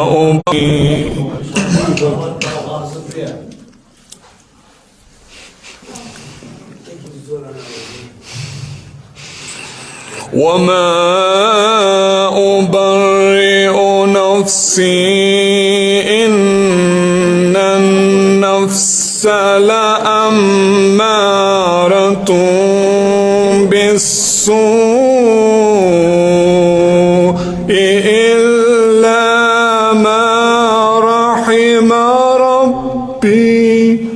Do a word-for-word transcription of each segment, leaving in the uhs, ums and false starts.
أبرئ وما أبرئ نفسي إن النفس لأمارة بالسوء إلا ما رحم ربي.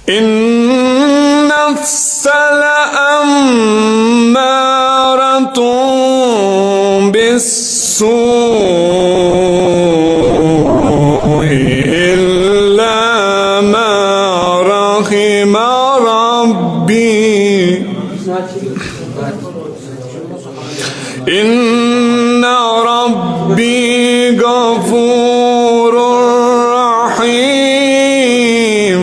إن النفس لأمارة بالسوء إلا ما رحم ربي. إن ربي غفور رحيم.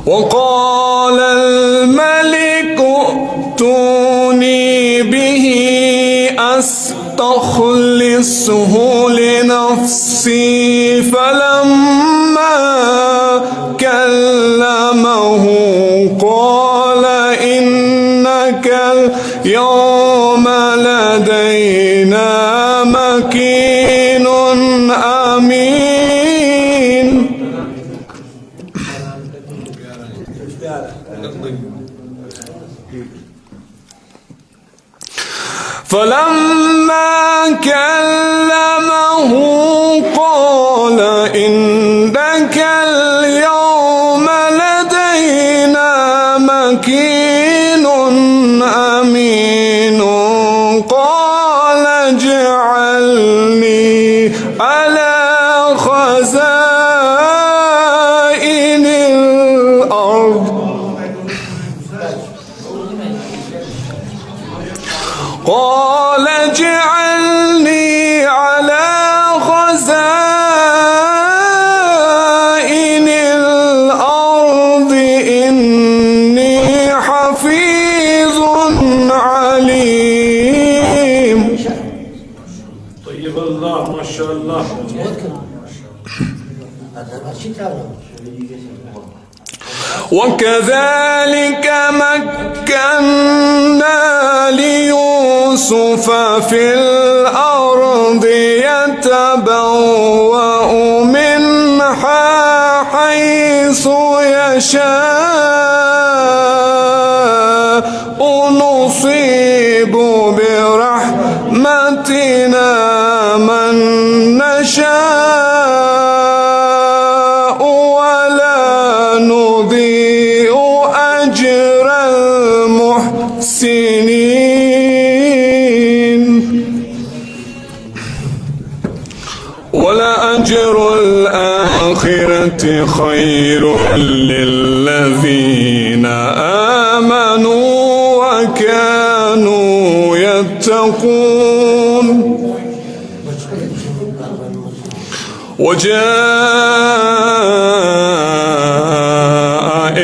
وقال الملك ائتوني به أستخلصه لنفسي فلما كلمه قال إنك اليوم لدينا مكين أمين. فلما كلمه قال إنك اليوم لدينا مكين أمين. قال اجعلني على خزائن الأرض. قال اجعلني على خزائن الأرض إني حفيظ عليم. طيب الله، ما شاء الله. وكذلك مكنا ليوسف في الأرض يتبوأ منها حيث يشاء نصيب برحمتنا من نشاء ولا نضيع أجر المحسنين. ولأجر الآخرة خير للذين آمنوا وكانوا يتقون. وجاء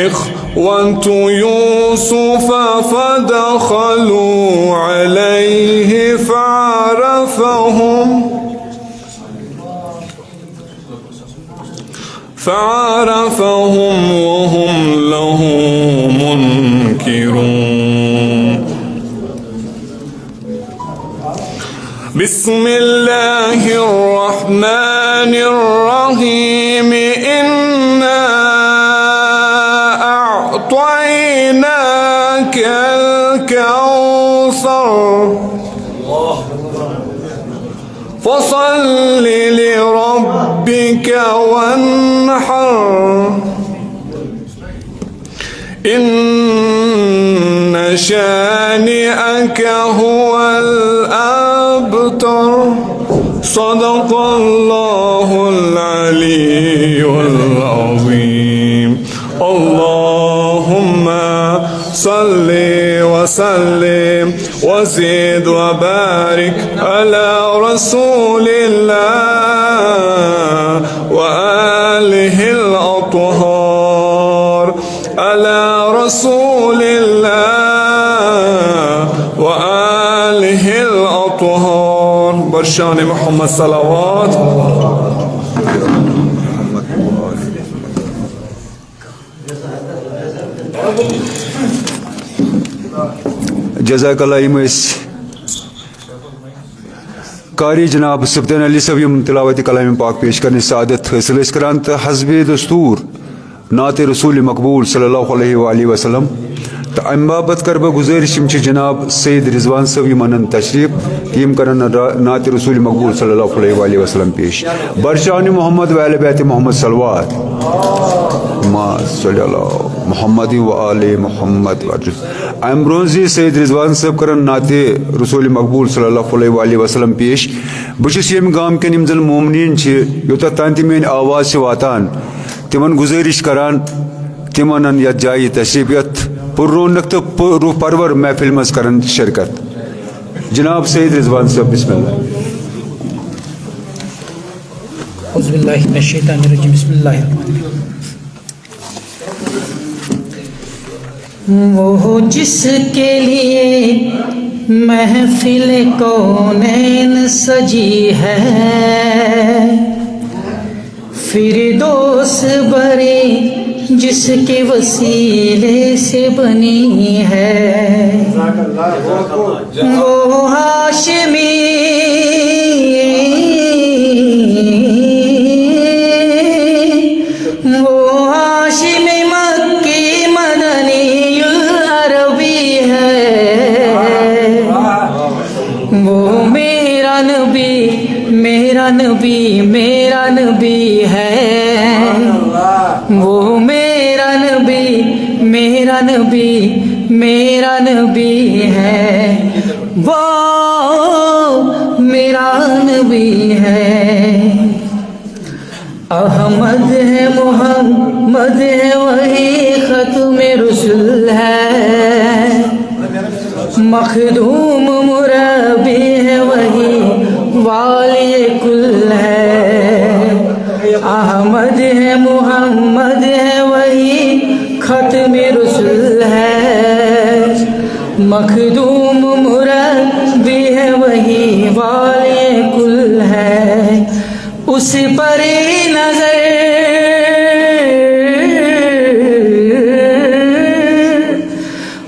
إخوة يوسف فدخلوا عليه فعرفهم فعرفهم وهم له منكرون. بسم الله الرحمن الرحيم. إنا أعطيناك الكوثر. فصل لربك وانحر. إن شانئك هو الأبتر. صدق الله العلي العظيم. اللهم صل وسلم وزد وبارك على رسول الله. رسول الله وآله الأطهار. بر شان محمد صلوات. جزاک اللہ۔ یِم ٲسۍ قاری جناب سبطین علی صٲب، یِم تلاوت کلام پاک پیش کرنٕچ سعادت حٲصِل ٲسۍ کران، تہٕ حسب دستور نعت رسول مقبول صلی اللہ علیہ وآلہ وسلم۔ تہٕ اَمہِ باپتھ کرٕ بہٕ گُزٲرِش، یِم چھِ جناب سید رضوان صٲب، یِم اَنَن تشریٖف، یِم کرن را-، نعت رسول مقبول صلی اللہ علیہ وآلہ وسلم پیش۔ بر شان محمد و آل بیت محمد صلوات۔ ما صلی اللہ محمد و آل محمد۔ اَمہِ برونٛہہ زِ سید رضوان صٲب کرن نعت رسول مقبول صلی اللہ علیہ وآلہ وسلم پیش، بہٕ چھُس ییٚمہِ گامہٕ کٮ۪ن یِم زن مومنیٖن چھِ، یوٚتتھ تام تہِ میٲنۍ آواز چھِ واتان، تِمن گُزٲرِش کران، تِم انن یتھ جایہِ تشریف، یتھ پُر رونق تہٕ پُر روح پرور محفل منٛز کرن شرکت۔ جناب سید رضوان صٲب، بسم اللہ۔ اعوذ باللہ من الشیطان الرجیم، بسم اللہ الرحمن الرحیم۔ وہ جس کے لیے محفل کونین سجی ہے، فردوس بری جس کے وسیلے سے بنی ہے، وہ ہاشمی، وہ ہاشمی مکی مدنی العربی ہے۔ وہ میرا نبی، میرا نبی، میرا نبی ہے۔ وہ میرا نبی، میرا نبی، میرا نبی ہے۔ وہ میرا نبی ہے۔ احمد ہے، محمد ہے، وہی ختم رسل ہے۔ مخدوم مربی ہے، وہی والی کل ہے۔ احمد ہے، محمد ہے، وہی ختم رسل ہے۔ مخدوم مربی ہے، وہی والی کل ہے۔ اس پر ہی نظر،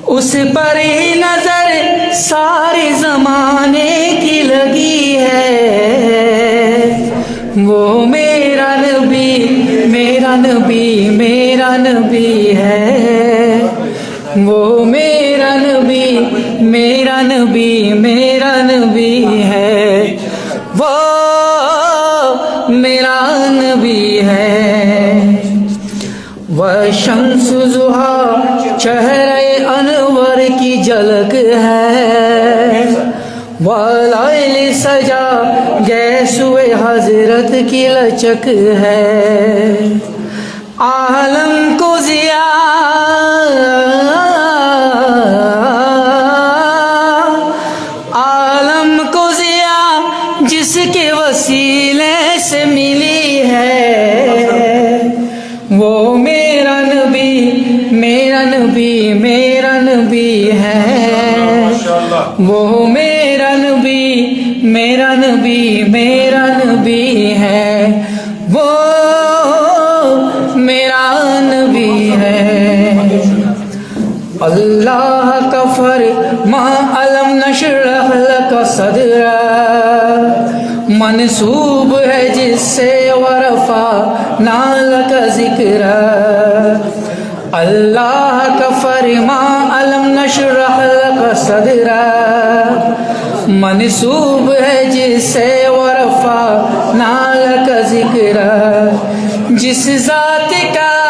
اس پر ہی نظر سارے زمانے کی لگی ہے۔ وہ میرا نبی، میرا نبی، میرا نبی ہے۔ وہ میرا نبی، میرا نبی، میرا نبی ہے۔ وہ میرا نبی ہے۔ وہ شمس ضحیٰ چہرہ انور کی جھلک ہے، وہ لیل سجا گیسوئے حضرت کی لچک ہے۔ عالم کو ضیاء، عالم کو ضیاء جس کے وسیلے سے ملی ہے، وہ میرا نبی، میرا نبی، میرا نبی ہے۔ وہ میرا نبی، میرا نبی، میرا نبی ہے۔ وہ میرا نبی ہے۔ اللہ کا فرمان، الم نشرح لک صدرک، منسوب ہے جس سے، ورفعنا لک ذکرک۔ اللہ کا فرمان، الم نشرح لک صدرک، منسوب ہے جس سے، ورفعنا لک ذکرک۔ جس ذات کا،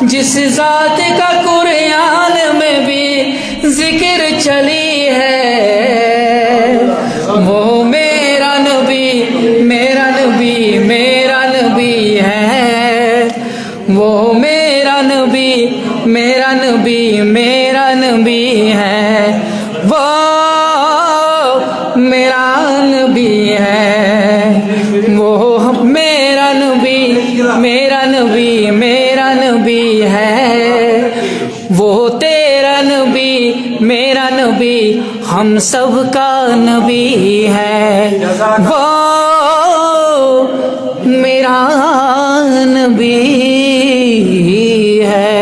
جس ذات کا قرآن میں بھی ذکر چلی ہے، وہ میرا نبی، میرا نبی، میرا نبی ہے۔ وہ میرا نبی، میرا نبی، میرا نبی ہے۔ وہ میرا نبی ہے۔ وہ میرا نبی، میرا نبی میرا نبی ہے، وہ تیرا نبی میرا نبی، ہم سب کا نبی ہے، وہ میرا نبی ہے۔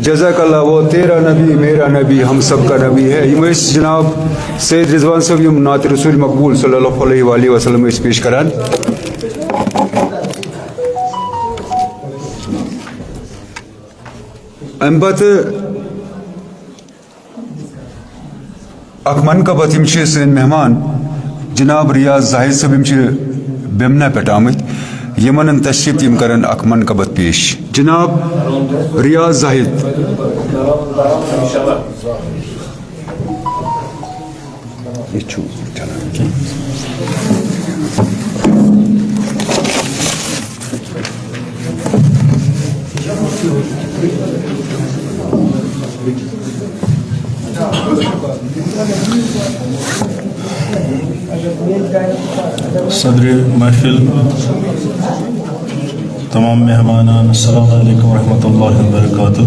جزاک اللہ، وہ تیرا نبی میرا نبی ہم سب کا نبی ہے۔ یِم ٲسۍ جناب سید رضوان صٲب، یِم نعت رسول مقبول صلی اللہ علیہ وآلہ وسلم ٲسۍ پیش کران۔ اَمہِ پتہٕ اکھ منقبت، یِم چھِ سٲنۍ مہمان جناب ریاض زاہد صٲب، یِم چھِ بیمنہ پٮ۪ٹھ آمٕتۍ، یِمن تشریف، یِم کرن اکھ منقبت پیش۔ جناب ریاض زاہد۔ یہِ چھُ چلان۔ صدر محفل، تمام مہمانان، السلام علیکم ورحمۃ اللہ وبرکاتہ۔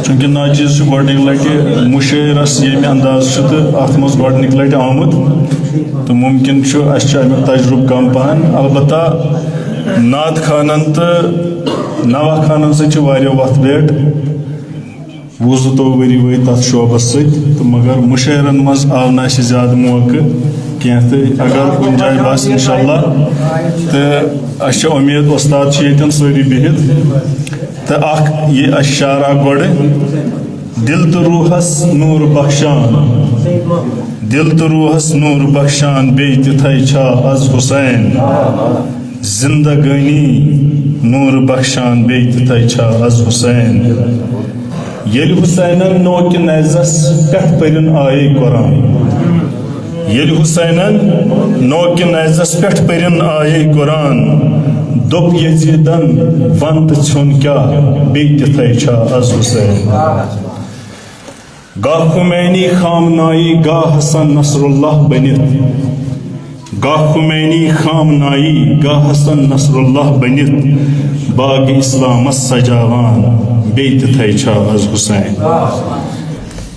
چونکہ ناچیز چھُ گۄڈٕنِکۍ لٹہِ مُشٲعرس ییٚمہِ انداز چھُ تہٕ اتھ منٛز گۄڈٕنِکۍ لٹہِ آمُت، تہٕ مُمکِن چھُ اسہِ چھُ امیُک تجرُبہٕ کم پہن۔ البتہ نعت خوانن تہٕ نوحہ خوانن سۭتۍ چھِ واریاہ وتھ بیٹھ، وُہ زٕتووُہ ؤری وٲتۍ تتھ شعبس سۭتۍ، تہٕ مگر مُشٲعرن منٛز آو نہٕ اسہِ زیادٕ موقعہٕ کینٛہہ، تہٕ اگر کُنہِ جایہِ باسہِ انشاءاللہ، تہٕ اسہِ چھِ اُمید وۄستاد چھِ ییٚتٮ۪ن سٲری بِہِتھ۔ تہٕ اکھ یہِ اَسہِ شعر اکھ گۄڈٕ، دِل تہٕ روحس نوٗر بخشان، دِل تہٕ روحس نوٗر بخشان، بیٚیہِ تِتھے چھا از حسین؟ زندگٲنی نوٗر بخشان، بیٚیہِ تِتھے چھا از حسین؟ ییٚلہِ حسینن نوکہِ نیزس پٮ۪ٹھ پٔرِن آیے قرآن، ییٚلہِ حسینن نوکہِ نیزس پٮ۪ٹھ پٔرِن آیے قرآن، دوٚپ یزیدن، ون تہٕ ژھیوٚن کیٛاہ، بیٚیہِ تِتھے چھا از حسین؟ گاہ خمینی خامنائی، گاہ حسن نصر اللہ بٔنِتھ، گاہ خمینی خامنائی، گاہ حسن نصر اللہ بٔنِتھ، باغ اسلامس سجاوان، بیٚیہِ تِتھے چھا از حسین؟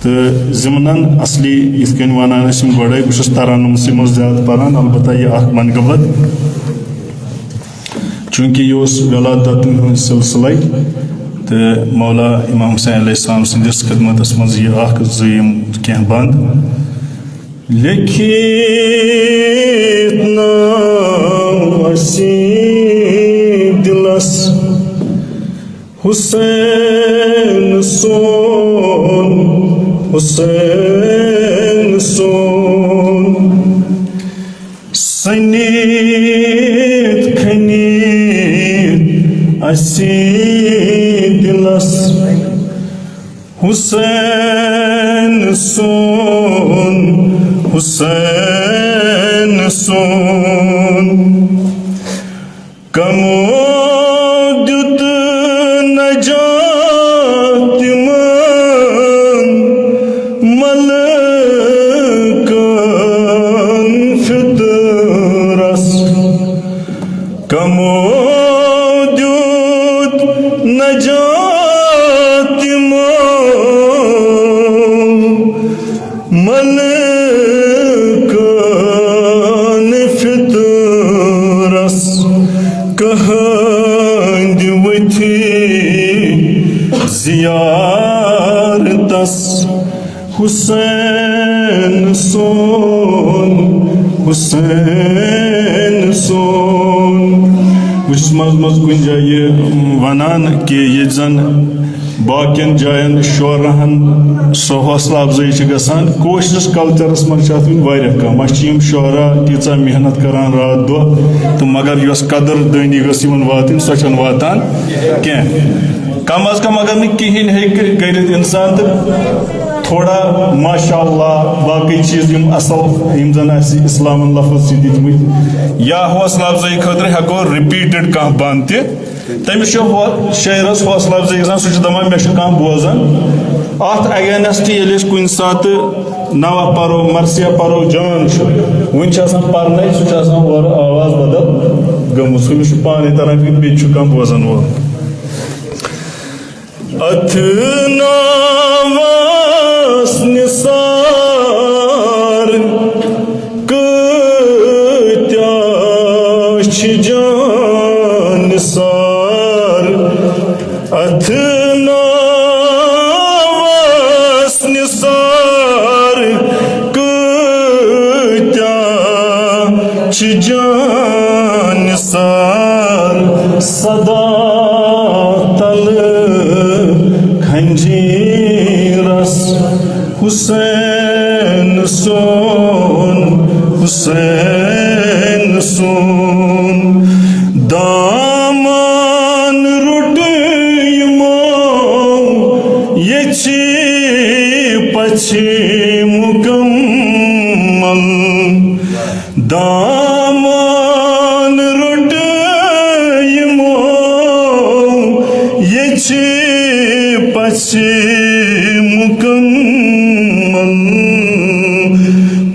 تہٕ ضمنن اصلی یِتھ کٔنۍ ونان ٲسۍ یِم گۄڈے، بہٕ چھُس ترنمسٕے منٛز زیادٕ پران، البتہ یہِ اکھ منقبت، چونکہ یہِ اوس ولادتن ہٕنٛز سلسلے، تہٕ مولا امام حسین علیہ السلام سٕنٛدِس خدمتس منٛز یہِ اکھ زٕ یِم کینٛہہ بند۔ لیکھِتھ ناو اسی دلس حسین سون، حسین سون۔ سنیت کھنیت اسی دلس حسین سون، حسین سون۔ کمو دیُت نجات تِمن ملکن فطرس؟ کمو دیُت نجات تِمو ملکن فطرس؟ کہندِ وتھی زیارتس حسین سون، حسین سون۔ بہٕ چھُس منٛزٕ منٛزٕ کُنہِ جایہِ یہِ وَنان کہِ ییٚتہِ زَن باقین جاین شعراہن سۄ حوصلہٕ افزٲیی چھِ گژھان، کٲشرِس کلچرس منٛز چھِ اتھ وُنہِ واریاہ کم۔ اسہِ چھِ یِم شعرا تیٖژاہ محنت کران راتھ دۄہ، تہٕ مگر یۄس قدر دٲنی گٔژھ یِمن واتٕنۍ، سۄ چھنہٕ واتان کینٛہہ۔ کم از کم اگر نہٕ کِہیٖنۍ ہیٚکہِ کٔرِتھ انسان، تہٕ تھوڑا ماشاء اللہ باقٕے چیٖز یِم اصل، یِم زن اسہِ اسلامن لفظ چھِ دِتمٕتۍ، یا حوصلہٕ افزٲیی خٲطرٕ ہٮ۪کو رِپیٖٹڈ کانٛہہ بند تہِ تٔمِس چھُ حو-، شٲعرَس حوصلہٕ اَفزٲیی گژھان، سُہ چھُ دَپان، "مےٚ چھُ کانٛہہ بوزان۔" اَتھ against ییٚلہِ أسۍ کُنہِ ساتہٕ نوحہ پَرو، مرثیہ پَرو، جان چھُ، وُنہِ چھُ آسان پَرنَے، سُہ چھُ آسان اورٕ آواز بدل گٔمٕژ، ہُمِس چھُ پانَے تَران فِکرِ، مےٚ تہِ چھُ کانٛہہ بوزان وول۔ اتھ ناوس نثار کۭتیاہ چھِ جان نثار۔ اتھ ناوس نثار کۭتیاہ چھِ جان نثار۔ صدا تلہٕ کھنجیٖرس حسین سون، حسین سون۔ دامان روٚٹ یِمو ییٚژھِ پژھِ مُکمل۔ دامان روٚٹ یِمو ییٚژھِ پژھِ مُکمل۔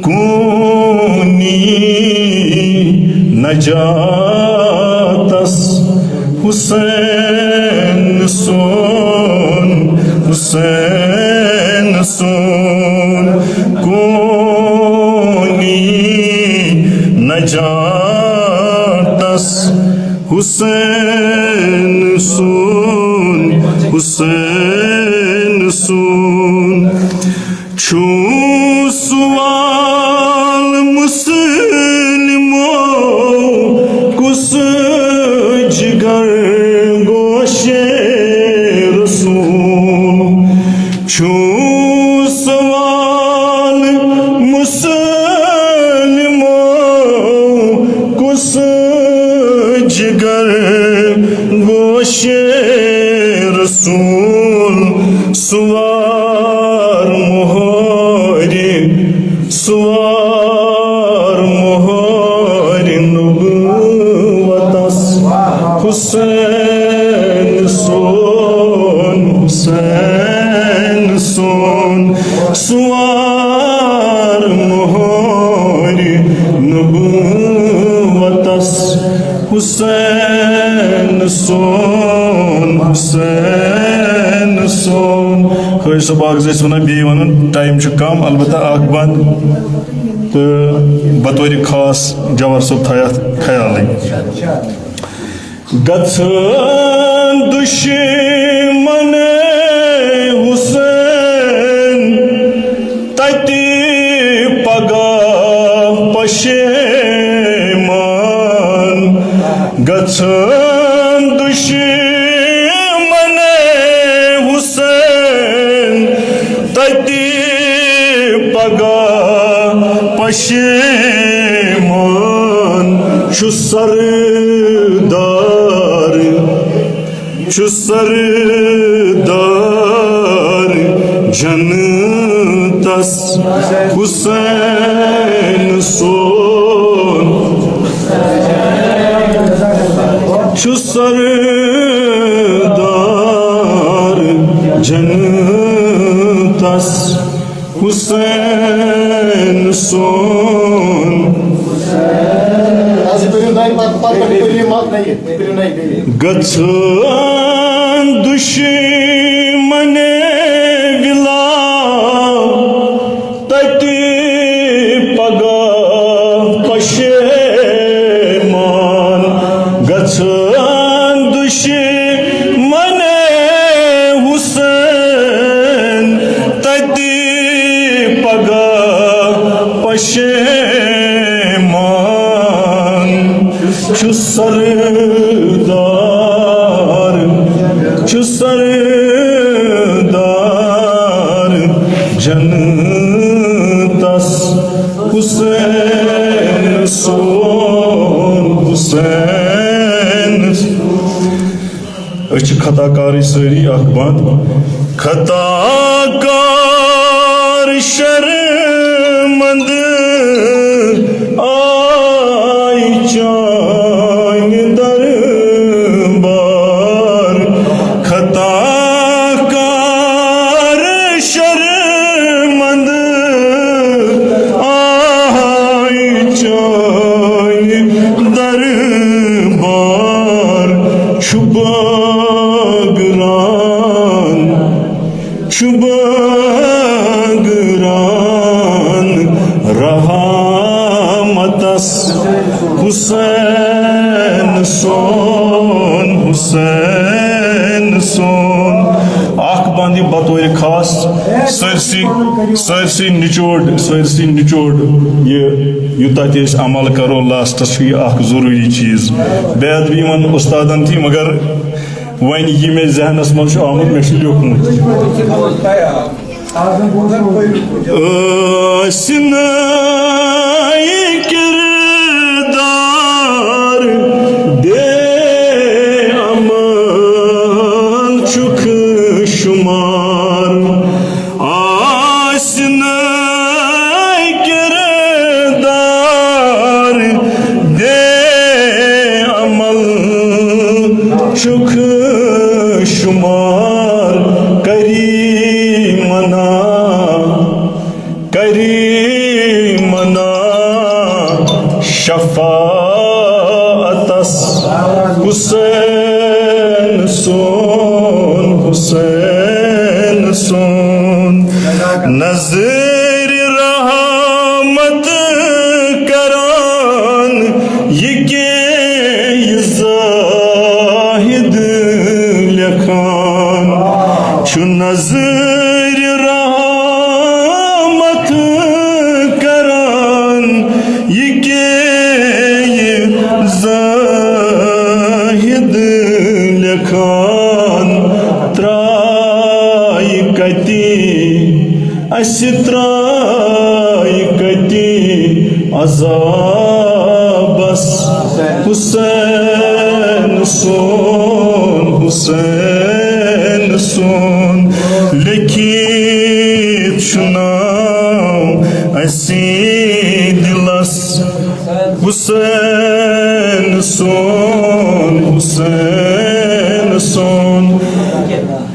کوٗنی نجاتس حسین سون، حسین سون۔ کوٗنی نجاتس حسین سون، حسین سون۔ چھُ سوال مسلمو کُس جگر گوشِ رسول؟ چھُ سوال مسلمو کُس جگر گوشِ رسول؟ سوار مۄہرِ، سوار مۄہرِ نبوتس۔ حسین سون، حسین سون۔ سوار مۄہرِ نبوتس۔ حسین سون، حسین سون۔ حٲج صٲب، اکھ زٕ ٲسۍ ونان، بیٚیہِ ونان، ٹایم چھُ کم، البتہ اکھ بند تہٕ بطورِ خاص جوہر صٲب تھایہِ اتھ خیالٕے۔ گژھن دُشمن حسین تتہِ پگاہ پشیمان۔ گژھن دُشمن حسین تتہِ پگاہ پشیمان۔ چھُ سردار چھُ سردار جنتس حسین سون۔ چھُ سردار جنتس حسین سون۔ گژھن دُشمن وِلا تتہِ پگاہ پشیمان۔ گژھن دُشمن حسین تتہِ پگاہ پشیمان۔ چھُ سردار، چھُ سردار جنتس حسین سون، حسین۔ أسۍ چھِ خطا کارٕے سٲری، اکھ بند۔ خطا کار شرمند آے چانہِ دربار۔ چھُ بٲگران، چھُ بٲگران رحمتس حسین سون، حسین سون۔ اکھ بند بطور خاص سٲرسٕے، سٲرسٕے نچوڑ، سٲرسٕے نچوڑ یہِ، یوٗتاہ تہِ أسۍ عمل کرو، لاسٹس چھُ یہِ اکھ ضروٗری چیٖز۔ بے ادبی یِمن استادن تھی، مگر وۄنۍ یہِ مےٚ ذہنس منٛز چھُ آمُت، مےٚ چھُ لیوٗکھمُت۔ ٲسۍ نہٕ کردار بے عمل چھُکھ شُمار۔ آسہِ نہٕ کردار بے عمل چھُکھ شُمار۔ کریمنا، کریمنا شفاعتس حسین سون، حسین سون۔ نظر رحمت کران یہِ کیٛاہ یہِ زاہد لیکھان چھُ۔ نظر رحمت کران یہِ کیٛاہ یہِ زاہد لیکھان۔ ترٛایہِ کتہِ، اسہِ ترٛایہِ کتہِ عذابس حسین سون، حسین سون۔ لیکھِتھ چھُ ناو اسی دلس حسین سون، حسین سون۔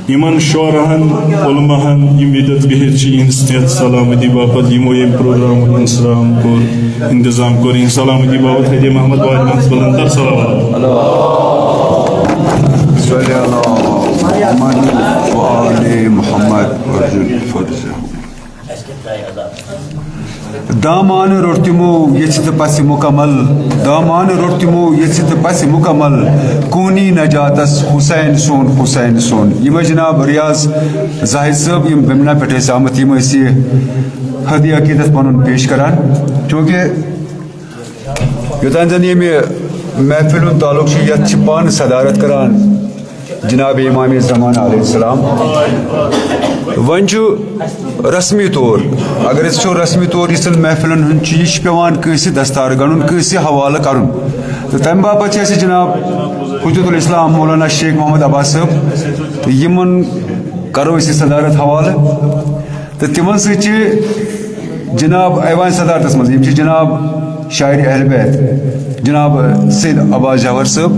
یِمن شعراہن، علماہن یِم ییٚتٮ۪تھ بِہِتھ چھِ، یِہنٛز تھٮ۪تھ سلامتی باپتھ، یِمو ییٚمہِ پروگرامُک انتظام کوٚر، انتظام کوٚر، یِہنٛز سلامتی باپتھ ہدیہ محمد وارِ منٛز بلند تر صلوات۔ صلی اللہ محمد و آل محمد۔ دامان روٚٹ تِمو یژھِ تہٕ پژھِ مُکمل، دامان روٚٹ تِمو یژھِ تہٕ پژھِ مُکمل، کوٗنی نجاتس حسین سون، حسین سون۔ یِم ٲسۍ جناب ریاض زاہد صٲب، یِم بمنا پٮ۪ٹھ ٲسۍ آمٕتۍ، یِم ٲسۍ یہِ ہدیہ عقیدت پنُن پیش کران۔ چوٗنٛکہِ یوٚتام زن ییٚمہِ محفِل ہُنٛد تعلق چھُ، یتھ چھِ پانہٕ صدارت کران جناب امام زمان علیہ السلام۔ وۄنۍ چھُ رسمی طور، اگر أسۍ وٕچھو رسمی طور یُس زن محفلن ہُنٛد چھُ، یہِ چھُ پٮ۪وان کٲنٛسہِ دستار گنٛڈُن، کٲنٛسہِ حوالہٕ کرُن۔ تہٕ تمہِ باپتھ چھِ اَسہِ جناب حجت الاسلام مولانا شیخ محمد عباس صٲب، تہٕ یِمن کرو أسۍ یہِ صدارت حوالہٕ۔ تہٕ تِمن سۭتۍ چھِ جناب ایوان صدارتس منٛز، یِم چھِ جناب شاعر اہل بیت جناب سید عباس جوہر صٲب،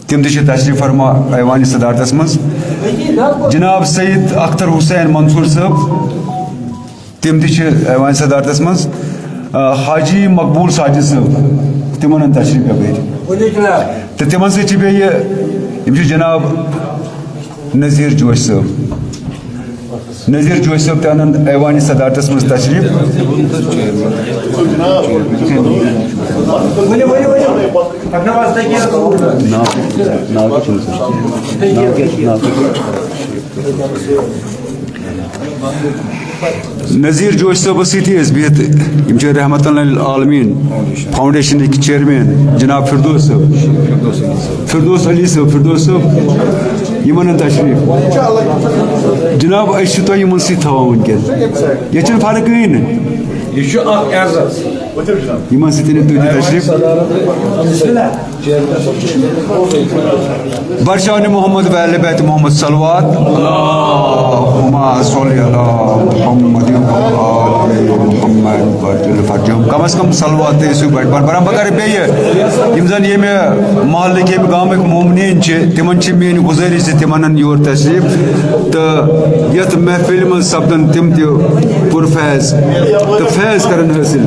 تِم تہِ چھِ تشریف فرما ایوان صدارتس منٛز۔ جناب سید اختر حسین منصور صٲب، تِم تہِ چھِ ایوان صدارتس منٛز۔ آ، حاجی مقبول ساجد صٲب، تِمن ہُنٛد تشریف یپٲرۍ۔ تہٕ تِمن سۭتۍ چھِ بیٚیہِ، یِم چھِ جناب نذیر جوش صٲب۔ نذیر جوش صٲب تہِ انن ایوان صدارتس منٛز تشریف۔ ناو، ناو کیٛاہ چھُ أمِس؟ ناو کیٛاہ چھُ؟ ناو کیٛاہ چھُ؟ نذیر جوش صٲبس سۭتی ٲسۍ بِہِتھ، یِم چھِ رحمتن للعالمین فاؤنڈیشنٕکۍ چیئرمین جناب فردوس صٲب، فردوس علی صٲب، فردوس صٲب، یِمن ہُنٛد تشریف۔ جناب، أسۍ چھِ تۄہہِ یِمن سۭتۍ تھاوان وٕنکیٚن۔ ییٚتہِ چھُنہٕ فرق کٕہٕنۍ نہٕ۔ یہِ چھُ اکھ اعزاز۔ یِمن سۭتۍ أنِو تُہۍ تہِ تشریف۔ برشان محمد و اہل بیت محمد صلوات۔ اللہم صل علی محمد و آل محمد وعجل فرجہم۔ کم از کم صلوات تہِ ٲسِو بڑِ بار۔ بہٕ کرٕ بیٚیہِ، یِم زن ییٚمہِ محلٕکۍ، ییٚمہِ گامٕکۍ مومنیٖن چھِ، تِمن چھِ میٲنۍ گُزٲرِش زِ تِمن انن یور تشریف تہٕ یتھ محفلہِ منٛز سپدن تِم تہِ پُرفیض تہٕ فیض کرن حٲصِل۔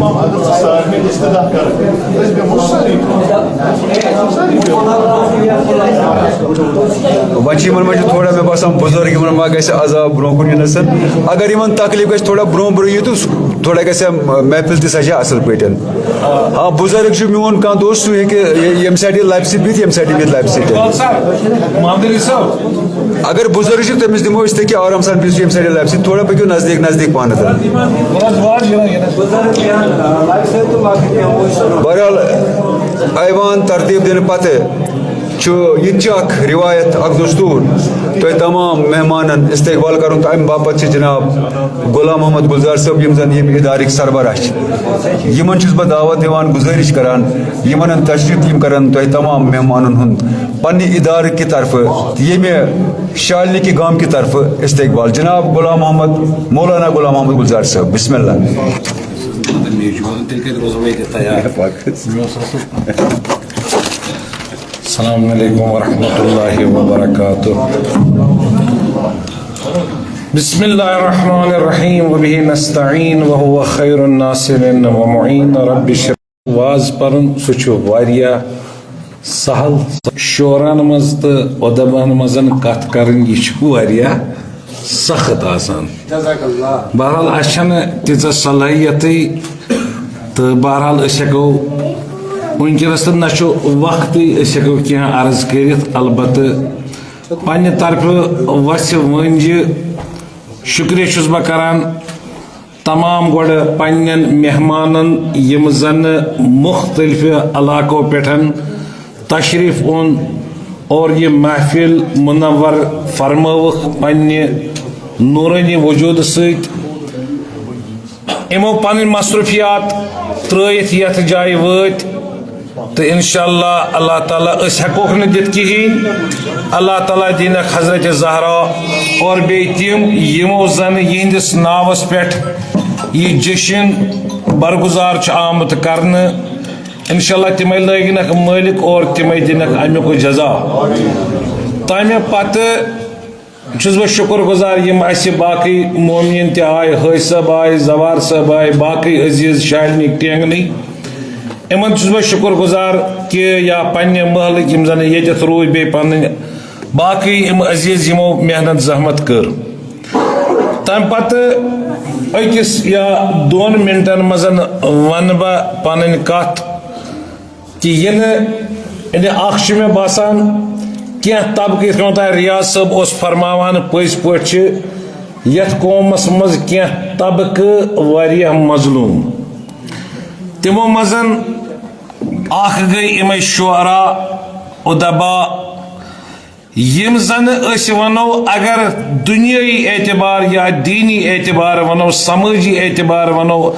وۄنۍ چھِ یِمن منٛز چھِ تھوڑا، مےٚ باسان، بُزرگ، یِمن ما گژھِ عذاب برونٛہہ کُن یِنس۔ اگر یِمن تکلیف گژھِ تھوڑا برونٛہہ برونٛہہ یِتھ، تھوڑا گژھِ محفل تہِ سجہِ اصل پٲٹھۍ۔ آ، بُزرگ چھُ میون کانٛہہ دوست، سُہ ہیٚکہِ یہِ-، ییٚمہِ سایڈٕ یہِ لبہِ سۭتۍ بِہِتھ، ییٚمہِ سایڈٕ یہِ بِہِتھ لبہِ سۭتۍ۔ اگر بُزرگ چھُ، تٔمِس دِمو أسۍ تہِ کہِ آرام سان بِہِو ییٚمہِ سایڈٕ یہِ لبہِ سۭتۍ، تھوڑا پٔکِو نزدیٖک نزدیٖک پہنتھ۔ بہرحال، ایوان ترتیب دِنہٕ پتہٕ چھُ یہِ تہِ چھِ اکھ رِوایت، اکھ دستوٗر، تۄہہِ تمام مہمانن استقبال کرُن۔ تہٕ امہِ باپتھ چھِ جناب غلام محمد گلزار صٲب، یِم زن ییٚمہِ ادارٕکۍ سربراہ چھِ، یِمن چھُس بہٕ دعوت دِوان، گُزٲرِش کران، یِمن تشریف، یِم کرن تۄہہِ تمام مہمانن ہُنٛد پننہِ ادارٕ کہِ طرفہٕ، ییٚمہِ شالنہِ کہِ گام کہِ طرفہٕ استقبال۔ جناب غلام محمد، مولانا غلام محمد گلزار صٲب، بسم اللہ۔ السلام علیکم ورحمۃ اللہ وبرکاتہ۔ بسم اللہ الرحمن الرحیم، وبہ نستعین، وہو خیر الناصرین ومعین۔ رب اشرح۔ واز پرُن، سُہ چھُ واریاہ سہل۔ شعرن منٛز تہٕ ادبن منٛز کتھ کرٕنۍ، یہِ چھُ واریاہ سخت آسان۔ بہرحال، اسہِ چھنہٕ تیٖژاہ صلٲحیتٕے، تہٕ بہرحال أسۍ ہٮ۪کو وٕنکیٚنس تہٕ نہ چھُ وقتٕے أسۍ ہٮ۪کو کینٛہہ عرض کٔرِتھ۔ البتہٕ پننہِ طرفہٕ وژھِ وٲنجہِ شُکریہ چھُس بہٕ کران تمام گۄڈٕ پننٮ۪ن مہمانن، یِم زن مُختلفہِ علاقو پٮ۪ٹھ تشریف اوٚن اور یہِ محفل منور فرمٲوٕکھ پننہِ نورٲنی وجوٗدٕ سۭتۍ۔ یِمو پنٕنۍ مصروفیات ترٲیِتھ یتھ جایہِ وٲتۍ، تہٕ انشاءاللہ اللہ تعالیٰ أسۍ ہٮ۪کوکھ نہٕ دِتھ کِہیٖنۍ۔ اللہ تعالیٰ دِنکھ حضرت زہرا اور بیٚیہِ تِم، یِمو زن یِہنٛدِس ناوس پٮ۪ٹھ یہِ جشن برگزار چھُ آمُت کرنہٕ۔ انشاءاللہ تِمے لٲگِنکھ مٲلِک اور تِمے دِنکھ امیُک جزا۔ تمہِ پتہٕ چھُس بہٕ شُکر گُزار یِم اَسہِ باقٕے مومنیٖن تہِ آے، حٲج صٲب آے، زوار صٲب آے، باقٕے عزیٖز شالنی ٹینٛگنٕکۍ۔ یِمن چھُس بہٕ شُکر گُزار کہِ یا پننہِ محلٕکۍ یِم زن ییٚتٮ۪تھ روٗدۍ، بیٚیہِ پنٕنۍ باقٕے یِم عزیٖز یِمو محنت زحمت کٔر۔ تَمہِ پتہٕ أکِس یا دۄن منٹن منٛز ونہٕ بہٕ پنٕنۍ کتھ۔ کہِ یِنہٕ، یعنی اکھ چھُ مےٚ باسان کینٛہہ طبقہٕ، یِتھ کٔنۍ تۄہہِ ریاض صٲب اوس فرماوان، پٔزۍ پٲٹھۍ چھِ یَتھ قومَس منٛز کینٛہہ طبقہٕ واریاہ مظلوٗم۔ تِمو منٛز اکھ گٔے یِمے شعرا، ادبا، یِم زن أسۍ ونو، اگر دُنیٲیی اعتبار یا دیٖنی اعتبار ونو، سمٲجی اعتبار ونو،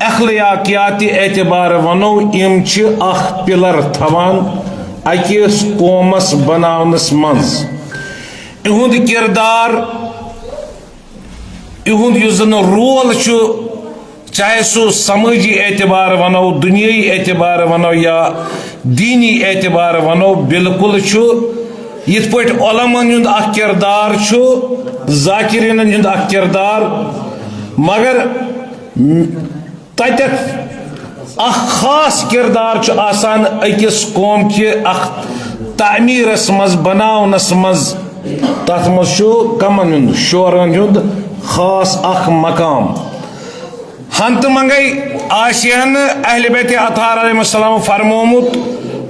اخلٲقیاتی اعتبار ونو، یِم چھِ اکھ پِلر تھاوان أکِس قومس بناونس منٛز۔ یِہُنٛد کردار، یِہُنٛد یُس زن رول چھُ، چاہے سُہ سمٲجی اعتبار ونو، دُنیٲیی اعتبار ونو یا دیٖنی اعتبار ونو، بالکل چھُ یِتھ پٲٹھۍ علماہن ہُنٛد اکھ کردار چھُ، ذاکرینن ہُنٛد اکھ کردار، مگر تتٮ۪تھ اکھ خاص کردار چھُ آسان أکِس قوم کہِ اکھ تعمیٖرس منٛز، بناونس منٛز۔ تتھ منٛز چھُ کمن ہُنٛد؟ شعرن ہُنٛد خاص اکھ مقام۔ ہن تہٕ منگے آسہِ ہا نہٕ اہل بیت اطہار علیہ السلام فرمومُت،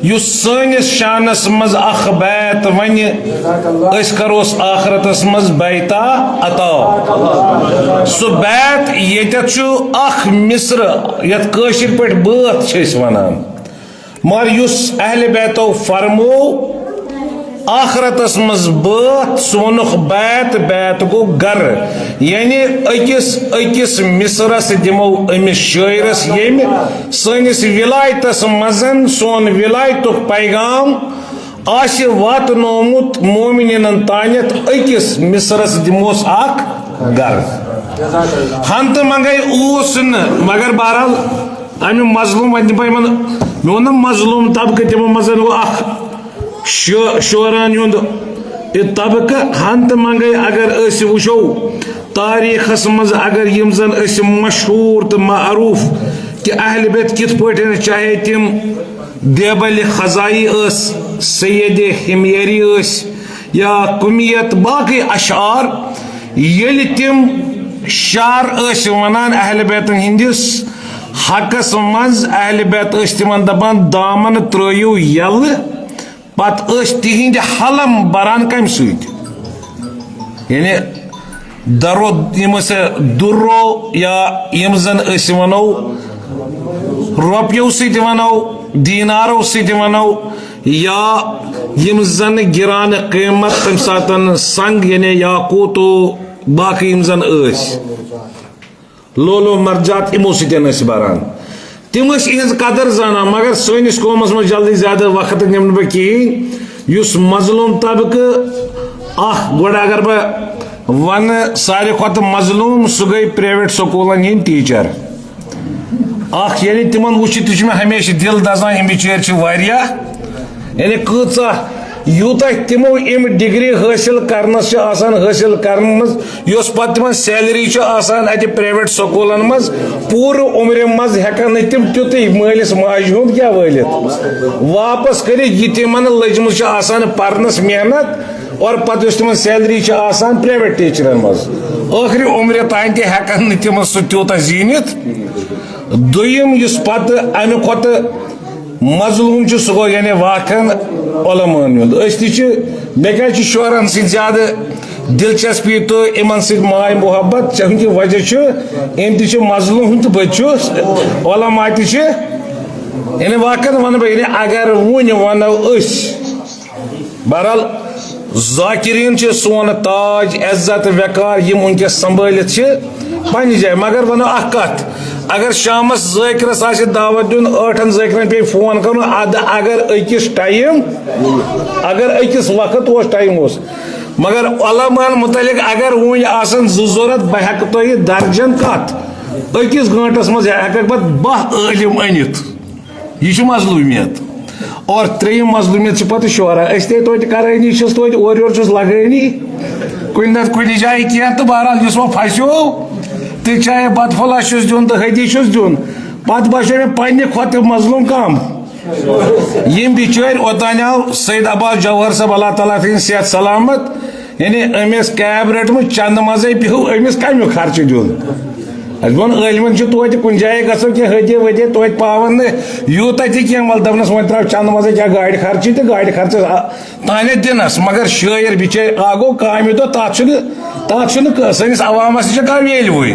یُس سٲنِس شانس منٛز اکھ بیت ونہِ، أسۍ کروس آخرتس منٛز بیتا عطا۔ سُہ بیت ییٚتٮ۪تھ چھُ اکھ مصرٕ، یتھ کٲشِر پٲٹھۍ بٲتھ چھِ أسۍ ونان۔ مگر یُس اہل بیتو فرمو آخرتس منٛز بٲتھ، سُہ ووٚنُکھ بیت، بیت گوٚو گرٕ۔ یعنی أکِس أکِس مصرس دِمو أمِس شٲعرس، ییٚمہِ سٲنِس ولایتس منٛز سون ولایتُک پیغام آسہِ واتنومُت مومنیٖنن تانٮ۪تھ، أکِس مصرس دِموس اکھ گرٕ۔ ہن تہٕ منگے اوس نہٕ، مگر بہرحال امہِ مظلوم، وۄنۍ دِمہٕ بہٕ یِمن، مےٚ ووٚن نہ مظلوم طبقہٕ، تِمو منٛز گوٚو اکھ شو-، شعرن ہُنٛد یہِ طبقہٕ۔ ہن تہٕ منگے اگر أسۍ وٕچھو تاریخس منٛز، اگر یِم زن أسۍ مشہوٗر تہٕ معروٗف کہِ اہل بیت کِتھ پٲٹھۍ، چاہے تِم دیبل خزائی ٲس، سید حمیری ٲسۍ یا کمیت باقٕے اشعار، ییٚلہِ تِم شعر ٲسۍ ونان اہل بیتن ہٕنٛدِس حقس منٛز، اہل بیت ٲسۍ تِمن دپان، دامن ترٲیِو یلہٕ۔ پتہٕ ٲسۍ تِہنٛدۍ حلم بران کمہِ سۭتۍ؟ یعنی درو، یِم أسۍ درو یا یِم زن أسۍ ونو رۄپیو سۭتۍ ونو، دینارو سۭتۍ ونو، یا یِم زن گران قیمت تمہِ ساتن سنگ یعنی یاقوت و باقی یِم زن ٲسۍ لولو مرجات یِمو سۭتۍ ٲسۍ بران۔ تِم ٲسۍ یِہنٛز قدر زانان، مگر سٲنِس قومس منٛز جلدی زیادٕ وقت نِمہٕ نہٕ بہٕ کِہیٖنۍ۔ یُس مظلوم طبقہٕ اکھ، گۄڈٕ اگر بہٕ ونہٕ، ساروی کھۄتہٕ مظلوم سُہ گٔے پرائیویٹ سکوٗلن ہٕنٛدۍ ٹیٖچر۔ اکھ، یعنی تِمن وٕچھِتھ تہِ چھُ مےٚ ہمیشہِ دِل دزان، یِم بِچٲرۍ چھِ واریاہ، یعنی کۭژاہ، یوٗتاہ تِمو یِم ڈگری حٲصِل کرنس چھِ آسان حٲصِل کرنس، یۄس پتہٕ تِمن سیلری چھِ آسان اتہِ پرائیویٹ سکوٗلن منٛز، پوٗرٕ عمرِ منٛز ہٮ۪کن نہٕ تِم تیُتُے مٲلِس ماجہِ ہُنٛد کیٛاہ وٲلِتھ، واپس کٔرِتھ، یہِ تِمن لٔجمٕژ چھِ آسان پرنس محنت، اور پتہٕ یۄس تِمن سیلری چھِ آسان پرائیویٹ ٹیٖچرن منٛز، ٲخری عمرِ تام تہِ ہٮ۪کن نہٕ تِمن سُہ تیوٗتاہ زیٖنِتھ۔ دوٚیِم یُس پتہٕ امہِ کھۄتہٕ مظلوم چھُ، سُہ گوٚو یعنی واقعن علماءن ہُنٛد۔ أسۍ تہِ چھِ، مےٚ کیٛازِ چھُ شعرن سۭتۍ زیادٕ دلچسپی تہٕ یِمن سۭتۍ ماے محبت؟ چونکہ وجہ چھُ، یِم تہِ چھِ مظلوم تہٕ بہٕ تہِ چھُس، علماء تہِ چھِ۔ یعنی واقعن ونہٕ بہٕ، یعنی اگر وُنہِ ونو أسۍ، بہرحال، ذاکرین چھِ سون تاج، عزت، وقار، یِم وٕنکیٚس سنبھٲلِتھ چھِ پننہِ جایہِ۔ مگر ونو اکھ کتھ، اگر شامس ذاکرس آسہِ دعوت دیُن، ٲٹھن ذاکرن پیٚیہِ فون کرُن، ادٕ اگر أکِس ٹایم، اگر أکِس وقت اوس، ٹایم اوس، مگر علماءن متعلق اگر وُنہِ آسن زٕ ضروٗرت، بہٕ ہٮ۪کہٕ تۄہہِ درجن کتھ، أکِس گٲنٹس منٛز ہٮ۪ککھ بہٕ باہ عٲلم أنِتھ۔ یہِ چھُ مظلوٗمیت۔ اور ترٛیٚیِم مظلوٗمیت چھِ پتہٕ شعرا۔ أسۍ تہِ توتہِ کرٲنی چھِس، توتہِ اورٕ یورٕ چھِس لگٲنی۔ کُنہِ نتہٕ کُنہِ جایہِ کینٛہہ تہٕ بہرحال یُس وۄنۍ پھسیو تہٕ چاہے بتہٕ پھوٚلہ چھُس دیُن تہٕ حدی چھُس دیُن، پتہٕ باسیو مےٚ پننہِ کھۄتہٕ مظلوٗم کم۔ یِم بِچٲرۍ اوٚتام آو سید عباس جوہر صٲب، اللہ تعالیٰ تھٲیِن صحت سلامت، یعنی أمِس کیب رٔٹمٕژ چندٕ منٛزے پیوٚو أمِس کمیُک خرچہٕ دیُن۔ اَسہِ ووٚن عٲلمن چھُ توتہِ کُنہِ جایہِ گژھو کینٛہہ ہدیہ ودیہ توتہِ پاون نہٕ یوٗتاہ تہِ کینٛہہ، وَلہٕ دَپنَس وۄنۍ ترٛاو چندٕ منٛزے کیٛاہ گاڑِ خرچہٕ تہِ گاڑِ خرچہٕ آ-، تانٮ۪تھ دِنَس، مگر شٲعر بِچٲرۍ اکھ گوٚو کامہِ دۄہ، تَتھ چھُنہٕ، تَتھ چھُنہٕ کٲ-، سٲنِس عوامس تہِ چھِ کانٛہہ ویلیوٕے۔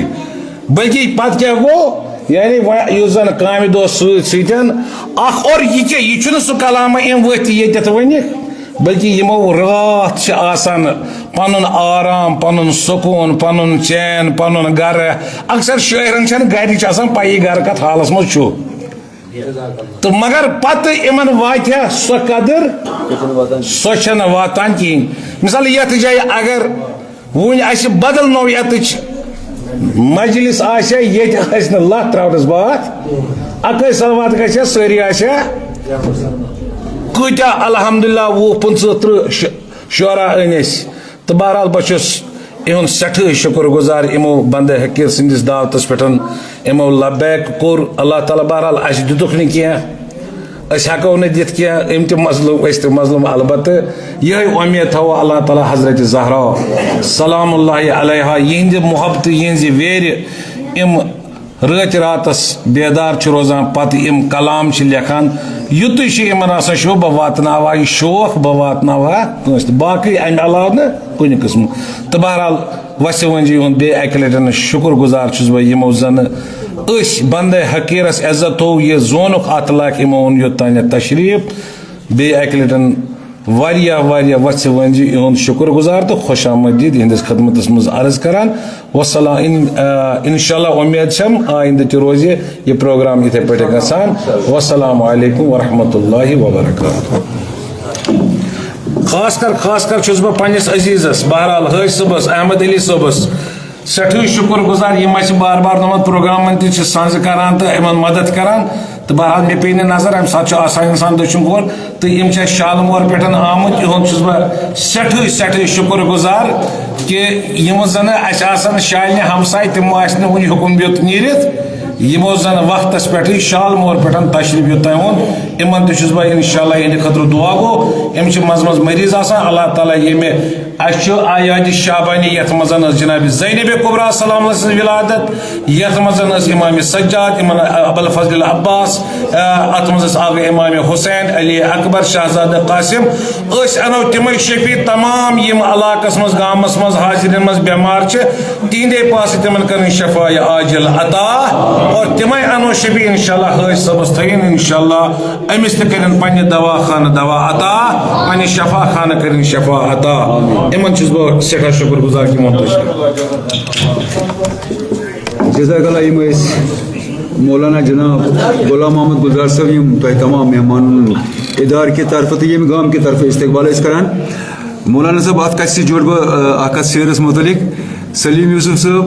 بلکہ پتہٕ کیٛاہ گوٚو؟ یعنی وۄنۍ یُس زن کامہِ دۄہ سۭتۍ سۭتۍ اکھ، اور یہِ کیٛاہ، یہِ چھُنہٕ سُہ کلامہ أمۍ ؤتھۍ ییٚتٮ۪تھ ؤنِتھ، بلکہ یِمو راتھ چھِ آسان پنُن آرام، پنُن سکوٗن، پنُن چین، پنُن گرٕ۔ اکثر شٲعرن چھنہٕ گرِچ آسان پیی گرٕ کتھ حالس منٛز چھُ۔ تہٕ مگر پتہٕ یِمن واتہِ ہا سۄ قدر، سۄ چھنہٕ واتان کِہیٖنۍ۔ مثال، یتھ جایہِ اگر وُنہِ اسہِ بدل نوعیتٕچ مجلس آسہِ ہا، ییٚتہِ آسہِ نہٕ لتھ ترٛاونس باتھ، اکٲے صلوات گژھِ ہا، سٲری آسہِ ہا۔ کۭتیاہ الحمدللہ، وُہ، پٕنٛژٕہ، تٕرٛہ ش-، شعرا أنۍ اسہِ۔ تہٕ بہرحال، بہٕ چھُس یِہُنٛد سٮ۪ٹھٕے شُکر گُزار، یِمو بندے حقیٖر سٕنٛدِس دعوتس پٮ۪ٹھ یِمو لبیک کوٚر۔ اللہ تعالیٰ، بہرحال، اسہِ دِتُکھ نہٕ کینٛہہ، أسۍ ہٮ۪کو نہٕ دِتھ کینٛہہ، یِم تہِ مظلوم، أسۍ تہِ مظلوم۔ البتہ یِہوٚے اُمید تھاوو اللہ تعالیٰ حضرت زہرا سلام اللہ علیہا، یِہنٛدِ محبتہٕ، یِہنٛزِ ویرِ، یِم رٲتۍ راتس بیدار چھِ روزان، پتہٕ یِم کلام چھِ لیکھان، یُتُے چھُ یِمن آسان، شو بہٕ واتناوہا یہِ شوق، بہٕ واتناوہا کٲنٛسہِ تہِ۔ باقٕے امہِ علاوٕ نہٕ کُنہِ قٕسمہٕ۔ تہٕ بہرحال، وَژھِ وٲنٛجہِ ہُنٛد بیٚیہِ اَکہِ لَٹہِ شُکُر گُزار چھُس بہٕ، یِمو زَنہٕ أسۍ بندے حقیٖرس عزت تھوو، یہِ زونُکھ اَتھ لایق، یِمو اوٚن یوٚتانٮ۪تھ تشریٖف۔ بیٚیہِ اَکہِ لَٹہِ واریاہ، واریاہ وَژھِ وٲنٛجہِ یِہُنٛد شُکُر گُزار تہٕ خۄش آمدید یِہنٛدِس خدمتس منٛز عرض کران۔ وسلام۔ ان-، آ، انشاءاللہ اُمید چھم آیندٕ تہِ روزِ یہِ پروگرام یِتھے پٲٹھۍ گژھان۔ والسلام علیکم ورحمۃ اللہ وبرکاتہ۔ خاص کر، خاص کر چھُس بہٕ پننِس عزیزس، بہرحال، حٲج صٲبس، احمد علی صٲبس سٮ۪ٹھٕے شُکر گُزار۔ یِم اَسہِ بار بار نومت پروگرامن تہِ چھِ سنزٕ کران تہٕ یِمن مدد کران۔ تہٕ بہرحال، مےٚ پیٚیہِ نہٕ نظر، اَمہِ ساتہٕ چھُ آسان اِنسان دٔچھُن کھووُر۔ تہٕ یِم چھِ اَسہِ شالمور پٮ۪ٹھ آمٕتۍ، یِہُنٛد چھُس بہٕ سٮ۪ٹھٕے، سٮ۪ٹھٕے شُکر گُزار کہِ یِم زَن اَسہِ آسَن شالنہِ ہمساے، تِمو آسہِ نہٕ وُنہِ ہیوٚکمُت نیٖرِتھ یِمو زن وقتس پٮ۪ٹھٕے شالمور پٮ۪ٹھ تشریف یوٚتام اوٚن، یِمن تہِ چھُس بہٕ انشاءاللہ یِہنٛدِ خٲطرٕ دعا گو۔ یِم چھِ منٛزٕ منٛزٕ مریض آسان، اللہ تعالیٰ ییٚمہِ، اَسہِ چھُ اعیادِ شعبانی، یتھ منٛز ٲس جناب زینب کبریٰ سلام اللہ سٕنٛز ولادت، یتھ منٛز ٲس امام سجاد، امام ابوالفضل عباس، آ، اتھ منٛز ٲس آقا امام حسین، علی اکبر، شہزادہ قاسم۔ أسۍ انو تِمے شفیع، تمام یِم علاقس منٛز، گامس منٛز، حاضرین منٛز بٮ۪مار چھِ، تِہنٛدے پاسہٕ تِمن کرٕنۍ شفاء عاجل عطا، اور تِمے انو شفیع انشاءاللہ۔ حٲج صٲبس تھٲیِن انشاءاللہ، أمِس تہِ کرن پننہِ دوا خانہٕ دوا عطا، پننہِ شفا خانہٕ کرن شفا عطا۔ یِمن چھُس بہٕ سٮ۪ٹھاہ شُکر گُزار تِمن تہِ۔ جزاک اللہ۔ یِم ٲسۍ مولانا جناب غلام محمد گلزار صٲب، یِم تۄہہِ تمام مہمانن ادارٕ کہِ طرفہٕ تہٕ ییٚمہِ گامہٕ کہِ طرفہٕ استقبال ٲسۍ کران۔ مولانا صٲب، اتھ کتھِ سۭتۍ جوڑٕ بہٕ، آ، اکھ کتھ شعرس متعلق۔ سلیم یوسف صٲب،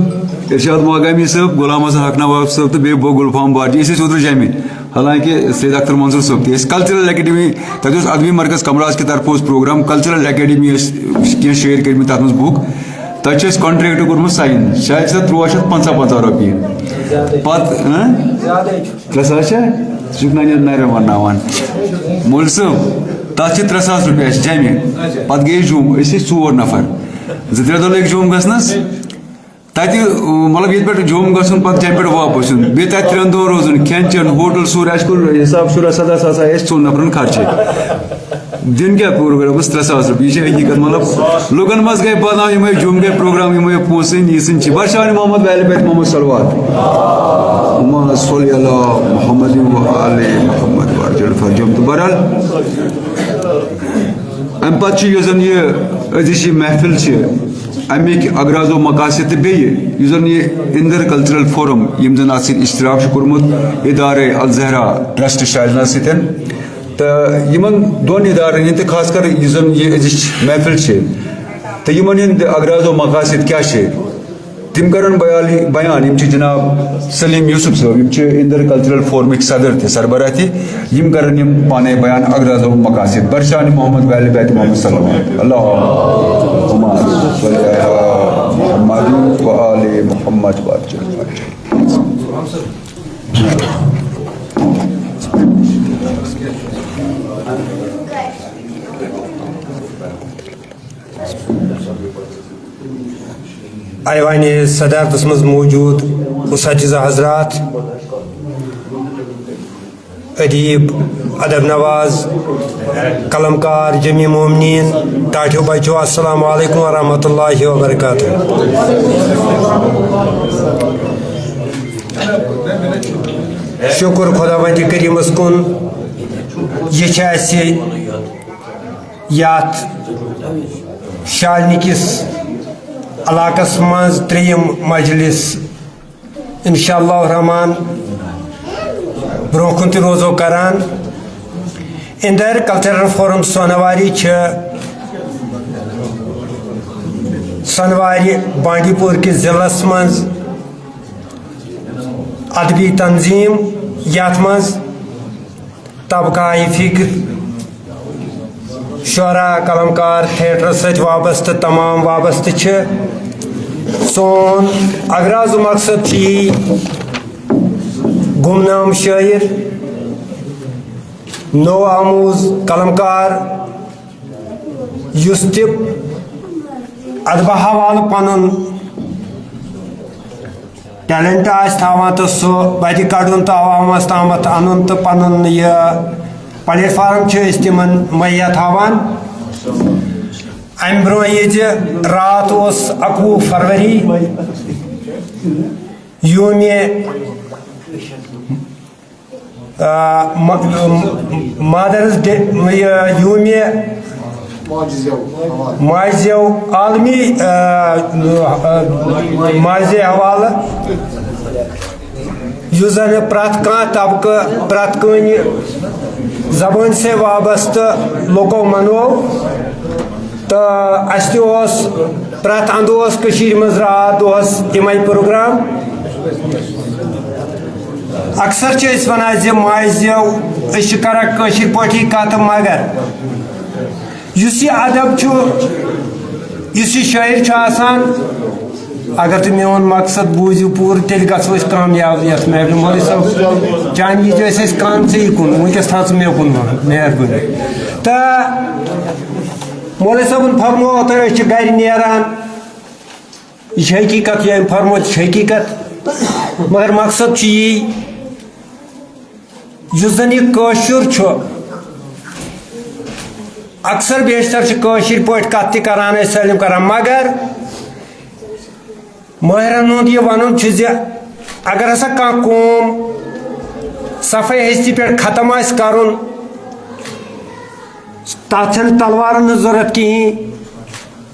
ارشاد ماگامی صٲب، غلام حسن حق نواب صٲب تہٕ بیٚیہِ بوگل فام بارجی، أسۍ ٲسۍ اوترٕ جمع۔ حالانکہ سید اختر منظور صٲب تہِ ٲسۍ کلچرل اکیڈمی، تتہِ اوس ادبی مرکز کمراز کہِ طرفہٕ اوس پروگرام، کلچرل اکیڈمی ٲسۍ کینٛہہ شٲعر کٔرمٕتۍ تتھ منٛز بُک۔ تتہِ چھُ اَسہِ کانٹریکٹ کوٚرمُت ساین، شاید چھِ تَتھ تُرٛواہ شیٚتھ پنٛژاہ پنٛژاہ رۄپیہِ۔ پتہٕ، ہاں؟ ترٛےٚ ساس چھا؟ ژٕ چھُکھ نَنہِ نَرٮ۪ن وَنناوان۔ مولوی صٲب، تَتھ چھِ ترٛےٚ ساس رۄپیہِ اَسہِ جمع۔ پَتہٕ گٔے أسۍ جوٚم، أسۍ ٲسۍ ژور نفر۔ زٕ ترٛےٚ دۄہ لٔگۍ جوٚم گژھنَس۔ تَتہِ، مطلب، ییٚتہِ پٮ۪ٹھ جوٚم گژھُن، پَتہٕ جمہِ پٮ۪ٹھ واپَس یُن، بیٚیہِ تَتہِ ترٛٮ۪ن دۄہَن روزُن، کھٮ۪ن چٮ۪ن، ہوٹل سورُے، اَسہِ کوٚر حِساب شُراہ سَداہ ساس آیہِ اَسہِ ژۄن نفرَن خرچہِ۔ دِن کیٛاہ پیوٚو رۄبَس؟ ترٛےٚ ساس رۄپیہِ۔ یہِ چھِ حقیٖقت۔ مطلب، لُکَن منٛز گٔے بدنام، یِمَے جوٚم گٔے پروگرام، یِمَے پونٛسہٕ نِسٕنۍ چھِ۔ بَرشاوان محمد ویلہِ پٮ۪ٹھ محمد صلوات۔ اللہم صلی علی محمد و آل محمد وعجل فرجہم۔ تہٕ بہرحال، اَمہِ پَتہٕ چھُ یُس زَن یہِ أزِچ یہِ محفل چھِ، اَمِکۍ اغراض و مقاصد تہٕ بیٚیہِ یُس زَن یہِ اِندر کلچرل فورم، یِم زَن اَتھ سۭتۍ اشتراک چھُ کوٚرمُت، ادارے الزہرا ٹرسٹ شاہجناز سۭتۍ، تہٕ یِمن دۄن ادارن ہٕنٛدۍ تہٕ خاص کر یُس زن یہِ أزِچ محفل چھِ تہٕ یِمن ہٕنٛدۍ اغراض و مقاصد کیٛاہ چھِ، تِم کرن بیان، بیان۔ یِم چھِ جناب سلیم یوسف صٲب، یِم چھِ اندر کلچرل فورمٕکۍ صدر تہِ سربراہ تہِ، یِم کرن یِم پانے بیان اغراض و مقاصد۔ برشان محمد ویل بیت محمد صلی اللہ علیہ وسلم۔ اللہم صل علی محمد و آل محمد وسلم۔ ایوان صدارتس منٛز موجود اساتذہ حضرات، ادیب، ادب نواز، قلمکار، جمیع مومنین، ٹاٹھیو بچو، السلام علیکم ورحمۃ اللہ وبرکاتہ۔ شکر خداوند کریمس کُن، یہ چھِ اسہِ یتھ شالنہِ کِس علاقس منٛز ترٛیٚیِم مجلس۔ انشاءاللہ الرحمن برونٛہہ کُن تہِ روزو کران۔ اندر کلچرل فورم سونواری چھِ سونوارِ بانڈی پور کِس ضلعس منٛز ادبی تنظیم، یتھ منٛز طبقہ فکر، شعرا، قلمکار، تھیٹرس سۭتۍ وابستہٕ تمام وابستہٕ چھِ۔ سون اغراض و مقصد چھُ یی، گمنام شٲعر، نو آموز قلمکار، یُس تہِ ادبہٕ حوالہٕ پنُن ٹیلنٹ آسہِ تھاوان تہٕ سُہ وتہِ کڑُن تہٕ عوامس تامتھ انُن تہٕ پنُن یہِ پلیٹ فارم چھِ أسۍ تِمن مہیا تھاوان۔ امہِ برونٛہہ یہِ زِ راتھ اوس اکوُہ فروری، یومِ آ، م-، م-، مادرس ڈے، یہِ یومِ ماجہِ زیو عالمی، آ، آ، ماجہِ حوالہٕ، یُس زن پرٛٮ۪تھ کانٛہہ طبقہٕ، پرٛٮ۪تھ کُنہِ زبٲنۍ سۭتۍ وابستہٕ لُکو منوو۔ تہٕ اَسہِ تہِ اوس پرٛٮ۪تھ اندٕ اوس کٔشیٖرِ منٛز راتھ دۄہس یِمے پروگرام۔ اکثر چھِ أسۍ ونان زِ ماجہِ زیو، أسۍ چھِ کران کٲشِر پٲٹھی کتھ، مگر یُس یہِ ادب چھُ، یُس یہِ شٲعر چھُ آسان، اگر تُہۍ میون مقصد بوٗزِو پوٗرٕ، تیٚلہِ گژھو أسۍ کامیاب یَتھ محفلہِ۔ مولوی صٲب، چانہِ وِزِ ٲسۍ أسۍ کانٛژٕے کُن، وٕنکیٚس تھاو ژٕ مےٚ کُن وَن، مہربٲنی۔ تہٕ مولوی صٲبُن فرموو اوترٕ، أسۍ چھِ گرِ نیران، یہِ چھِ حقیٖقت، یہِ أمۍ فرموو، یہِ چھِ حقیٖقت۔ مگر مقصد چھُ یی، یُس زن یہِ کٲشُر چھُ، اکثر بیشتر چھِ کٲشِر پٲٹھۍ کتھ تہِ کران، أسۍ سٲلِم کران، مگر مٲہرن ہُنٛد یہِ ونُن چھُ زِ اگر ہسا کانٛہہ قوم صفحہ ہستی پٮ۪ٹھ ختم آسہِ کرُن، تتھ چھنہٕ تلوارن ہٕنٛز ضرورت کِہیٖنۍ،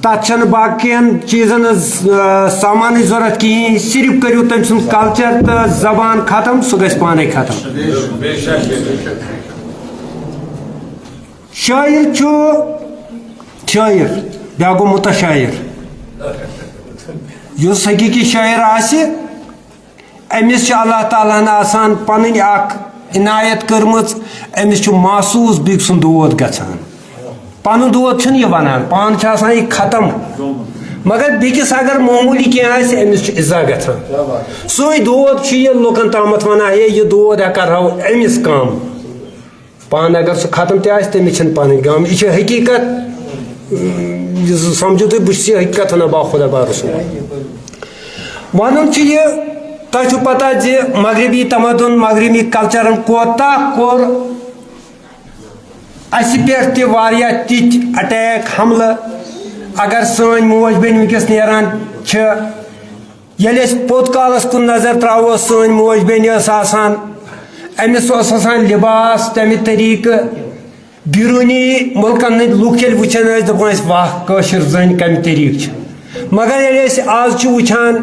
تتھ چھنہٕ باقین چیٖزن ہٕنٛز، آ، سامانٕچ ضرورت کِہیٖنۍ، صرف کٔرِو تٔمۍ سُنٛد culture تہٕ زبان ختم، سُہ گژھِ پانے ختم۔ شٲعر چھُ شٲعر، بیٛاکھ گوٚو متشاعر۔ یُس حقیٖقی شٲعر آسہِ، أمِس چھِ اللہ تعالیٰ ہن آسان پنٕنۍ اکھ عنایت کٔرمٕژ، أمِس چھُ محسوٗس بیٚکہِ سُنٛد دود گژھان۔ پنُن دود چھُنہٕ یہِ ونان، پانہٕ چھُ آسان یہِ ختم، مگر بیٚکِس اگر معموٗلی کینٛہہ آسہِ، أمِس چھُ اِزا گژھان۔ سُے دود چھُ یہِ لُکن تامَتھ ونان، ہے، یہِ دود ہا کرہو أمِس کم۔ پانہٕ اگر سُہ ختم تہِ آسہِ، تٔمِس چھَنہٕ پنٕنۍ غم۔ یہِ چھِ حقیٖقت۔ یہِ سمجھِو تُہۍ، بہٕ چھُس یہِ حقیٖقت ونان، باخۄدا بارسوٗل۔ ونُن چھُ یہِ، تۄہہِ چھُو پتہ زِ مغربی تمدُن، مغربی cultureن کوتاہ کوٚر اَسہِ پٮ۪ٹھ تہِ واریاہ تِتھۍ attack، حملہٕ۔ اگر سٲنۍ موج بیٚنہِ وٕنکیٚس نیران چھِ، ییٚلہِ أسۍ پوٚت کالس کُن نظر تراوو، سٲنۍ موج بیٚنہِ ٲس آسان، أمِس اوس آسان لباس تمہِ طریقہٕ، بیروٗنی مُلکن ہٕنٛدۍ لُکھ ییٚلہِ وٕچھان ٲسۍ، دَپان ٲسۍ، "واہ، کٲشِر زٔنۍ کمہِ طریقہٕ چھِ۔" مگر ییٚلہِ أسۍ آز چھِ وٕچھان،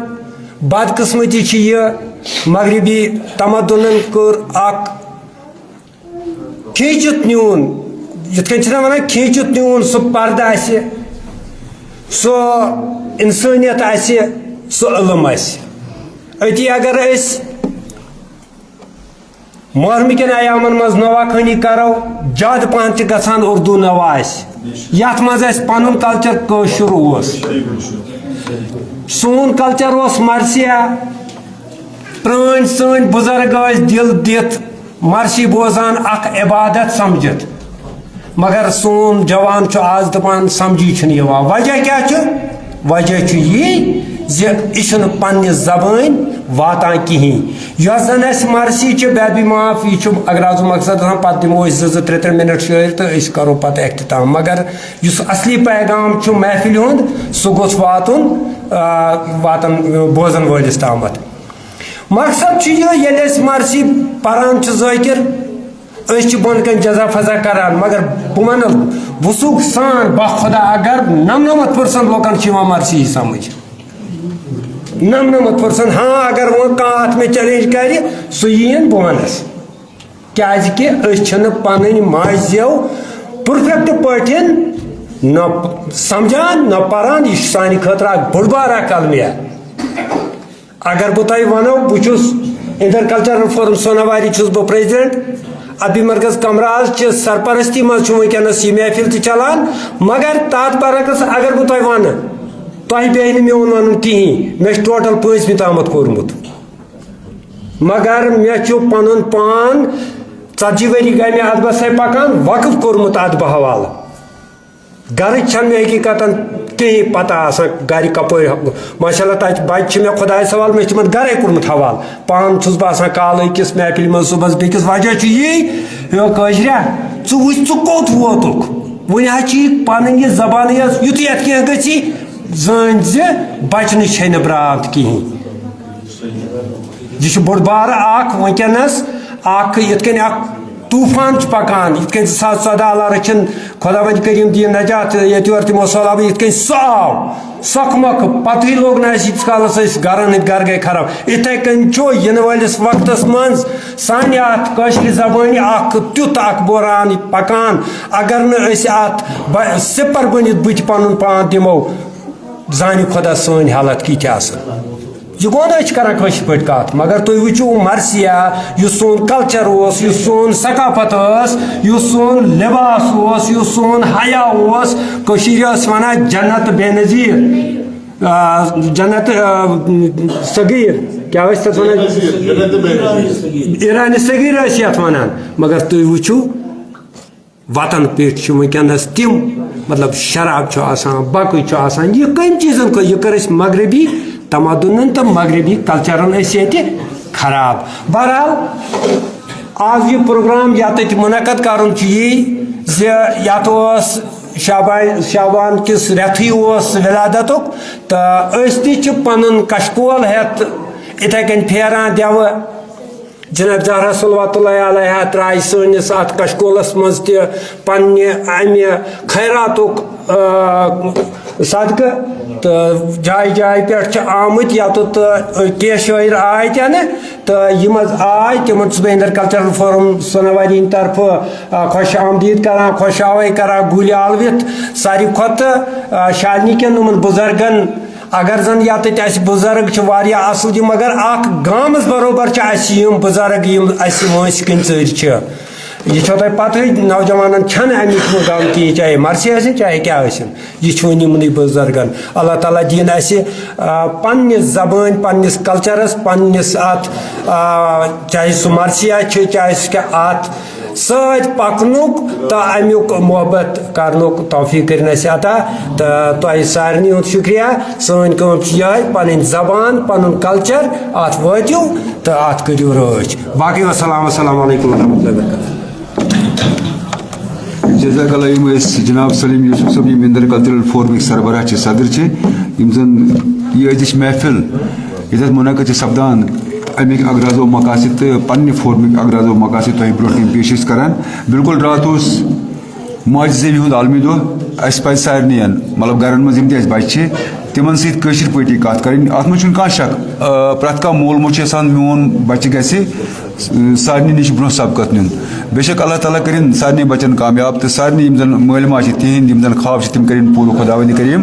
بدقٕسمتی چھِ یہِ، مغربی تمدُنن کٔر اکھ کھینچِتھ نیوٗن، یِتھ کٔنۍ چھِنہ وَنان، کھینچِتھ نیوٗن سُہ پردٕ اَسہِ، سُہ اِنسٲنیت اَسہِ، سُہ علم اَسہِ۔ أتی اگر أسۍ محرمہٕ کٮ۪ن ایامن منٛز نواخوانی کرو، زیادٕ پہن چھِ گژھان اردو نوا اَسہِ، یَتھ منٛز اَسہِ پنُن culture کٲشُر اوس۔ سون culture اوس مرثیہ، پرٲنۍ سٲنۍ بُزرگ ٲسۍ دِل دِتھ مرثی بوزان، اکھ عبادت سمجھِتھ۔ مگر سون جوان چھُ آز دپان سمجھی چھُنہٕ یِوان۔ وجہ کیٛاہ چھُ؟ وجہ چھُ یی زِ یہِ چھُنہٕ پننہِ زبٲنۍ واتان کِہیٖنۍ۔ یۄس زن اَسہِ مرثی چھِ، بے ادبی معاف، یہِ چھُ اگر آز مقصد آسان، پتہٕ دِمو أسۍ زٕ زٕ ترٛےٚ ترٛےٚ منٹ شٲعر تہٕ أسۍ کرو پتہٕ اختتام۔ مگر یُس اصلی پیغام چھُ محفلہِ ہُنٛد، سُہ گوٚژھ واتُن، آ، واتن، بوزن وٲلِس تامتھ۔ مقصد چھُ یہِ، ییٚلہِ أسۍ مرثی پران چھِ ذٲکِر، أسۍ چھِ بۄن کَنۍ جزا فضا کران، مگر بہٕ وَنہٕ وثوق سان، بخدا، اگر نَمنَمَتھ percent لُکَن چھِ یِوان مرثی سمجھ، نَمنَمَتھ percent۔ ہاں، اگر وۄنۍ کانٛہہ اَتھ مےٚ challenge کرِ، سُہ یِیِن، بہٕ وَنَس۔ کیازِ کہِ أسۍ چھِنہٕ پنٕنۍ ماجہِ زٮ۪و perfect پٲٹھۍ نہ سمجھان، نہ پران۔ یہِ چھُ سانہِ خٲطرٕ اکھ بوٚڑ بار اکھ المیہ۔ اگر بہٕ تۄہہِ ونو، بہٕ چھُس Inter Cultural Forum سوناواری چھُس بہٕ president۔ ادبی مرکز کمراز چہِ سرپرستی منٛز چھُ وٕنکیٚنس یہِ محفل تہِ چلان، مگر تتھ برعکس اگر بہٕ تۄہہِ ونہٕ، تۄہہِ بیٚہہِ نہٕ میون ونُن کِہیٖنۍ۔ مےٚ چھُ total پٲنٛژمہِ تامتھ کوٚرمُت۔ مگر مےٚ چھُ پنُن پان، ژتجی ؤری گٔے مےٚ ادبس سۭتۍ پکان، وقف کوٚرمُت ادبہٕ حوالہٕ۔ گرٕچ چھنہٕ مےٚ حقیقتاً کِہیٖنۍ پتہ آسان، گرِ کپٲرۍ۔ ماشاءاللہ، تتہِ بچہِ چھِ مےٚ خۄدایس حوالہٕ، مےٚ چھُ تِمن گرے کوٚرمُت حوالہٕ۔ پانہٕ چھُس بہٕ آسان کالہٕ أکِس محفلہِ منٛز صُبحس بیٚکِس۔ وجہ چھُ یی، ہے کٲشریا، ژٕ وٕچھ، ژٕ کوٚت ووتُکھ؟ وۄنۍ حظ چھِ یہِ پنٕنۍ یہِ زبانٕے حظ، یُتھُے یتھ کینٛہہ گژھی، زٲنۍ زِ بچنٕچ چھے نہٕ براتھ کِہیٖنۍ۔ یہِ چھُ بوٚڑ بارٕ اکھ وٕنکیٚنس اکھ، یِتھ کٔنۍ اکھ طوفان چھُ پکان، یِتھ کٔنۍ زٕ ساس ژۄدہ اللہ رٔچھِن، خۄداوند کریم دِیِن نجات، ییٚتہِ یورٕ تِمو سہلابہٕ یِتھ کٔنۍ سۄ آو، سۄکھٕ مۄکھٕ، پتہٕے لوٚگ نہٕ اَسہِ ییٖتِس کالس أسۍ گرن ہٕنٛدۍ گرٕ گٔے خراب۔ یِتھے کٔنۍ چھُ یِنہٕ وٲلِس وقتس منٛز سانہِ اتھ کٲشرِ زبٲنۍ اکھ تیُتھ اکھ بحران پکان، اگر نہٕ أسۍ اتھ ب-، سِپر بٔنِتھ بٕتھِ پنُن پان دِمو، زانہِ خۄدا سٲنۍ حالت کِتھ آسن۔ یہِ گوٚو نہٕ أسۍ چھِ کران کٲشِر پٲٹھۍ کتھ، مگر تُہۍ وٕچھِو مرثیہ، یُس سون culture اوس، یُس سون ثقافت ٲس، یُس سون لباس اوس، یُس سون حیا اوس، کٔشیٖرِ ٲس ونان جنت بے نظیر۔ آ، جنت، آ، صغیر، کیٛاہ ٲسۍ تَتھ وَنان؟ ایران صغیر ٲسۍ یَتھ وَنان۔ مگر تُہۍ وٕچھِو، وطن پیٚٹھۍ چھِ وٕنکیٚنَس تِم، مطلب، شراب چھُ آسان، باقٕے چھُ آسان۔ یہِ کَمہِ چیٖزَن کٔر؟ یہِ کٔر اَسہِ مغربی تمدُنَن تہٕ مغربی کلچرَن اَسہِ ییٚتہِ خراب۔ بہرحال، آز یہِ پروگرام یَتھ أسۍ منعقد کَرُن چھُ یی زِ یَتھ اوس شعبان، شعبان کِس رٮ۪تھٕے اوس ولادتُک، تہٕ أسۍ تہِ چھِ پَنُن کَشکول ہٮ۪تھ اِتھَے کٔنۍ پھیران دٮ۪وٕ۔ جناب زہرا صلوات اللہ علیہا ترٛایہِ سٲنِس اَتھ کَشکولَس منٛز تہِ پنٛنہِ اَمہِ خیراتُک، آ، صدقہٕ، تہٕ جایہِ جایہِ پٮ۪ٹھ چھِ آمٕتۍ یَتُتھ، تہٕ کینٛہہ شٲعر آے تہِ نہٕ، تہٕ یِم حظ آے، تِمَن چھُس بہٕ اِنڈَر کلچرل فورم سوناواری ہِنٛدِ طرفہٕ، آ، خوش آمدید کران، خوش آوے کران، گُلۍ آلوِتھ۔ ساروی کھۄتہٕ، آ، شالنی کٮ۪ن یِمَن بُزرگَن، اگر زَن یَتٮ۪تھ اَسہِ بُزرگ چھِ واریاہ اَصٕل تہِ، مگر اَکھ گامَس بروبر چھِ اَسہِ یِم بُزرگ، یِم اَسہِ وٲنٛسہِ کِنۍ ژٔرۍ چھِ۔ یہِ چھو تۄہہِ پَتہٕے، نوجوانَن چھَنہٕ اَمِچ ہُہ غم کِہیٖنۍ، چاہے مرثی ٲسِن، چاہے کیٛاہ ٲسِن۔ یہِ چھُ وۄنۍ یِمنٕے بُزرگن۔ اللہ تعالیٰ دِیِن اَسہِ، آ، پننِس زبٲنۍ، پننِس کلچرس، پننِس اَتھ، آ، چاہے سُہ مرثیہ چھُ، چاہے سُہ کیٛاہ، اَتھ سۭتۍ پکنُک تہٕ اَمیُک محبت کرنُک توفیق کٔرِن اَسہِ عطا۔ تہٕ تۄہہِ سارنٕے ہُنٛد شُکریہ، سٲنۍ کٲم چھِ یِہوٚے، پنٕنۍ زبان، پنُن کلچر، اَتھ وٲتِو تہٕ اَتھ کٔرِو رٲچھ۔ باقٕے وسلام، السلام علیکم ورحمۃ اللہ وبرکاتہ۔ جزاک اللہ۔ یِم ٲسۍ جناب سلیم یوسف صٲب، یِم اِنڈَر کلچرل فورمٕکۍ سربراہ چھِ، صدر چھِ، یِم زَن یہِ أزِچ محفل ییٚتٮ۪تھ منعقد چھِ سپدان، اَمِکۍ اغراض و مقاصد تہٕ پننہِ فورمٕکۍ اغراض و مقاصد تۄہہِ برونٛٹھ کَنہِ پیش ٲسۍ کران۔ بالکل راتھ اوس ماجہِ زیوِ ہُنٛد عالمی دۄہ۔ اَسہِ پَزِ سارنٕے، مطلب، گرن منٛز یِم تہِ اَسہِ بَچہِ چھِ، تِمن سۭتۍ کٲشِر پٲٹھی کَتھ کَرٕنۍ۔ اَتھ منٛز چھُنہٕ کانٛہہ شک۔ آ، پرٛٮ۪تھ کانٛہہ مول موج چھُ یَژھان میون بَچہٕ گژھِ، آ، سارنٕے نِش برونٛہہ سبقت نیُن۔ بے شک اللہ تعالیٰ کٔرِن سارنٕے بَچَن کامیاب، تہٕ سارنٕے یِم زَن مٲلۍ ماجہِ چھِ تِہِنٛدۍ یِم زَن خواب چھِ، تِم کٔرِن پوٗرٕ خۄداوندِ کریٖم۔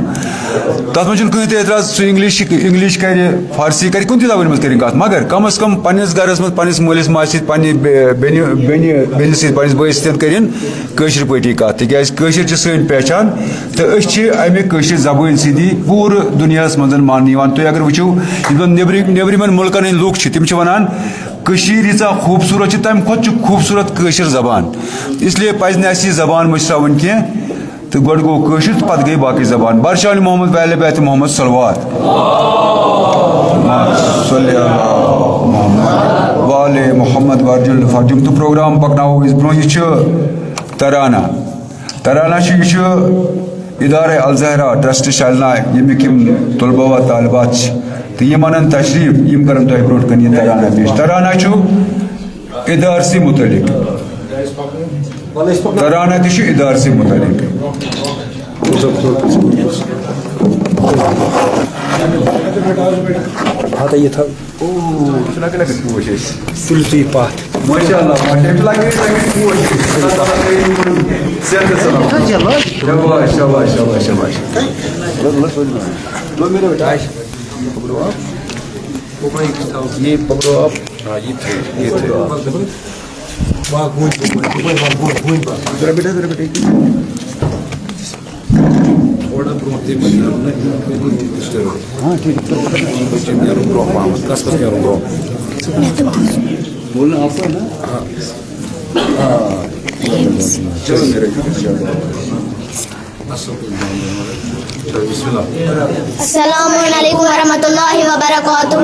تَتھ منٛز چھُنہٕ کٕہٕنۍ تہِ اعتراض، سُہ English، English کَرِ، فارسی کَرِ، کُنہِ تہِ زبٲنۍ منٛز کٔرِن کَتھ، مگر کم از کم پنٛنِس گَرَس منٛز، پنٛنِس مٲلِس ماجہِ سۭتۍ، پنٛنہِ بے-، بیٚنہِ، بیٚنہِ، بیٚنہِ سۭتۍ، پنٛنِس بٲیِس سۭتۍ کٔرِن کٲشِر پٲٹھی کَتھ، تِکیٛازِ کٲشِر چھِ سٲنۍ پہچان تہٕ أسۍ چھِ اَمہِ کٲشِر زبٲنۍ سۭتی پوٗرٕ دُنیاہَس منٛز ماننہٕ یِوان۔ تُہۍ اگر وٕچھِو، یِم زَن نیٚبرِم، نیٚبرِمٮ۪ن مُلکَن ہٕنٛدۍ لُکھ چھِ، تِم چھِ وَنان، کٔشیٖر ییٖژاہ خوٗبصوٗرت چھِ، تَمہِ کھۄتہٕ چھِ خوٗبصوٗرت کٲشِر زبان۔ اس لیے پَزِ نہٕ اَسہِ یہِ زبان مٔشراوٕنۍ کینٛہہ۔ تہٕ گۄڈٕ گوٚو کٲشُر تہٕ پَتہٕ گٔے باقٕے زبان۔ برشاولی محمد ویلے بیت محمد صلوات۔ صلی اللہ محمد وآل محمد ورجل فرجم۔ تہٕ پروگرام پَکناوو أسۍ برونٛہہ۔ یہِ چھُ ترانہ۔ ترانہ چھُ، یہِ چھُ ادارے الزہرا ٹرسٹ شالنا، ییٚمِکۍ یِم طلبہ و طالبات چھِ۔ تہٕ یِم اَنَن تشریٖف، یِم کَرَن تۄہہِ برونٛٹھ کَنہِ یہِ ترانہ پیش۔ ترانہ چھُ ادارسٕے متعلق۔ ترانہ تہِ چھُ ادارسٕے متعلق۔ ہتا یہِ تھاو۔ او، چھُنہ کَنہِ کَنہِ پوش اَسہِ؟ سُلہِ ژٕے پَتھ۔ ماشاء اللہ، ماشاء اللہ، چھُ لَگان، لَگان پوش اَسہِ۔ اللہ تعالیٰ تھٲیِن یِمَن صحت و سلامت۔ شاباش، شاباش، شاباش، شاباش۔ لو میرے بیٹا۔ یہ پکڑو آپ۔ ہاں، یہ تھے، یہ تھے۔ واہ، گوٗج، گوٗج، گوٗج، گوٗج، گوٗج، گوٗج۔ ذرا بیٹا، ذرا بیٹا۔ تھوڑا برونٛہہ تہِ، ہاں، ٹھیٖک۔ نیرُن برونٛہہ پہمتھ، کَس کَس نیرُن برونٛہہ؟ بولنا آپ کو ہے نا؟ ہاں۔ ہاں۔ چلو، میرے۔ السلام علیکم ورحمۃ اللہ وبرکاتہ۔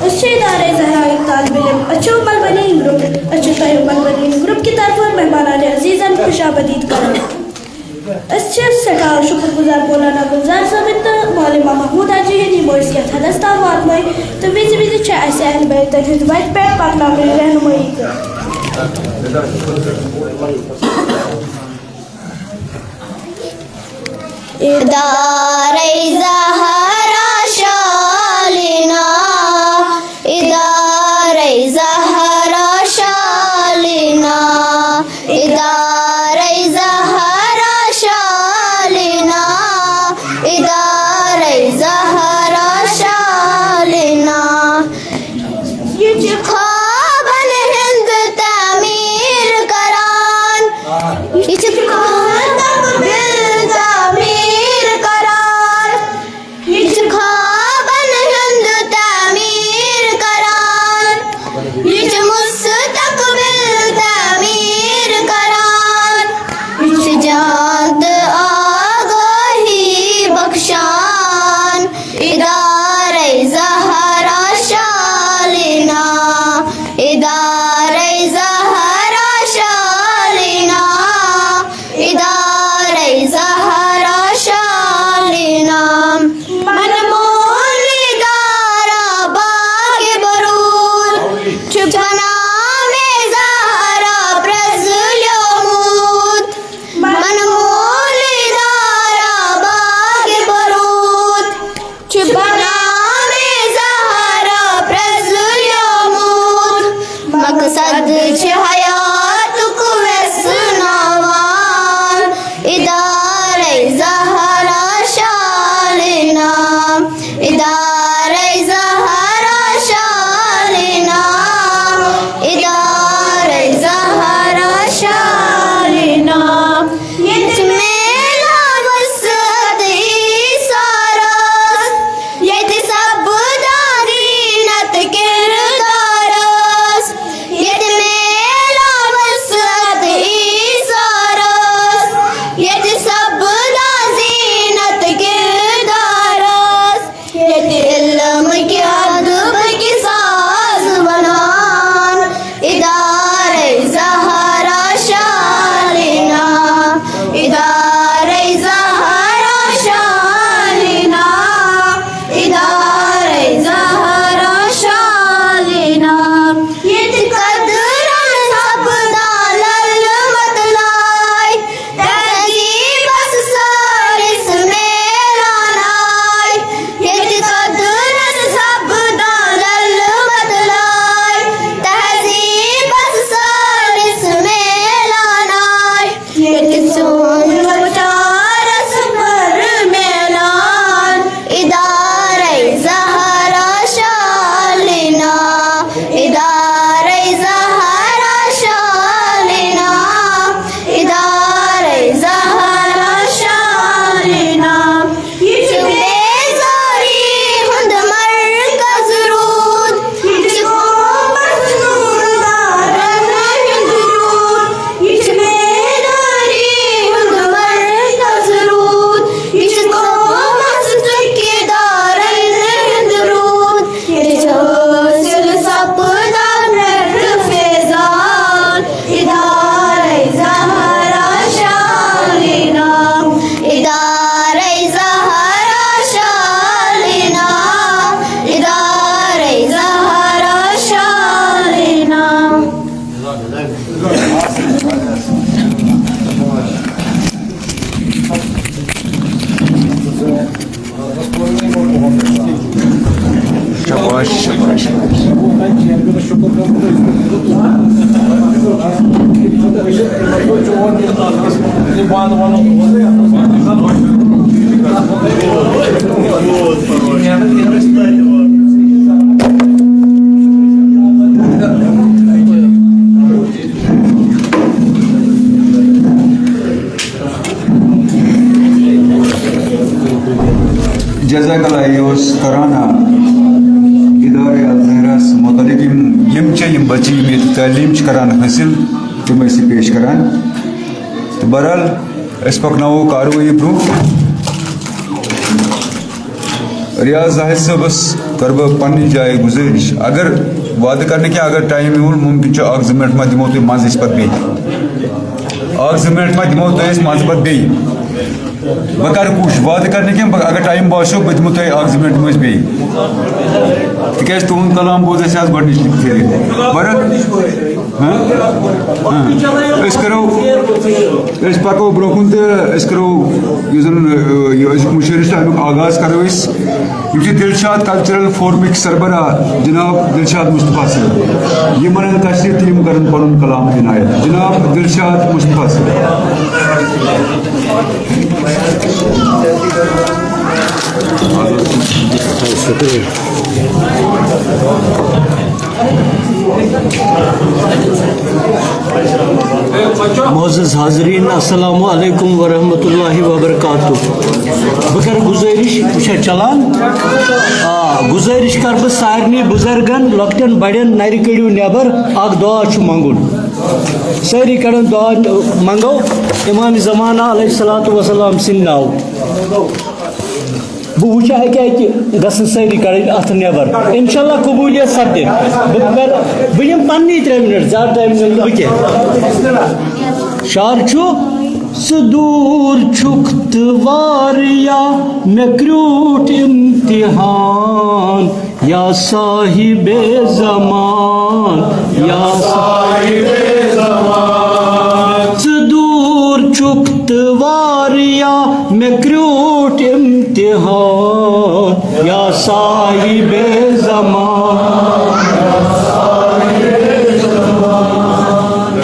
أسۍ چھِ ادارے زہرا ہٕکۍ طالب علم۔ أسۍ چھِ عمر بنی گروپ۔ أسۍ چھِ تۄہہِ عمر بنی گروپ کہِ طرفہٕ مہمانان عزیزن خوش آمدید کران۔ أسۍ چھِ سٮ۪ٹھاہ شُکر گُزار مولانا گُلزار صٲبٕنۍ تہٕ معلمہ محموٗد حاجی ہٕنٛدۍ، یِمو أسۍ یَتھ حدس تام واتنٲوۍ تہٕ وِزِ وِزِ چھِ اَسہِ اہل بیتن ہٕنٛز وَتہِ پٮ۪ٹھ پَکناونٕچ رہنمٲیی کٔر۔ ادارے زہرا شالینا، ادارے زہرا شالینا، ادارے زہرا شالینا، ادارے زہرا شالینا۔ یہِ چھِ خوابن ہٕنٛز تعمیٖر کران۔ یہِ چھِ خوابن ہٕنٛز تعمیٖر سون وچارس پر میلان، ادارے زہرا شالینا، ادارے زہرا شالینا، ادارے زہرا شالینا۔ یہ چھُ بیزاری ہُنٛد مرکز روٗد، یہِ چھُ قومس نوٗر دارن ہُنٛد روٗد۔ یہ چھُ بیداری ہُنٛد مرکز روٗد، یہ چھُ قومس ٹھیکیدارن ہُنٛد روٗد۔ یہ چھُ حٲصِل سپدان مہر فیضان، ادارے زہرا شالینا، ادارے زہرا شالینا، ادارے زہرا شالینا۔ شاباش، شاباش، شاباش۔ جزاک اللہ، یہِ اوس ترانہ ادارے الزہرس متعلق۔ یِم، یِم چھِ یِم بچہِ، یِم ییٚتہِ تعلیٖم چھِ کران حٲصِل، تِم ٲسۍ یہِ پیش کران۔ تہٕ بہرحال، أسۍ پکناوو کاروٲیی برٛونٛہہ۔ ریاض زاہد صٲبس کرٕ بہٕ پننہِ جایہِ گُزٲرِش، اگر وعدٕ کرنہٕ کینٛہہ، اگر ٹایم یِیہِ، ممکن چھُ اکھ زٕ منٹ ما دِمو تۄہہِ منٛزٕ أسۍ پتہٕ بیٚیہِ۔ اکھ زٕ منٹ ما دِمو تۄہہِ أسۍ منٛزٕ پتہٕ بیٚیہِ۔ بہٕ کرٕ کوٗشِش، وعدٕ کرنہٕ کینٛہہ، بہٕ، اگر ٹایم باسیو، بہٕ دِمو تۄہہِ اکھ زٕ منٹ منٛز بیٚیہِ۔ تِکیٛازِ تُہُنٛد کلام بوٗز اَسہِ آز گۄڈٕنِچ پھِرِ۔ بہرحال، ہاں؟ ہاں۔ أسۍ کرو، أسۍ پکو برٛونٛہہ کُن تہٕ أسۍ کرو یُس زن، ٲ، یہِ أزیُک مُشٲعرٕ چھُ، اَمیُک آغاز کرو أسۍ۔ یِم چھِ دلشاد کلچرل فورمٕکۍ سربراہ جناب دلشاد مصطفیٰ صٲب۔ یِمن ہٕنٛز تشریف تہٕ یِم کرن پنُن کلام عنایت۔ جناب دلشاد مصطفیٰ صٲب۔ شکریہ۔ معزز حاضرین، السلام علیکم ورحمۃ اللہ وبرکاتہ۔ بہٕ کرٕ گُزٲرِش، یہِ چھا چلان؟ آ، گُزٲرِش کرٕ بہٕ سارنٕے بُزرگن، لۄکٹٮ۪ن بڑٮ۪ن، نرِ کٔڑِو نٮ۪بر، اکھ دُعا چھُ منٛگُن۔ سٲری کڑن دُعا، منٛگو امام زمانہ علیہ الصلوۃ والسلام سٕنٛدِ ناوٕ۔ بہٕ وٕچھٕ اَکہِ اَکہِ گژھن سٲری کَڑٕنۍ اَتھٕ نٮ۪بر۔ اِنشاءاللہ قبوٗلیت سَپدِ۔ بہٕ کَرٕ، بہٕ یِمہٕ پنٛنی ترٛےٚ مِنَٹ، زیادٕ ٹایم نِمہٕ نہٕ بہٕ کینٛہہ۔ شعر چھُ، ژٕ دوٗر چھُکھ تہٕ واریاہ مےٚ کریوٗٹھ اِمتِحان۔ یا صاحب زمان، یا صاحب زمان۔ ژٕ دوٗر چھُکھ تہٕ واریاہ مےٚ کریوٗٹھ اِمتِحان۔ یا صاحب زمان۔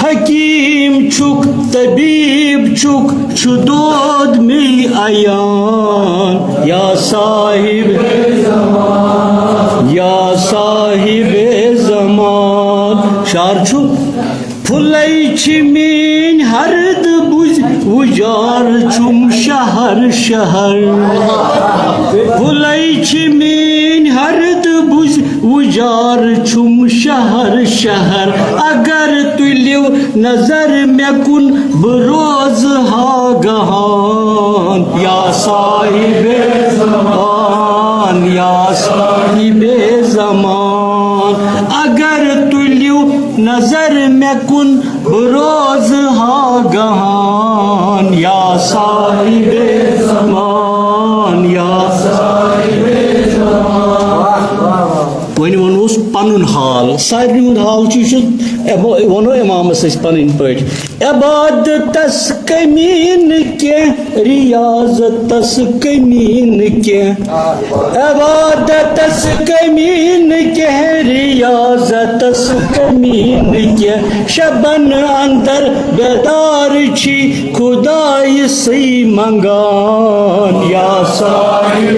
حکیٖم چھُکھ، طبیٖب چھُکھ، چھُ دود مے عیان۔ یا صاحب، یا صاحب زمان۔ شعر چھُ، پھُلے چھِ میٲنۍ ہردٕ بُزۍ، وُجار چھُم شہر شہر۔ پھُلے چھِ میٲنۍ ہردٕ بُزۍ، وُجار چھُم شہر شہر۔ اگر تُلِو نظر مےٚ کُن، بہٕ روزٕ ہا گہان۔ یا صاحب زمان، یا صاحب زمان۔ اگر تُلِو نظر مےٚ کُن، بہٕ روزٕ ہا گہان۔ یا صاحب زمان، یا صاحب زمان۔ وۄنۍ ووٚنُس، پنُن حال، سارنٕے ہُنٛد حال چھُ، یہِ چھُ، وَنو اِمامَس أسۍ پنٕنۍ پٲٹھۍ۔ عبادتس کمی نہٕ کینٛہہ، ریاضتس کمی نہٕ کینٛہہ۔ عبادتس کمی نہٕ کینٛہہ، ریاضتس کمی نہٕ کینٛہہ۔ شبن اندر بیدار چھی خدایہِ سٕے منگان، یا صاحب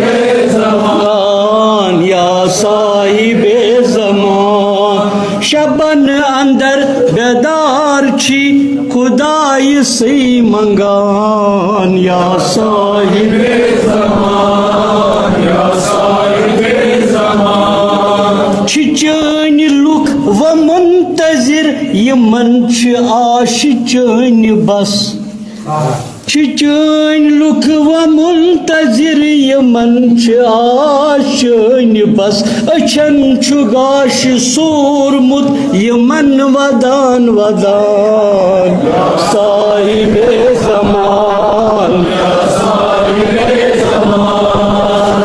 زمان، یا صاحب زمان۔ شبن اندر بیدار چھی خدایہِ سٕے منگان، یا صاحب زمان، یا صاحب زمان۔ چھِ چٲنۍ لُکھ و منتظر، یِمن چھِ آش چٲنۍ بس۔ چھِ چٲنۍ لُکھ و منتظر، یِمن چھِ آش چٲنۍ بس۔ أچھن چھُ گاش سورمُت، یِمن ودان ودان۔ صاحب زمان،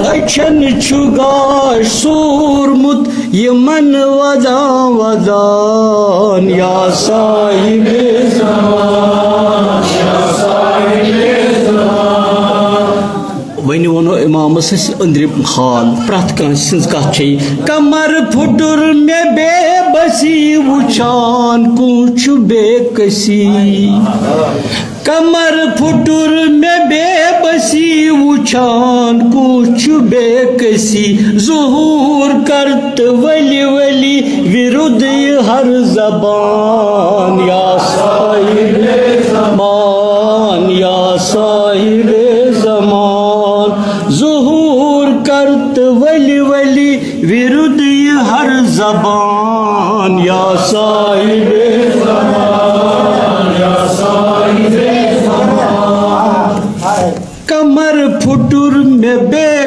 أچھن چھُ گاش سورمُت، یِمن ودان ودان، یا صاحب زمان، یا صاحب زمان۔ وۄنۍ وَنو اِمامَس أسۍ أنٛدرِم حال، پرٛٮ۪تھ کٲنٛسہِ سٕنٛز کَتھ چھے۔ کمر پھُٹُر مےٚ بے بسی وٕچھان، کُس چھُ بے کسی۔ کمر پھُٹُر مےٚ بے بسی وٕچھان، کُس چھُ بے کسی۔ ظہوٗر کر تہٕ ؤلِو ؤلِو وِرُد یہِ ہر زبان، یا صاحب زمان، یا صاحب زمان۔ ظہوٗر کر تہٕ ؤلِو ؤلِو وِرُد یہِ ہر زبان، یا صاحب زمان، یا صاحب زمان۔ کمر پھُٹُر مےٚ بے،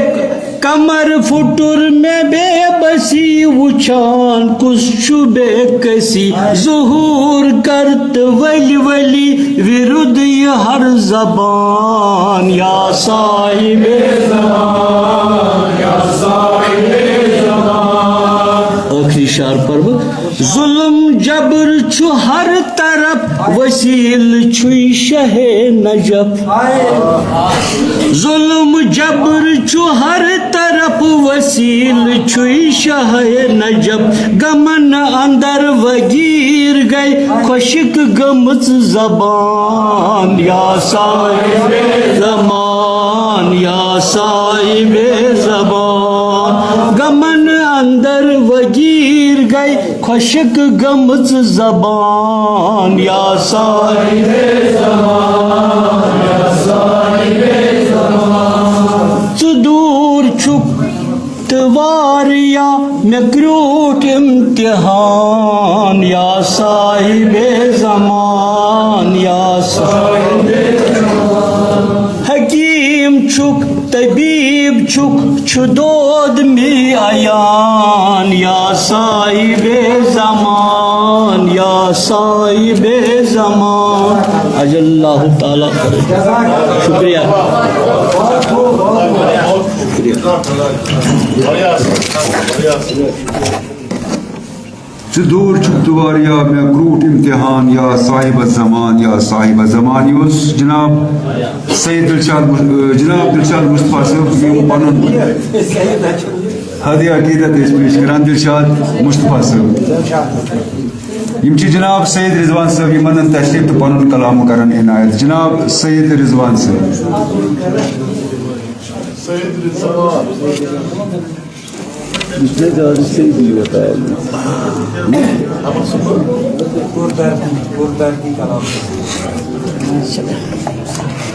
کمر پھُٹُر مےٚ بے بسی وٕچھان، کُس چھُ بے کسی۔ ظہوٗر کر تہٕ ؤلِو ؤلِو وِرُد یہِ ہر زبان، یا صاحب زمان، یا صاحب زمان۔ ٲخری شعر پَرٕ بہٕ۔ ظُلم جبر چھُ ہر طرف، وسیلہٕ چھُے شاہِ نجف۔ ظُلم جبر چھُ ہر طرف، وسیلہٕ چھُے شاہِ نجف۔ غمن اندر وغیر گٔے خۄشک گٔمٕژ زبان، یا صاحب زمان، یا صاحب زمان۔ غمن اندر وغیر گٔے خۄشک گٔمٕژ زبان، یا صاحب زمان، یا صاحب زمان۔ ژٕ دوٗر چھُکھ تہٕ واریاہ مےٚ کرٛوٗٹھ امتحان، یا صاحب زمان، یا صاحب زمان۔ حکیم چھُکھ، طبیب چھُکھ، چھُ دود می عیان، یا صاحب زمان، یا صاحب زمان۔ اجل اللہ تعالیٰ۔ شکریہ۔ شکریہ۔ ژٕ دوٗر چھُکھ تہٕ واریاہ مےٚ کرٛوٗٹھ امتحان، یا صاحب زمان، یا صاحب زمان۔ یہِ اوس جناب سید دلشاد مُ-، جناب دلشاد مصطفیٰ صٲب، یِم پنُن ہدیہ عقیدت ٲسۍ پیش کران، دلشاد مصطفیٰ صٲب۔ یِم چھِ جناب سید رضوان صٲب، یِمن تشریف تہٕ پنُن کلام کران عنایت۔ جناب سید رضوان صٲب۔ سید رضوان۔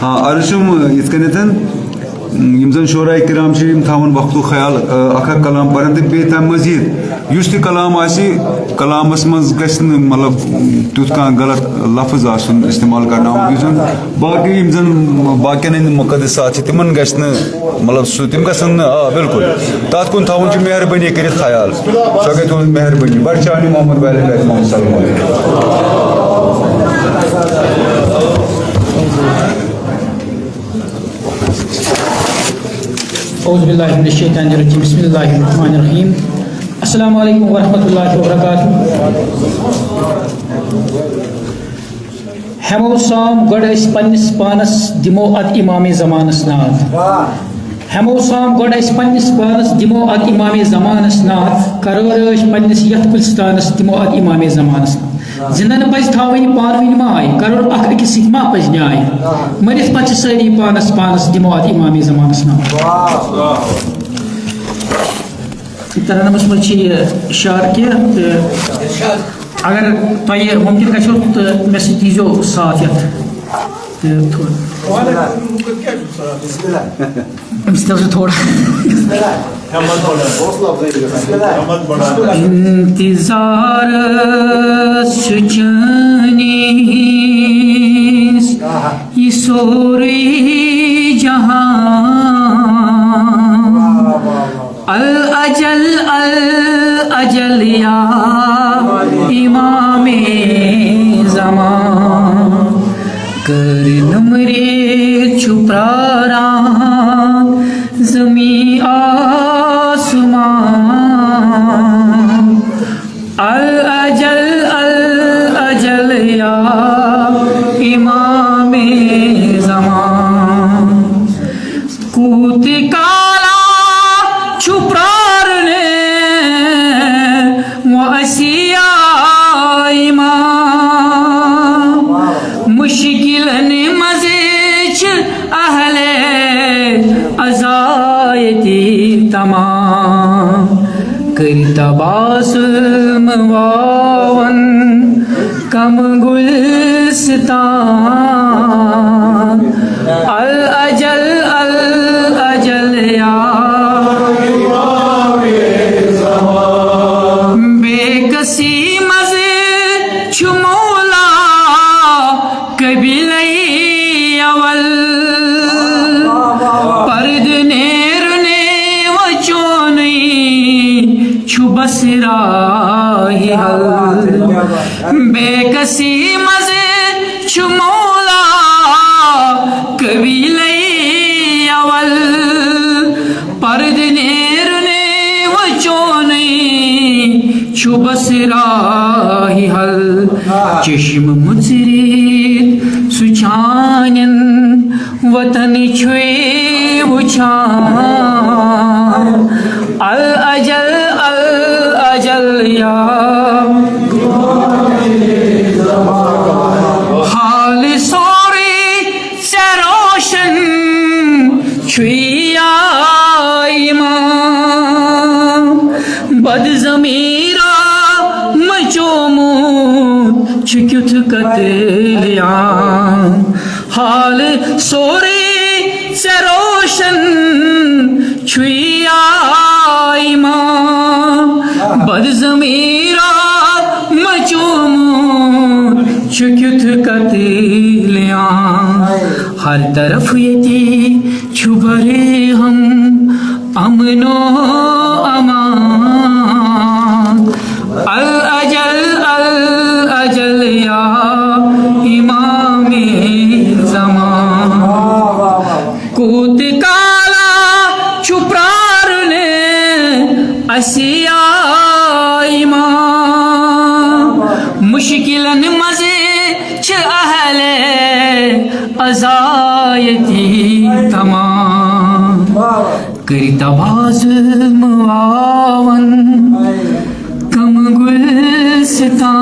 ہاں، عرض چھُم یِتھ کٔنٮ۪تھ، یِم زَن شعراء کرام چھِ، یِم تھاوَن وقتُک خیال، اَکھ اَکھ کلام پَرَن تہٕ بیٚیہِ تَمہِ مٔزیٖد یُس تہِ کلام آسہِ، کلامَس منٛز گژھِ نہٕ، مطلب، تیُتھ کانٛہہ غلط لفظ آسُن استعمال کرنہٕ آمُت، یُس زَن باقٕے، یِم زَن باقیَن ہٕنٛدۍ مُقدسات چھِ، تِمَن گژھِ نہٕ، مطلب، سُہ، تِم گژھن نہٕ، آ، بِلکُل۔ تَتھ کُن تھاوُن چھُ مہربٲنی کٔرِتھ خیال۔ سۄ گٔے تُہٕنٛز مہربٲنی۔ بَڑٕ چانہِ محمد والٮ۪ن گژھِ محمد سلام۔ أعوذ باللہ من الشیطان الرجیم۔ بسم اللہ الرحمن الرحیم۔ السلام علیکم ورحمۃ اللہ وبرکاتہ۔ ہیمو سام گۄڈٕ أسۍ پننِس پانس دِمو اتھ امام زمانس ناد۔ ہیمو سام گۄڈٕ أسۍ پننِس پانس دِمو اتھ امام زمانس ناد۔ کرو رٲچھ پننِس یتھ گُلستانس، دِمو اتھ امام زمانس ناد۔ زندن پزِ تھاوٕنۍ پانہٕ ؤنۍ ماے، کرو اکھ أکِس سۭتۍ ما پزِ نیاے۔ مٔرِتھ پتہٕ چھِ سٲری پانس پانس، دِمو اتھ امام زمانس ناد۔ ترنمس منٛز چھِ یہِ اشارٕ کینٛہہ، تہٕ اگر تۄہہِ مُمکِن گژھیو تہٕ مےٚ سۭتۍ دیٖزیو ساتھ یتھ تہٕ تھوڑا۔ أمِس تہِ حظ چھُ تھوڑا۔ انتظار سُہ چٲنِس یہِ سورُے جہان۔ الاجل، الاجل یا امام زمان، کٔرۍ نُمرِ چھُ پراران زمین آسمان۔ الاجل، الاجل یا امام زمان، کوٗت کالا چھُ پرارنہِ وۄنۍ اَسہِ یا امام؟ مُشکِلن منٛز چھِ اہل عزا ییٚتہِ تمام۔ کٔرۍ تباہ ظُلم واون کم گُلستان۔ الاجل، الاجل یا بے کسی منٛز چھُ مولا قبیلے اول۔ پردٕ نیرُن وۄنۍ چونُے چھُ بس راہہِ حل۔ بے کسی منٛز چھُ مولا قبیلے اول۔ پردٕ نیرُن وۄنۍ چونُے چھُ بس راہہِ حل۔ چشم مُژرِتھ سُہ چانٮ۪ن وطن چھُے وٕچھان۔ الاجل، الاجل یا حال سورُے ژےٚ روشن چھُے یا امام۔ بد ضمیرا مچومُت چھُ کیُتھ قتل عام۔ حال سورُے ژےٚ روشن چھُے یا امام۔ بد ضمیرا مچومُت چھُ کیُتھ قتل عام۔ ہر طرف ییٚتہِ چھُ برہم امن و امان۔ الاجل، الاجل یا امام زمان، کوٗت کالا چھُ پرارُن اَسہِ یا امام؟ مُشکِلن منٛز چھِ اہل عزا ییٚتہِ تمام۔ کٔرۍ تباہ ظُلم واون کم گُلستان۔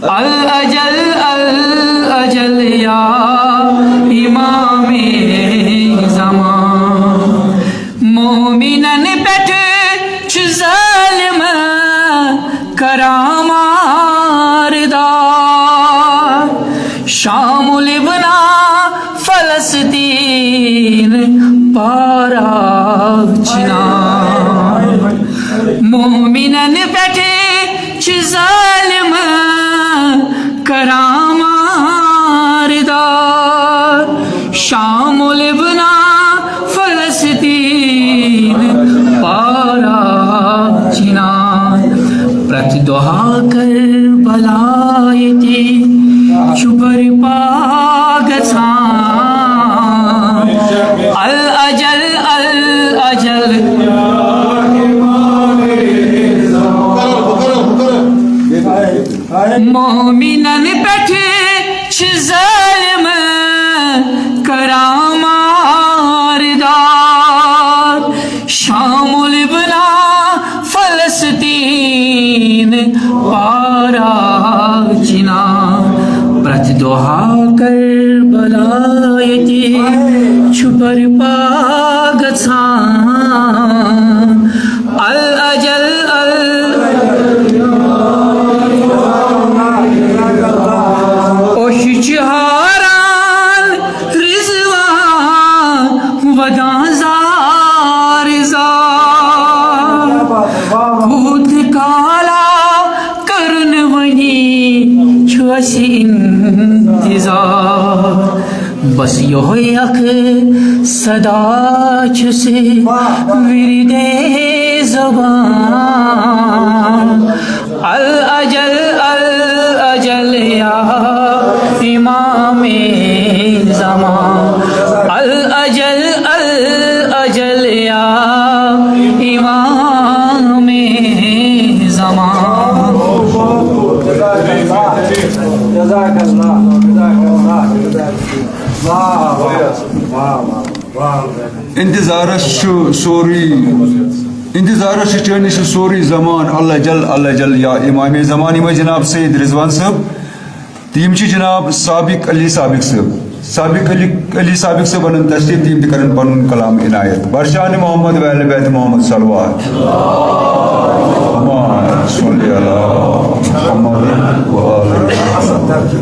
الاجل، الاجل یا امام زمان۔ مومنن پٮ۪ٹھ چھُ ظٲلم کران ماردار۔ شام و لبنان، فلسطین، پارا چنار۔ مومنن پٮ۪ٹھ چھِ ظٲلم کران ماردار۔ شام و لبنان، فلسطین، پارا چنار۔ پرٛٮ۪تھ دۄہا کربلا ییٚتہِ چھُ برپا گژھان۔ الاجل، الاجل۔ بس یہوے اکھ صدا چھُ سے ورد زبان۔ الاجل، الاجل یا امام زمان، الاجل، الاجل یا امام زمان۔ جزاک اللہ، جزاک اللہ، جزاک اللہ۔ واہ، واہ، واہ، واہ، واہ۔ انتظارس چھُ سورُے، انتظارس چھُ چٲنِس چھُ سورُے زمان، الاجل، الاجل یا امام زمان، یِمے جناب سید رضوان صٲب، تہٕ یِم چھِ جناب سابق علی سابق صٲب، سابق علی، علی سابق صٲب انن تشریف، تِم تہِ کرن پنُن کلام عنایت۔ برشان محمد و اہل بیت محمد صلوات۔ اللہم صل علی محمد و آل محمد۔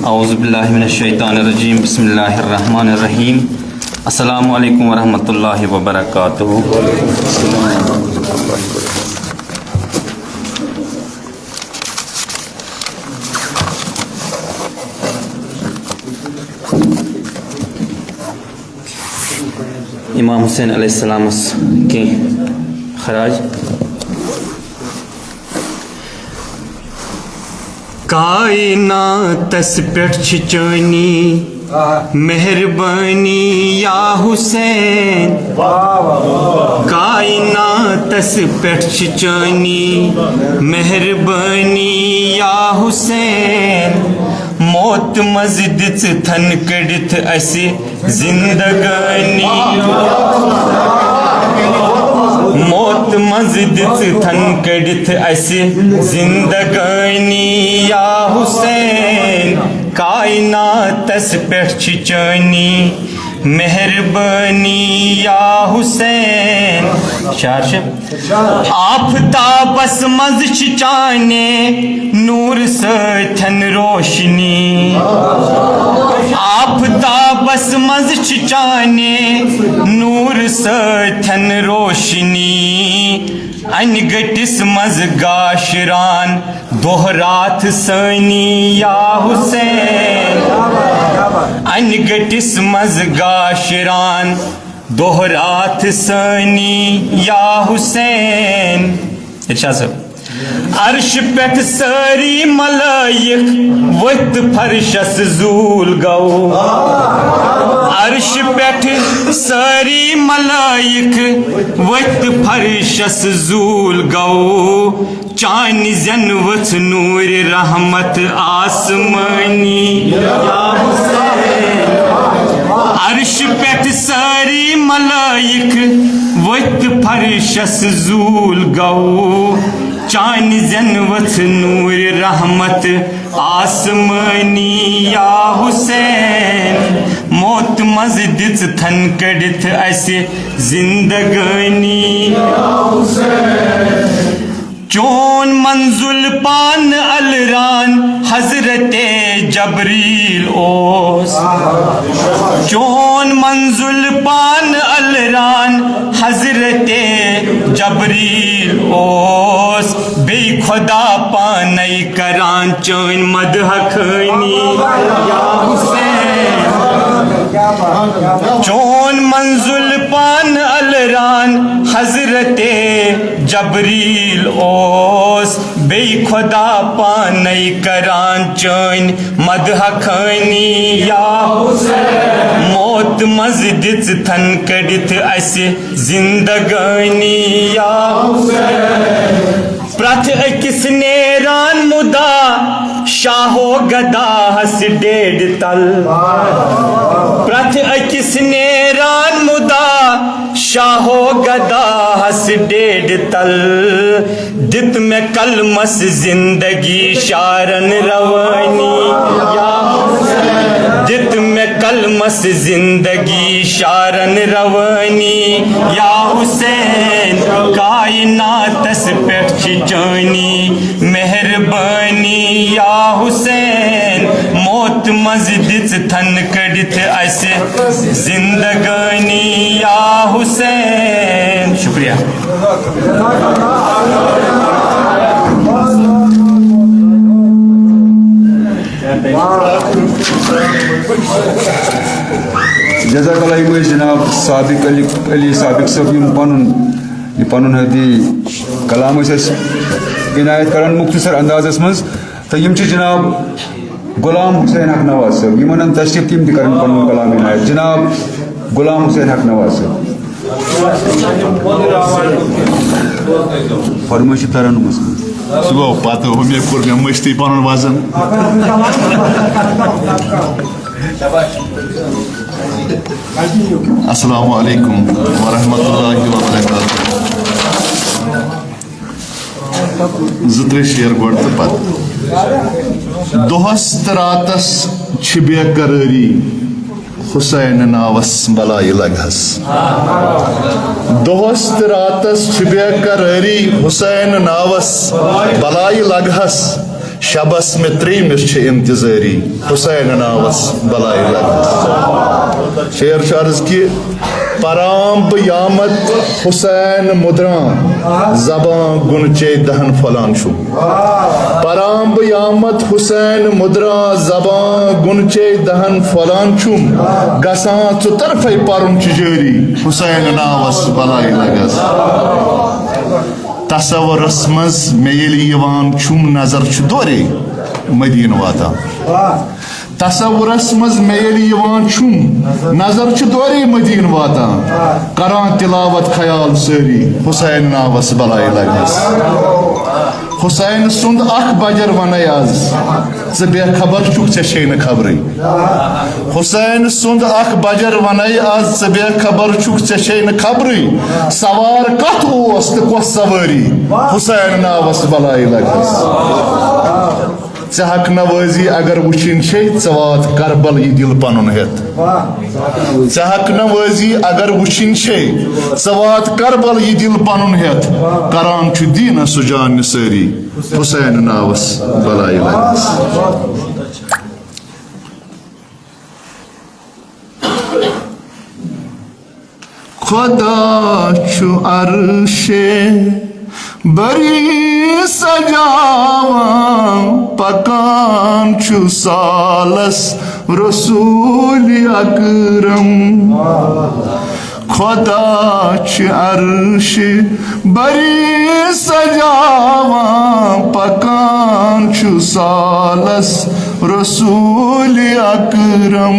اعوذ باللہ من الشیطان الرجیم، بسم اللہ الرحمن الرحیم۔ السلام علیکم ورحمۃ اللہ وبرکاتہ۔ امام حسین علیہ السلامس کینٛہہ خراج۔ کائناتس پٮ۪ٹھ چھِ چٲنی مہربٲنی یا حسین۔ کائناتس پٮ۪ٹھ چھِ چٲنی مہربٲنی یا حسین۔ موت منٛز دِژ تھن کٔڑِتھ اسہِ زندگٲنی۔ موت منٛز دِژ تھن کٔڑِتھ اسہِ زندگٲنی یا حسین۔ کائناتس پٮ۪ٹھ چھِ چٲنی مہربٲنی یا حسین۔ شعر چھِ۔ آفتابس منٛز چھِ چانے نوٗر سۭتھٮ۪ن روشنی۔ آفتابس منٛز چھِ چانے نوٗر سۭتھٮ۪ن روشنی۔ انہِ گٔٹِس منٛز گاشران دۄہ راتھ سٲنی یا حسین۔ انہِ گٔٹِس منٛز گاشران دۄہ راتھ سٲنی یا حسین۔ ارشاد صٲب۔ عرش پٮ۪ٹھ سٲری ملائک ؤتھۍ تہٕ فرشس زوٗل گوٚو۔ عرش پٮ۪ٹھ سٲری ملائک ؤتھۍ تہٕ فرشس زوٗل گوٚو۔ چانہِ زٮ۪نہٕ ؤژھ نوٗرِ رحمت آسمٲنی۔ عرش پٮ۪ٹھ سٲری ملائک ؤتھۍ تہٕ فرشس زوٗل گوٚو۔ چانہِ زٮ۪نہٕ ؤژھ نوٗرِ رحمت آسمٲنی یا حسین۔ موت منٛز دِژ تھن کٔڑِتھ اسہِ زندگٲنی۔ چون منزل پان الران حضرت جبریل اوس۔ چون منزل پان الران حضرت جبریل اوس۔ بیٚیہِ خدا پانے کران چٲنۍ مدح خٲنی یا حسین۔ چون منزل پان الران حضرت جبریل اوس۔ بیٚیہِ خدا پانے کران چٲنۍ مدح خٲنی یا حسین۔ موت منٛز دِژ تھن کٔڑِتھ اسہِ زندگٲنی یا حسین۔ پرٛٮ۪تھ أکِس نیران مُدا شاہو گداہس ڈیڈِ تل۔ پرٛٮ۪تھ أکِس نیران مُدا شاہو گداہس ڈیڈِ تل۔ دِت مےٚ قلمس زندگی شارن روٲنی۔ دِت مےٚ قلمس زندگی شارن روٲنی یا حسین۔ کائناتس پٮ۪ٹھ چھِ چٲنی مہربٲنی یا حسین۔ موت منٛز دِژ تھن کٔڑِتھ اسہِ زندگٲنی یا حسین۔ شکریہ۔ جزاک اللہ۔ یِم ٲسۍ جناب سابق علی، علی سابق صٲب، یِم پنُن، یہِ پنُن ہدی کلام ٲسۍ اَسہِ عنایت کران مختصر اندازس منٛز۔ تہٕ یِم چھِ جناب غلام حسین حق نواز صٲب، یِمن ہن تشریف، تِم تہِ کرن پنُن کلام عنایت۔ جناب غلام حسین حق نواز صٲب۔ فرمٲیِو ترنمس منٛز۔ سُہ گوٚو پتہٕ ہُمہِ کوٚر مےٚ مٔشتٕے پنُن وزن۔ السلام علیکم ورحمۃ اللہ وبرکاتہ۔ زٕ ترٛےٚ شعر گۄڈٕ تہٕ پتہٕ۔ دۄہس تہٕ راتس چھِ بے قرٲری، حسین ناوس بلایہِ لگہس۔ دۄہس تہٕ راتس چھِ بے قرٲری، حسین ناوس بلایہِ لگہس۔ شبس مےٚ ترٛیٚیمِس چھِ انتظٲری، حسین ناوس بلایہِ لگہس۔ شعر چھُ عرض کہِ، پران بہٕ یامت حسین مدران، زبان گُنچے دہن پھۄلان چھُم۔ پران بہٕ یامت حسین مدران، زبان گُنچے دہن پھۄلان چھُم۔ گژھان ژٕ طرفے پرُن چھُ جٲری، حسین ناوس بلایہِ لگہس۔ تصورس منٛز مےٚ ییٚلہِ یِوان چھُم، نظر چھُ دورے مدیٖنہٕ واتان۔ تصورس منٛز مےٚ ییٚلہِ یِوان چھُم، نظر چھِ دورے مدیٖنہٕ واتان۔ کران تلاوت خیال سٲری، حسین ناوس بلایہِ لگہس۔ حسین سُنٛد اکھ بجر ونے از، ژٕ بے خبر چھُکھ، ژےٚ چھے نہٕ خبرٕے۔ حسین سُنٛد اکھ بجر ونے از، ژٕ بے خبر چھُکھ، ژےٚ چھے نہٕ خبرٕے۔ سوار کتھ اوس تہٕ کۄس سوٲری، حسین ناوس بلایہِ لگہس۔ ژےٚ حق نوٲزی اگر وٕچھِنۍ چھے، ژٕ وات کربل یہِ دِل پنُن ہٮ۪تھ۔ ژےٚ حق نوٲزی اگر وٕچھِنۍ چھے، ژٕ وات کربل یہِ دِل پنُن ہٮ۪تھ۔ کران چھُ دیٖنس سُہ جان نثٲری، حسین ناوس بلایہِ لگہس۔ خدا چھُ عرشے بری سجاوان، پکان چھُ سالس رسول اکرم۔ خدا چھُ عرشے بری سجاوان، پکان چھُ سالس رسول اکرم۔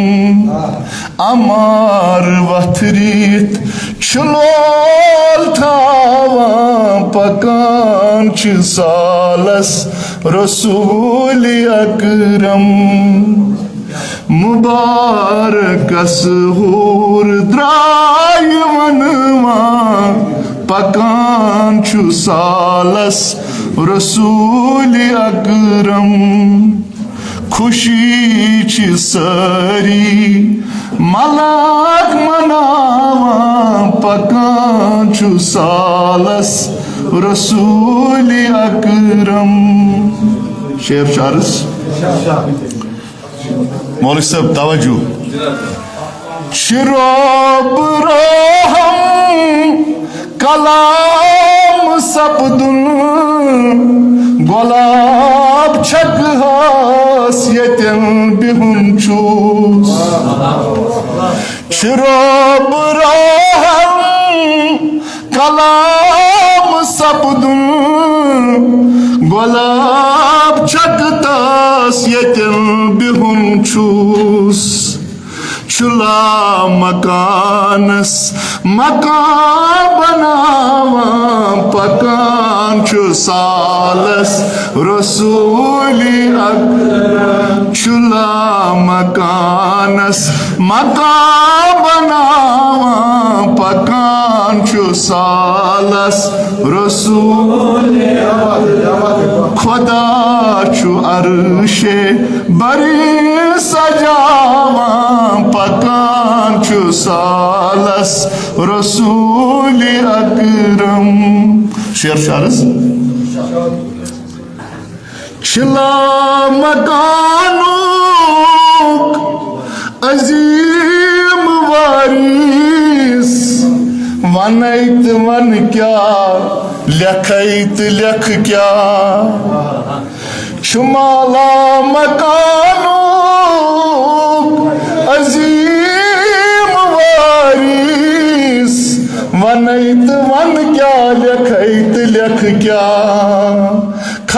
امار وتھرِتھ چھُ لول تھاوان، پکان چھُ سالس رسول اکرم۔ مبارکس حور درایہِ ونوان، پکان چھُ سالس رسول اکرم۔ خوشی چھِ سٲری ملاک مناوان، پکان چھُ سالس رسول اکرم۔ شعر چھُ عرض۔ مولوی صٲب، توجہ۔ چھِ رۄب رحم کلام سپدُن، گۄلاب چھکہٕ ہس ییٚتٮ۪ن بِہُن چھُس۔ چھِ رۄب رحم کلام سپدُن، گۄلاب چھکہٕ تس ییٚتٮ۪ن بِہُن چھُس۔ چھُ لامکانس مکان بناوان، پکان چھُ سالس رسول اکرم۔ چھُ لامکانس مکان بناوان، پکان چھُ سالس رسول۔ خدا چھُ عرشے بری سجاوان، پکان چھُ سالس رسول اکرم۔ شعر چھُ عرض۔ چھِ لامکانُک عظیم وارث، ونے تہٕ ون کیٛاہ، لیکھے تہٕ لیکھ کیٛاہ۔ چھُ مالا مکانُک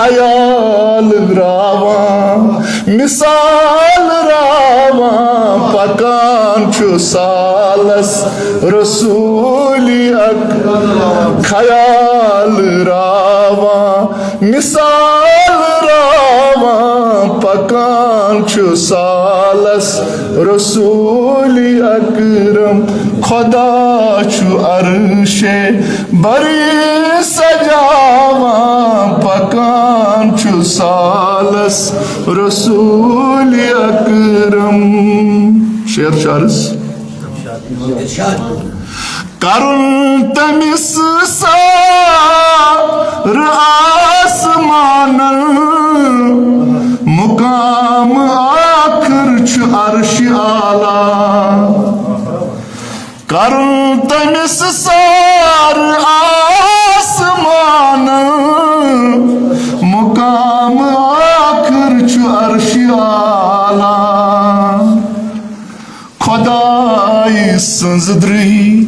خیال راوان، مثال راوان، پکان چھُ سالس رسول اکرم۔ خیال راوان، مثال راوان، پکان چھُ سالس رسول اکرم۔ خدا چھُ عرشے بری سجاوان، پکان چھُ سالس رسول اکرم۔ شعر چھُ عرض۔ کرُن تٔمِس سار آسمانن، مقام آخر چھُ عرش اعلیٰ۔ کرُن تٔمِس سار آسمانن، مقام آخر چھُ عرش اعلیٰ۔ خداے سٕنٛز درٕے،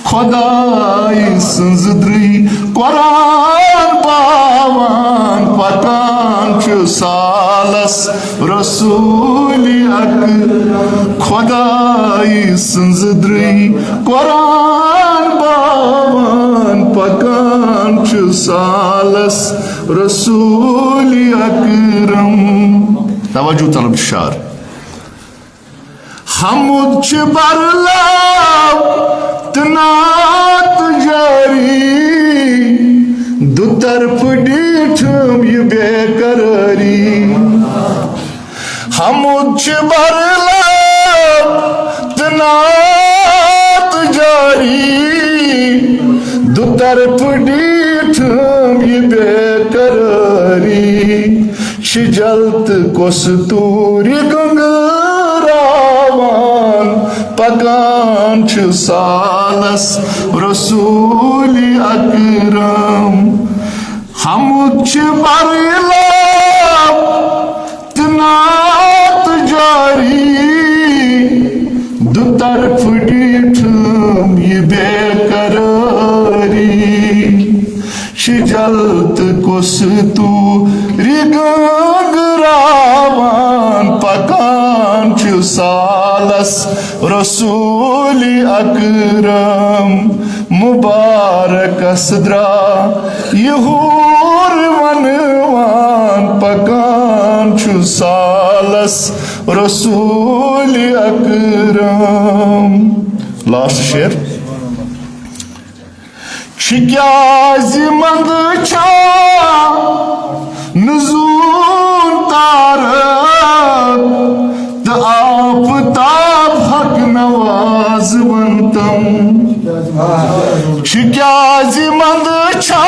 خداے سٕنٛز درٕے، قرآن باوان پکان چھُ سالس رسول اکرم۔ خداے سٕنٛز درٕے، قرآن باوان پکان چھُ سالس رسول اکرم۔ توجہ طلب شعر۔ حمد چھِ برلب تہٕ نعت جٲری، دُطرفہٕ ڈیٖٹھم یہِ بے قرٲری۔ حمد چھِ برلب تہٕ نعت جٲری، دُطرفہٕ ڈیٖٹھم یہِ بے قرٲری۔ شجل تہٕ کۄس توٗرِ گنٛگراوان پکان چھُ سالس رسول اکرم۔ حمد چھِ برلب تہٕ نعت جٲری، دُطرفہٕ ڈیٖٹھم یہِ بے قرٲری۔ شجل تہٕ کۄس توٗرِ گنٛگراوان پکان چھُ سالس رسول اکرم۔ مبارکس درٛاو یہِ حوٗر ونوان پکان چھُ سالس رسول اکرم۔ لاسٹ شعر۔ چھِ کیٛازِ منٛدٕ چھا نہٕ زوٗن تارک تہٕ آفتاب حق نواز ونتم؟ چھِ کیٛازِ منٛدٕ چھا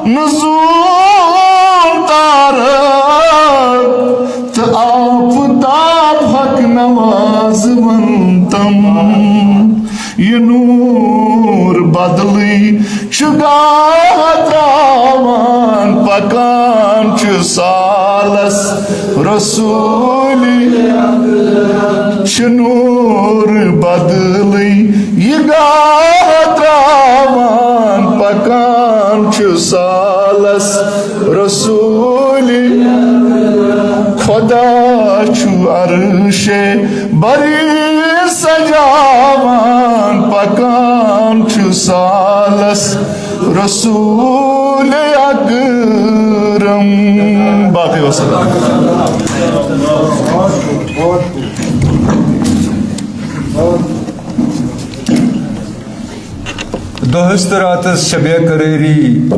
نہٕ زوٗن تارک تہٕ آفتاب حق نواز ونتم؟ یہِ نوٗر بدلٕے چھُ گاہ تراوان، پکان چھُ سالس رسول۔ چھُ نوٗر بدلٕے یہِ گاہ تراوان، پکان چھُ سالس رسول۔ خدا چھُ عرشے بری سجاوان، پکان چھُ سالس رسول اکرم۔ باقی وسلام۔ دۄہس تہٕ راتس شبِ قرٲری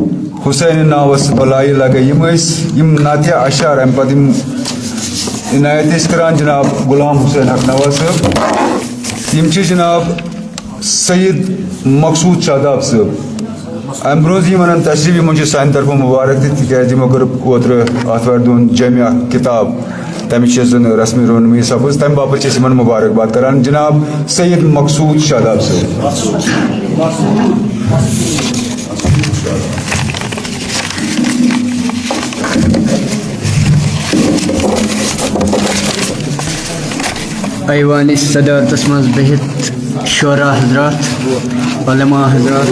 حسین ناوس بلایہِ لگے۔ یِم ٲسۍ یِم نعتیہ اشعار، امہِ پتہٕ یِم عنایت ٲسۍ کران جناب غلام حسین حق نواز صٲب، یِم چھِ جناب سید مقصود شاداب صٲب۔ امہِ برونٛہہ زِ یِمن تشریف، یِمن چھُ سانہِ طرفہٕ مبارک تہِ، تِکیازِ یِمو کٔر اوترٕ آتھوارِ دۄہن جامع اکھ کتاب، تَمِچ چھِ زَن رسمی رونمٲیی سپٕز، تَمہِ باپتھ چھِ أسۍ یِمن مبارکباد کران۔ جناب سید مقصود شاداب صٲب۔ ایوانِ صدارتس منٛز بِہِتھ شعراء حضرات، علماء حضرات،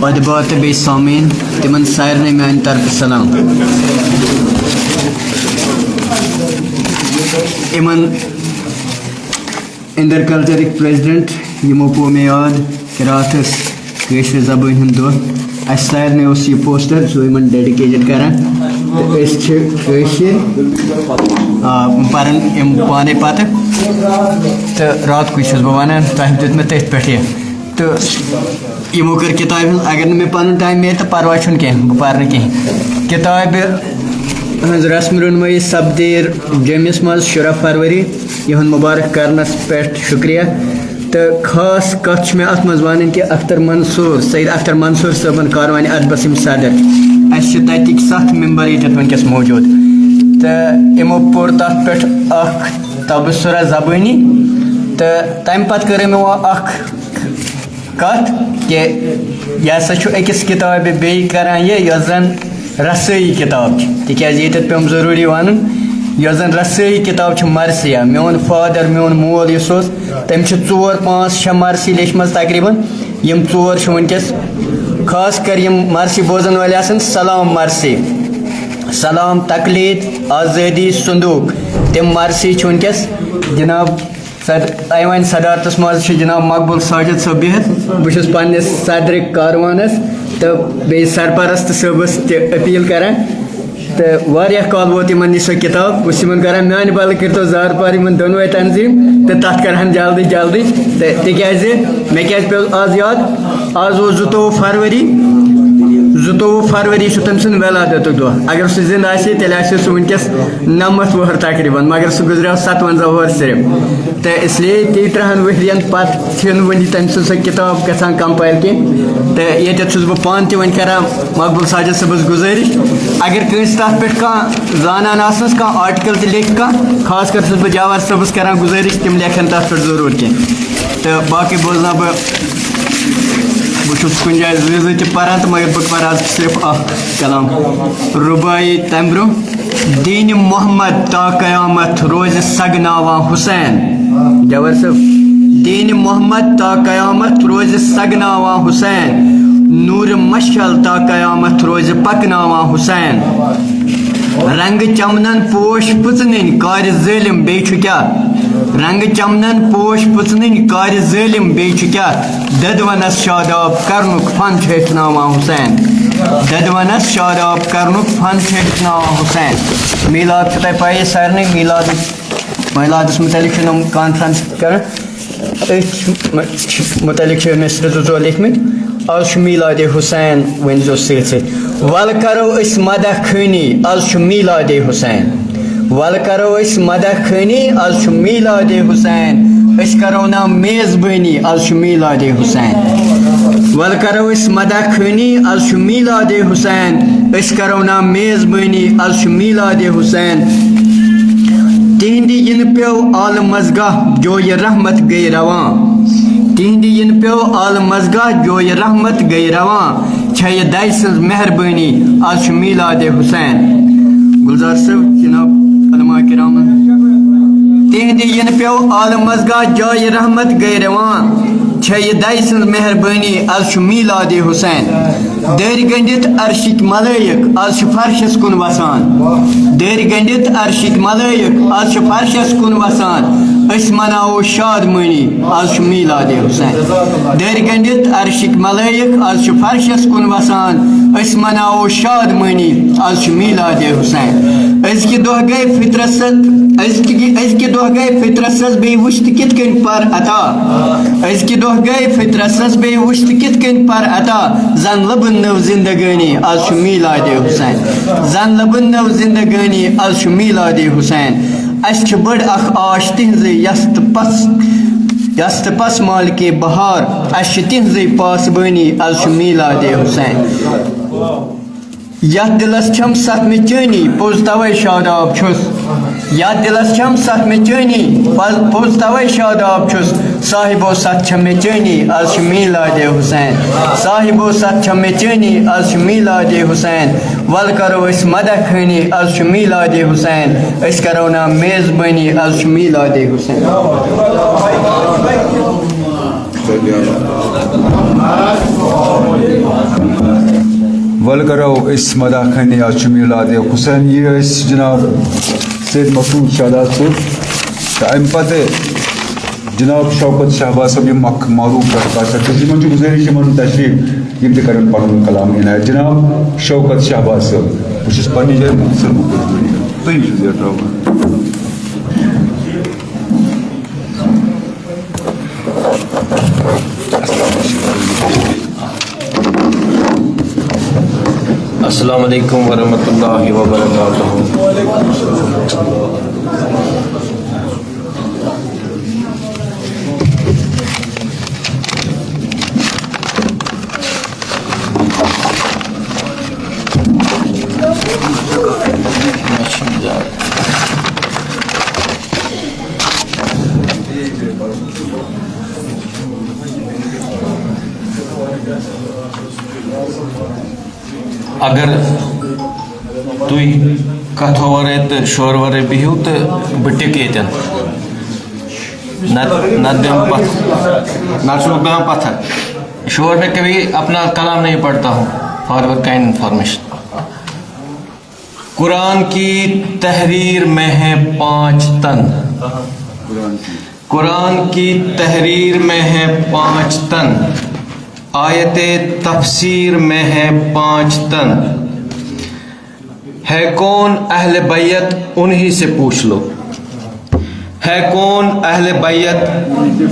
ادبا تہٕ بیٚیہِ سامعیٖن، تِمن سارنٕے میانہِ طرفہٕ سلام۔ یِمن اندر کلچرٕکۍ پریزیڈنٹ، یِمو پوٚو مےٚ یاد کہِ راتھ ٲس کٲشرِ زبٲنۍ ہُنٛد دۄہ۔ اَسہِ سارنٕے اوس یہِ پوسٹر، سُہ یِمن ڈیڈیکیٹڈ کران۔ تہٕ أسۍ چھِ کٲشِر، آ، پران یِم پانے پتہٕ۔ تہٕ راتھ کُے چھُس بہٕ ونان، تۄہہِ دیُت مےٚ تٔتھۍ پٮ۪ٹھ یہِ۔ تہٕ یِمو کٔر کِتابہِ ہٕنٛز، اگر نہٕ مےٚ پَنُن ٹایم میلہِ تہٕ پَرواے چھُنہٕ کینٛہہ، بہٕ پَرٕ نہٕ کینٛہہ۔ کِتابہِ ہٕنٛز رسم رونمٲیی سپدیر جیٚمِس منٛز شُراہ فروری، یِہُنٛد مُبارک کرنَس پٮ۪ٹھ شُکریہ۔ تہٕ خاص کَتھ چھِ مےٚ اَتھ منٛز وَنٕنۍ کہِ اختر منصوٗر، سید اختر منصوٗر صٲبُن کاروانِ ادبَس یِم صدر، اَسہِ چھِ تَتِکۍ ستھ ممبر ییٚتٮ۪تھ وٕنکیٚس موجوٗد۔ تہٕ یِمو پوٚر تَتھ پٮ۪ٹھ اَکھ تبصرہ زبٲنی، تہٕ تَمہِ پَتہٕ کٔر یِمو اَکھ کتھ کہِ یہِ ہسا چھُ أکِس کِتابہِ بیٚیہِ کران یہِ، یۄس زن رسٲیی کِتاب چھِ، تِکیازِ ییٚتٮ۪تھ پیوٚم ضروٗری ونُن، یۄس زن رسٲیی کِتاب چھِ مرثیہ۔ میون فادر، میون مول یُس اوس، تٔمۍ چھِ ژور پانٛژھ شےٚ مرثی لیچھمژ تقریباً۔ یِم ژور چھِ وٕنکیٚس خاص کر یِم مرثی بوزن وٲلۍ آسن، سلام مرثی، سلام تقلید، آزٲدی صندوق، تِم مرثی چھِ وٕنکیٚس جناب سر، ایوان صدارتس منٛز چھِ جناب مقبول ساجد صٲب بِہِتھ۔ بہٕ چھُس پننِس صدرِ کاروانس تہٕ بیٚیہِ سرپرست صٲبس تہِ اپیل کران۔ تہٕ واریاہ کال ووت یِمن نِش سۄ کِتاب، بہٕ چھُس یِمن کران، میانہِ بدلہٕ کٔرۍتو زارٕ پار یِمن دۄنوَے تنظیٖم تہٕ تتھ کرہن جلدی جلدی۔ تہٕ تِکیازِ مےٚ کیازِ پیوٚو آز یاد، آز اوس زٕتووُہ فروری، زٕتووُہ فروری چھُ تٔمۍ سُنٛد ولادتُک دۄہ۔ اگر سُہ زِندٕ آسہِ ہے، تیٚلہِ آسہِ ہے سُہ وٕنکیٚس نَمَتھ وُہُر تقریباً، مگر سُہ گُزریو ستوَنزاہ وُہُر صرف۔ تہٕ اس لیے تیٚیہِ ترٛہَن ؤرین پتہٕ چھِنہٕ وٕنہِ تٔمۍ سٕنٛز سۄ کِتاب گژھان compile کینٛہہ۔ تہٕ ییٚتٮ۪تھ چھُس بہٕ پانہٕ تہِ وۄنۍ کران مقبول ساجد صٲبس گُزٲرِش، اگر کٲنٛسہِ تتھ پٮ۪ٹھ کانٛہہ زانان آسنس، کانٛہہ article تہِ لیکھِ کانٛہہ، خاص کر چھُس بہٕ جاوید صٲبس کران گُزٲرِش، تِم لیکھن تتھ پٮ۪ٹھ ضروٗر کینٛہہ۔ تہٕ باقٕے بوزناو بہٕ، بہٕ چھُس کُنہِ جایہِ زٕ زٕ تہِ پران تہٕ مگر بہٕ پرٕ آز صرف اکھ کلام۔ رُباعی تمہِ برونٛہہ، دین محمد تا قیامت روزِ سگناوان حسین۔ جوہر صٲب، دین محمد تا قیامت روزِ سگناوان حسین، نور مشعل تا قیامت روزِ پکناوان حسین۔ رنگ چمنن پوش پٕژنٕنۍ کارِ ظٲلم بیٚیہِ چھُ کیٛاہ؟ رنگ چمنن پوش پٕژنٕنۍ کارِ ظٲلم بیٚیہِ چھُ کیٛاہ؟ ددونس شاداب کرنُک فن چھُ ہیٚچھناوان حسین۔ ددونس شاداب کرنُک فن چھُ ہیٚچھناوان حسین۔ میلاد چھُ تۄہہِ پَیی سارنٕے، میلادٕچ، میلادس متعلق چھِ نوٚم conference کران۔ أتھۍ متعلق چھِ مےٚ زٕ ژور لیکھمٕتۍ۔ آز چھُ میلاد حسین، ؤنۍ زیو سۭتۍ سۭتۍ۔ ولہٕ کرو أسۍ مدح خٲنی، آز چھُ میلاد حسین۔ ولہٕ کرو أسۍ مدح خٲنی، آز چھُ میلاد حسین۔ أسۍ کرو نا میزبٲنی، آز چھُ میلاد حسین۔ ولہٕ کرو أسۍ مدح خٲنی، آز چھُ میلاد حسین۔ أسۍ کرو نا میزبٲنی، آز چھُ میلاد حسین۔ تِہنٛدِ یِنہٕ پیو عالمس گاہ جویہِ رحمت گٔے رواں۔ تِہنٛدِ یِنہٕ پیو عالمس گاہ جویہِ رحمت گٔے رواں۔ چھےٚ یہِ دَے سٕنٛز مہربٲنی، آز چھُ میلاد حسین۔ گلزار صٲب، جناب علماء کرامن۔ تِہنٛدِ یِنہٕ پیو عالمس گاہ جویہِ رحمت گٔے رواں۔ چھےٚ یہِ دَے سٕنٛز مہربٲنی، آز چھُ میلاد حسین۔ دٲرۍ گٔنٛڈِتھ عرشٕکۍ ملٲیِک، آز چھِ فرشس کُن وسان۔ دٲرۍ گٔنٛڈِتھ عرشٕکۍ ملٲیِک، آز چھِ فرشس کُن وسان۔ أسۍ مناوو شاد مٲنی، آز چھُ میلاد حسین۔ دٲرۍ گٔنٛڈِتھ عرشٕکۍ ملٲیِک، آز چھِ فرشس کُن وسان۔ أسۍ مناوو شاد مٲنی، آز چھُ میلاد حسین۔ أزکہِ دۄہ گٔے فطرت سٕنٛز، أزکہِ، أزکہِ دۄہ گٔے فطرت سٕنٛز بیٚیہِ وٕچھ تہٕ کِتھ کٔنۍ پر عطا۔ أزکہِ دۄہ گٔے فطرت سٕنٛز بیٚیہِ وٕچھ تہٕ کِتھ کٔنۍ پر عطا۔ زن لبن نٔو زندگٲنی، آز چھُ میلاد حسین۔ زن لبن نٔو زندگٲنی، آز چھُ میلاد حسین۔ اَسہِ چھِ بٔڑ اکھ آش تِہنٛزٕے، یس تہٕ پس، یس تہٕ پس مالکے بہار۔ اَسہِ چھِ تِہنٛزٕے پاسبٲنی، آز چھُ میلاد حسین۔ یتھ دلس چھم ستھ مےٚ چٲنی، پوٚز توے شاداب چھُس۔ یتھ دلس چھم ستھ مےٚ چٲنی، پز-، پوٚز توے شاداب چھُس۔ صاحبو ستھ چھم مےٚ چٲنی، آز چھُ میلاد حسین۔ صاحبو ستھ چھم مےٚ چٲنی، آز چھُ میلاد حسین۔ ول کرو أسۍ مدح خٲنی، آز چھُ میلاد حسین۔ أسۍ کرو نا میزبٲنی، آز چھُ میلاد حسین۔ ول کرو أسۍ مداح خانی، آز چھُ میلاد حسین۔ یہِ ٲسۍ جناب سید مسعود شہداد صٲب، تہٕ اَمہِ پتہٕ جناب شوکت شہباز صٲب، یِم اکھ معروف رقاصہ چھِ، یِمن چھُ گُزٲرِش یِمن تشریف، یِم تہِ کرن پنُن کلام عنایت۔ جناب شوکت شہباز صٲب، بہٕ چھُس پننہِ جایہِ مختصر مختصر، تُہۍ چھِو زیٹھراوان۔ السلام علیکم ورحمۃ اللہ وبرکاتہ۔ اگر تُہۍ کتھو ورٲے تہٕ شورٕ ورٲے بِہِو تہٕ بہٕ ٹِکہٕ ییٚتٮ۪ن، نتہٕ، نتہٕ دِمہٕ پتھر، نتہٕ چھُس بہٕ بیٚہوان پتھر۔ شور میں کبھی اپنا کلام نہیں پڑھتا ہوں، for your kind information۔ قرآن کی تحریر میں ہے پانچ تن۔ قرآن کی تحریر میں ہے پانچ تن، آیت تفسیر میں ہے پانچ تن۔ ہے کون اہل بیت، انہی سے پوچھ لو۔ ہے کون اہل بیت،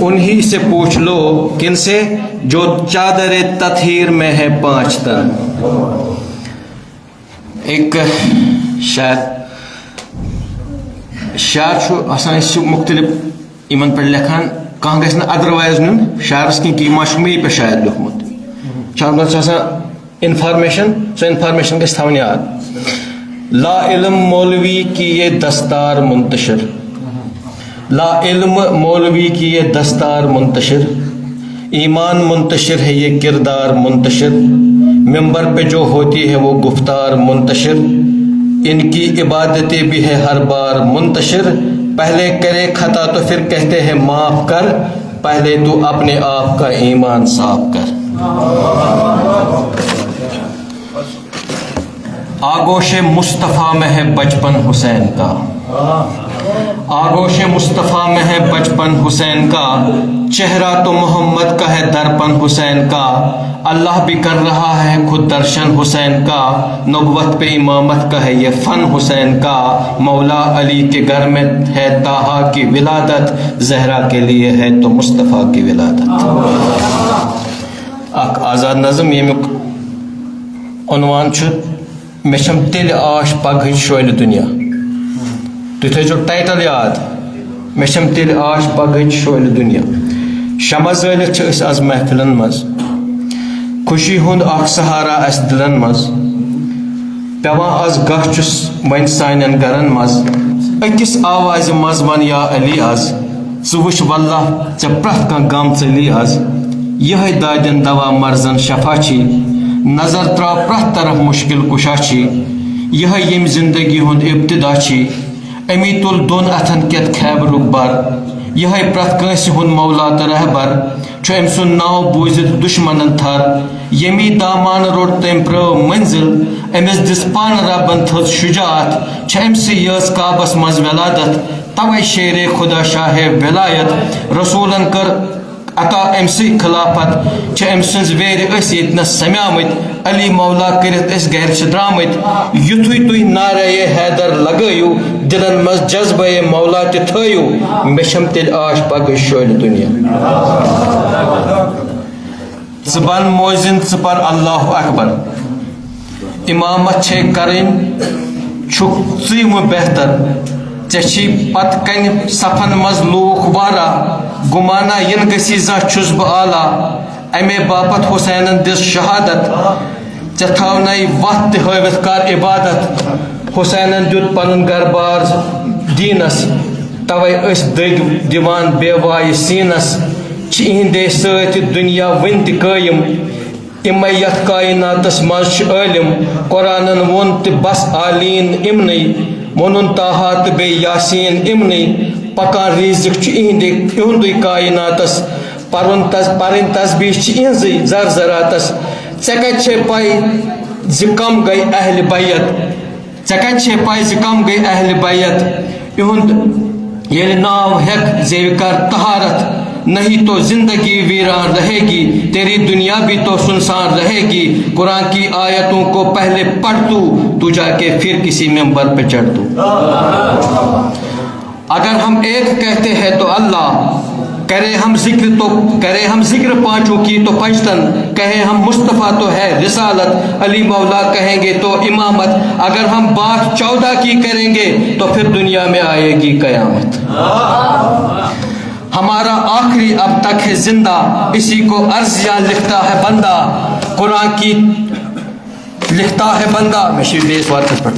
انہی سے پوچھ لو۔ کن سے؟ جو چادر تطہیر میں ہے پانچ تن۔ ایک شاعر، شاعر چھُ آسان، أسۍ چھِ مُختٔلِف یِمن پٮ۪ٹھ لیکھان، کانٛہہ گژھِ نہٕ otherwise نیُن شعرس کینٛہہ، کہِ یہِ ما چھُ مے پٮ۪ٹھ شاید لیوٗکھمُت۔ چھُ اَتھ منٛز چھِ آسان information، سۄ information گژھِ تھاوٕنۍ یاد۔ لا علم مولوی کی یہ دستار منتشر، لا علم مولوی کی یہ دستار منتشر، ایمان منتشر ہے، یہ کردار منتشر، ممبر پہ جو ہوتی ہے وہ گفتار منتشر، ان کی عبادتیں بھی ہے ہر بار منتشر۔ پہلے کرے خطا تو پھر کہتے ہیں معاف کر، پہلے تو اپنے آپ کا ایمان صاف کر۔ آغوش مصطفیٰ میں ہے بچپن حسین کا، آغوش مصطفیٰ میں ہے بچپن حسین کا، چہرہ تو محمد کا ہے درپن حسین کا، اللہ بھی کر رہا ہے خود درشن حسین کا، نبوت پہ امامت کا ہے یہ فن حسین کا، مولا علی کے گھر میں ہے طٰہٰ کی ولادت، زہرا کے لیے ہے تو مصطفیٰ کی ولادت۔ اکھ آزاد نظم ییٚمیُک عنوان چھُ مےٚ چھَم تیٚلہِ آش پگہٕچ شولہِ دُنیا۔ تُہۍ تھٲیزیو title یاد، مےٚ چھَم تیٚلہِ آش پگہٕچ شولہِ دُنیا۔ شمع زٲلِتھ چھِ أسۍ از محفلن منٛز، خوشی ہُنٛد اکھ سہارا اَسہِ دِلن منٛز۔ پٮ۪وان از گاہ چھُس وۄنۍ سانٮ۪ن گرن منٛز، أکِس آوازِ منٛز وَن یا علی از۔ ژٕ وٕچھ واللہ ژےٚ پرٛٮ۪تھ کانٛہہ غم ژٔلی از۔ یِہوٚے دادٮ۪ن دوا مرضن شفا چھی، نظر ترٛاو پرٛٮ۪تھ طرف مُشکِل کُشا چھی۔ یِہوٚے ییٚمہِ زندگی ہُنٛد ابتدا چھی، أمی تُل دۄن اَتھن کٮ۪تھ خیبرُک بر۔ یِہوٚے پرٛٮ۪تھ کٲنٛسہِ ہُنٛد مولا تہٕ رہبر، چھُ أمۍ سُنٛد ناو بوٗزِتھ دُشمنن تھر۔ ییٚمی دامان روٚٹ تٔمۍ پرٛٲو منزل، أمِس دِژ پانہٕ ربن تھٔز شجاعت۔ چھِ أمۍ سٕے یٲژ کعبس منٛز ولادت، توے شیرے خدا شاہ ولایت۔ رسولن کٔر عطا أمۍ سٕے خلافت، چھِ أمۍ سٕنٛز ویرِ أسۍ ییٚتہِ نس سمیامٕتۍ۔ علی مولا کٔرِتھ أسۍ گرِ چھِ درٛامٕتۍ۔ یُتھُے تُہۍ نعرہ حیدر لگٲیِو، دِلن منٛز جذبے مولا تہِ تھٲیِو، مےٚ چھَم تیٚلہِ آش پگہٕچ شولہِ دُنیا۔ ژٕ بن مؤذن، ژٕ پر اللہ اکبر۔ امامت چھے کرٕنۍ، چھُکھ ژٕے وۄنۍ بہتر۔ ژےٚ چھی پتہٕ کنہِ صفن منٛز لوٗکھ واریاہ، گُمانا یِن گژھی زانٛہہ چھُس بہٕ اعلیٰ۔ امے باپتھ حسینن دِژ شہادت، ژےٚ تھاونَے وَتھ تہِ ہٲوِتھ کر عبادت۔ حسینن دیُت پنُن گرٕ بار دیٖنس، توے أسۍ دٔگۍ دِوان بے وایہِ سیٖنس۔ چھِ اِہِنٛدے سۭتۍ دُنیا وٕنہِ تہِ قٲیِم، یِمے یَتھ کایناتس منٛز چھِ عٲلِم۔ قرآنن ووٚن تہِ بس عالین یِمنٕے، ووٚنُن طٰہٰ تہٕ بیٚیہِ یاسین یِمنٕے۔ پکان رِزِق چھُ اِہِنٛدے، اِہُنٛدُے کایناتس۔ پرُن تس پرٕنۍ تسبیح چھِ اِہنٛزٕے زر زراتس۔ ژےٚ کتہِ چھے پے زِ کم گٔے اہل بیت؟ ژےٚ کتہِ چھے پے زِ کم گٔے اہل بیت؟ اِہُنٛد ییٚلہِ ناو ہیٚکھ زیوِ کر طہارت، نہیں تو زندگی ویران رہے گی، تیری دنیا بھی تو سنسان رہے گی۔ قرآن کی آیتوں کو پہلے پڑھ تو، تو جا کے پھر کسی ممبر پہ چڑھ تو۔ اگر ہم ایک کہتے ہیں تو اللہ، کرے ہم ذکر تو کرے ہم ذکر پانچوں کی تو پنجتن، کہیں ہم مصطفیٰ تو ہے رسالت، علی مولا کہیں گے تو امامت۔ اگر ہم بات چودہ کی کریں گے تو پھر دنیا میں آئے گی قیامت۔ ہمارا آخری اب تک ہے زندہ، اسی کو عرض یہاں لکھتا ہے بندہ۔ قرآن کی لکھتا ہے بندہ، میں شیو دیش وارتھ پر۔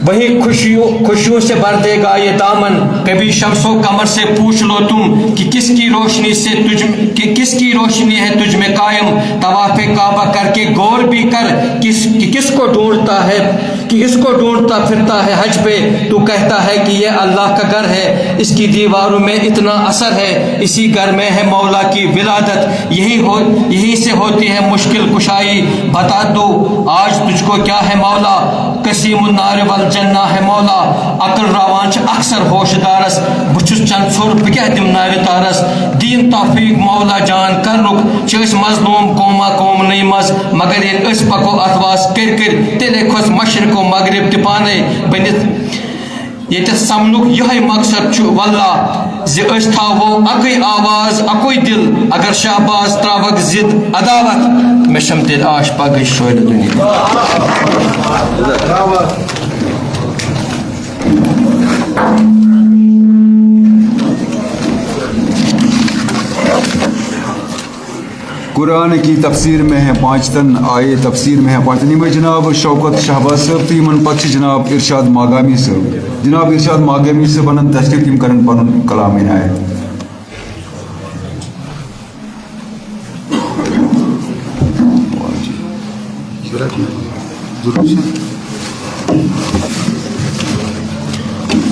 وہی خوشیوں خوشیوں سے بھر دے گا یہ دامن۔ کبھی شمس و قمر سے پوچھ لو تم کہ کس کی روشنی سے تجھ کہ کس کی روشنی ہے تجھ میں قائم۔ طواف کعبہ کر کے غور بھی کر، کس کہ کس کو ڈھونڈتا ہے کہ اس کو ڈھونڈتا پھرتا ہے حج پہ۔ تو کہتا ہے کہ یہ اللہ کا گھر ہے، اس کی دیواروں میں اتنا اثر ہے، اسی گھر میں ہے مولا کی ولادت۔ یہی ہو یہی سے ہوتی ہے مشکل کشائی۔ بتا دو آج تجھ کو کیا ہے مولا؟ قسیم النار والجنہ ہے مولا۔ عقل روان چھ اکثر ہوش دارس، بہ چھس چند ژھوٚر بہ کیاہ دم نارِ تارس۔ دین توفیق مولا جان کر رُک، چھ أسۍ مظلوم قوما قوم نئی مز، مگر ییٚلہِ أسۍ پکو اتھ واس کٔرۍ کٔرۍ، تیٚلے کھوژ مشرق و مغرب تہِ پانے بٔنِتھ۔ ییٚتٮ۪تھ سمنُک یِہوٚے مقصد چھُ واللہ زِ أسۍ تھاوو اَکٕے آواز، اَکُے دِل۔ اگر شہباز ترٛاوَکھ ضد عداوت، مےٚ چھَم تیٚلہِ آش پگہٕچ شورِ دُنیا۔ قرآن کی تفسیر میں ہے پانچتن، آیے تفسیر میں ہے پانچتن۔ یِم ٲسۍ جناب شوکت شہباز صٲب تہٕ یِمن پتہٕ چھِ جناب ارشاد ماگامی صٲب۔ جناب ارشاد ماگامی صٲب انن تشریف، تِم کرن پنُن کلام عنایت۔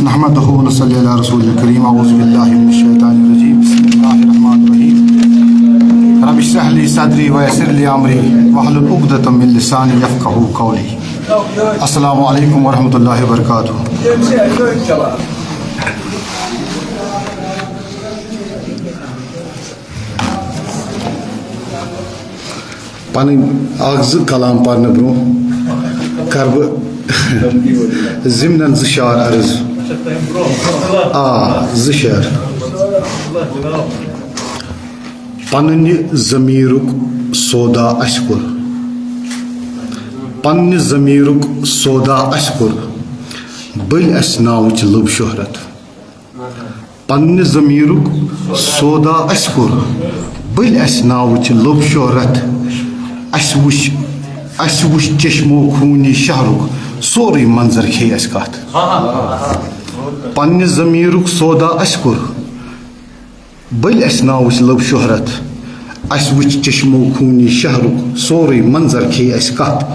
نحمده ونصلي على رسوله الكريم. أعوذ بالله من الشيطان الرجيم. بسم الله الرحمن الرحيم. رب اشرح لي صدري ويسر لي أمري واحلل عقدة من لساني يفقهوا قولي. السلام عليكم ورحمة الله وبركاته. پنٕنۍ اکھ زٕ کلام پرنہٕ برونٛہہ کرٕ بہٕ ضمنن زٕ شعر عرض۔ آ، زٕ شعر۔ پننہِ ضمیرُک سودا اسہِ کوٚر، پننہِ ضمیرُک سودا اسہِ کوٚر، بٔلۍ اسہِ ناوٕچ لٔب شہرت۔ پننہِ ضمیرُک سودا اسہِ کوٚر، بٔلۍ اسہِ ناوٕچ لوٚب شہرت۔ اسہِ وٕچھ، اسہِ وٕچھ چشمو خوٗنی شہرُک سورُے منظر کھیٚیہِ اسہِ کتھ۔ پننہِ ضمیرُک سودا اسہِ کوٚر، بٔلۍ اسہِ ناوٕچ لٔب شہرت۔ اسہِ وٕچھ چشمو خوٗنی شہرُک سورُے منظر کھیٚیہِ اسہِ کتھ۔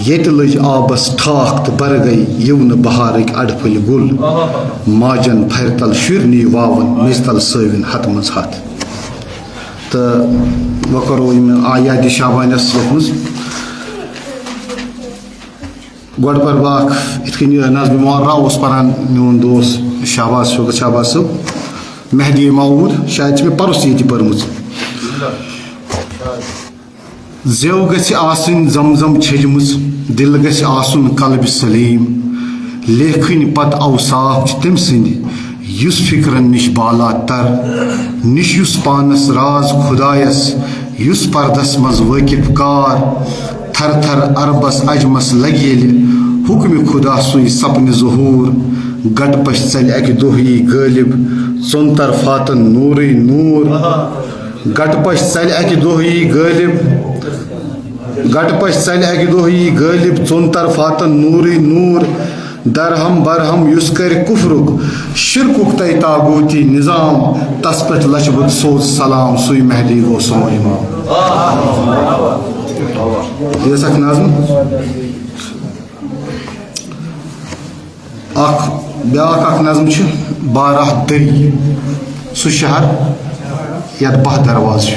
ییٚتہِ لٔج آبس ٹھاکھ تہٕ برٕ گٔے یِونہٕ بہارٕکۍ اڈٕ پھٔلۍ گُل۔ ماجن پھرِ تل شُرۍ نی واوُن، میٚژِ تل سٲوِن ہتہٕ منٛز ہتھ۔ تہٕ وۄنۍ کرو یِم آیاتِ شعبانیس یتھ منٛز گۄڈٕ پَرٕ بہٕ اکھ، یِتھ کٔنۍ یہِ نظمِ معرہ اوس پَران میون دوس شہباز، شوکت شہباز صٲب، مہدی موعود، شاید چھِ مےٚ پَرُس ییٚتہِ پٔرمٕژ۔ زیو گژھِ آسٕنۍ زمزم چھٔجمٕژ، دِل گژھِ آسُن قلبِ سلیم۔ لیکھٕنۍ پتہٕ اوصاف چھِ تٔمۍ سٕنٛدۍ، یُس فکرن نِش بالاتر، نِش یُس پانس راز خدایس، یُس پردس منٛز وٲقف کار۔ تھر تھر عربس عجمس لگہِ ییٚلہِ حکمِ خدا سُے سپنہِ ظہوٗر۔ گٹہٕ پچہِ ژلہِ اکہِ دۄہ یی غٲلب، ژۄن طرفاتن نوٗرٕے نوٗر۔ گٹہٕ پچہِ ژلہِ اکہِ دۄہ یی غٲلب، گٹہٕ پچہِ ژلہِ اکہِ دۄہ یی غٲلب، ژۄن طرفاتن نوٗرٕے نوٗر۔ درہم برہم یُس کرِ کفرُک، شرکُک تہٕ طاغوتی نظام، تس پٮ۪ٹھ لچھِ بُت سوز سلام، سُے مہدی گوٚو سون امام۔ یہِ ٲس اکھ نظم۔ اکھ، بیاکھ اکھ نظم چھِ بارہ دٔری۔ سُہ شہر یتھ باہ دروازٕ چھُ۔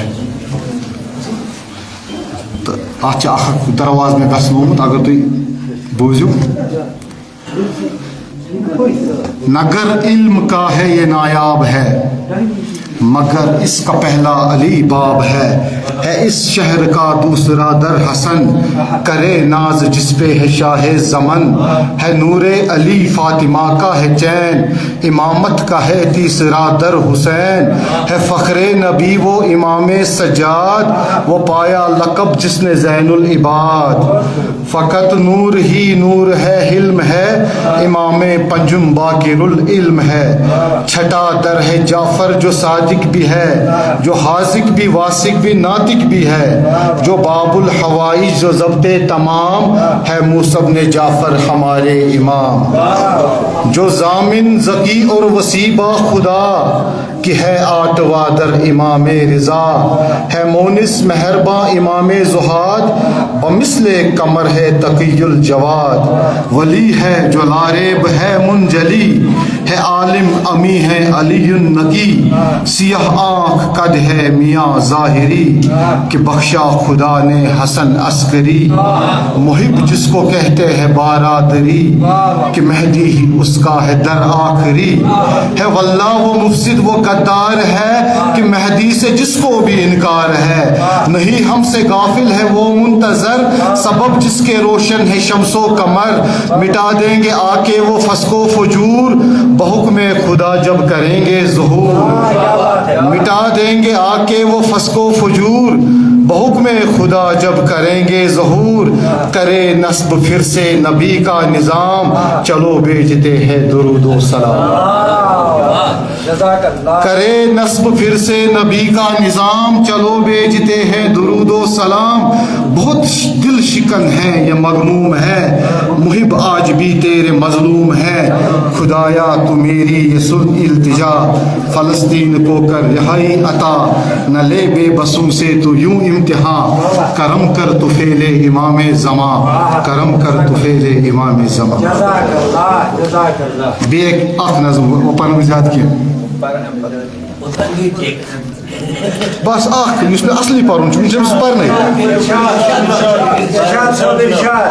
تہٕ اتھ چھِ اکھ اکھ دروازٕ مےٚ گژھنومُت، اگر تُہۍ بوٗزِو۔ نگر علم کا ہے یہ نایاب ہے، مگر اس کا پہلا علی باب ہے۔ ہے اس شہر کا دوسرا در حسن، کرے ناز جس پہ ہے شاہ زمن۔ ہے نور علی فاطمہ کا ہے چین، امامت کا ہے تیسرا در حسین۔ ہے فخر نبی وہ امام سجاد، وہ پایا لقب جس نے زین العباد۔ فقط نور ہی نور ہے، حلم ہے، امام پنجم باقر العلم ہے۔ چھٹا در ہے جعفر جو صادق بھی ہے، جو حاذق بھی واثق بھی ناطق بھی ہے، جو باب الحوائج جو ضبط تمام ہے، موسی ابن جعفر ہمارے امام۔ جو ضامن ذکی اور وسیع با خدا کہ ہے آٹوا در امام رضا، ہے مونس مہرباں امام زہاد، بمثل قمر ہے تقی الجواد۔ ولی ہے جو لاریب ہے منجلی، ہے عالم امی ہے علی النقی، سیاہ آنکھ قد ہے میاں ظاہری، کہ بخشا خدا نے حسن عسکری، محب جس کو کہتے ہیں بارادری، کہ مہدی ہی اس کا ہے در آخری۔ ہے واللہ وہ مفسد وہ غدار ہے، کہ مہدی سے جس کو بھی انکار ہے۔ نہیں ہم سے غافل ہے وہ منتظر، سبب جس کے روشن ہے شمس و قمر۔ مٹا دیں گے آ کے وہ فسق و فجور، بحکم خدا جب کریں گے ظہور۔ مٹا دیں گے آ کے وہ فسق و فجور، بحکم خدا جب کریں گے ظہور۔ کرے نصب پھر سے نبی کا نظام، چلو بھیجتے ہیں درود و سلام۔ کرے نصب پھر سے نبی کا نظام، چلو بھیجتے ہیں درود و سلام۔ بہت دل شکن ہے یہ مغموم ہے، محب آج بھی تیرے مظلوم ہے۔ خدایا تو میری یہ سن التجا، فلسطین کو کر رہائی عطا، نہ لے بے بسوں سے تو یوں امتحان۔ کرم کر تو فعل امام زمان، کرم کر تو فعل امام زمان۔ جزاک اللہ، جزاک اللہ۔ بیٚیہِ اکھ نظم، بہٕ پرٕ نہٕ زیادٕ کینٛہہ۔ بس اکھ، یُس مےٚ اصلی پرُن چھُ، وٕنہِ چھُ أمِس پرنَے۔ ارشاد، ارشاد صٲب، ارشاد۔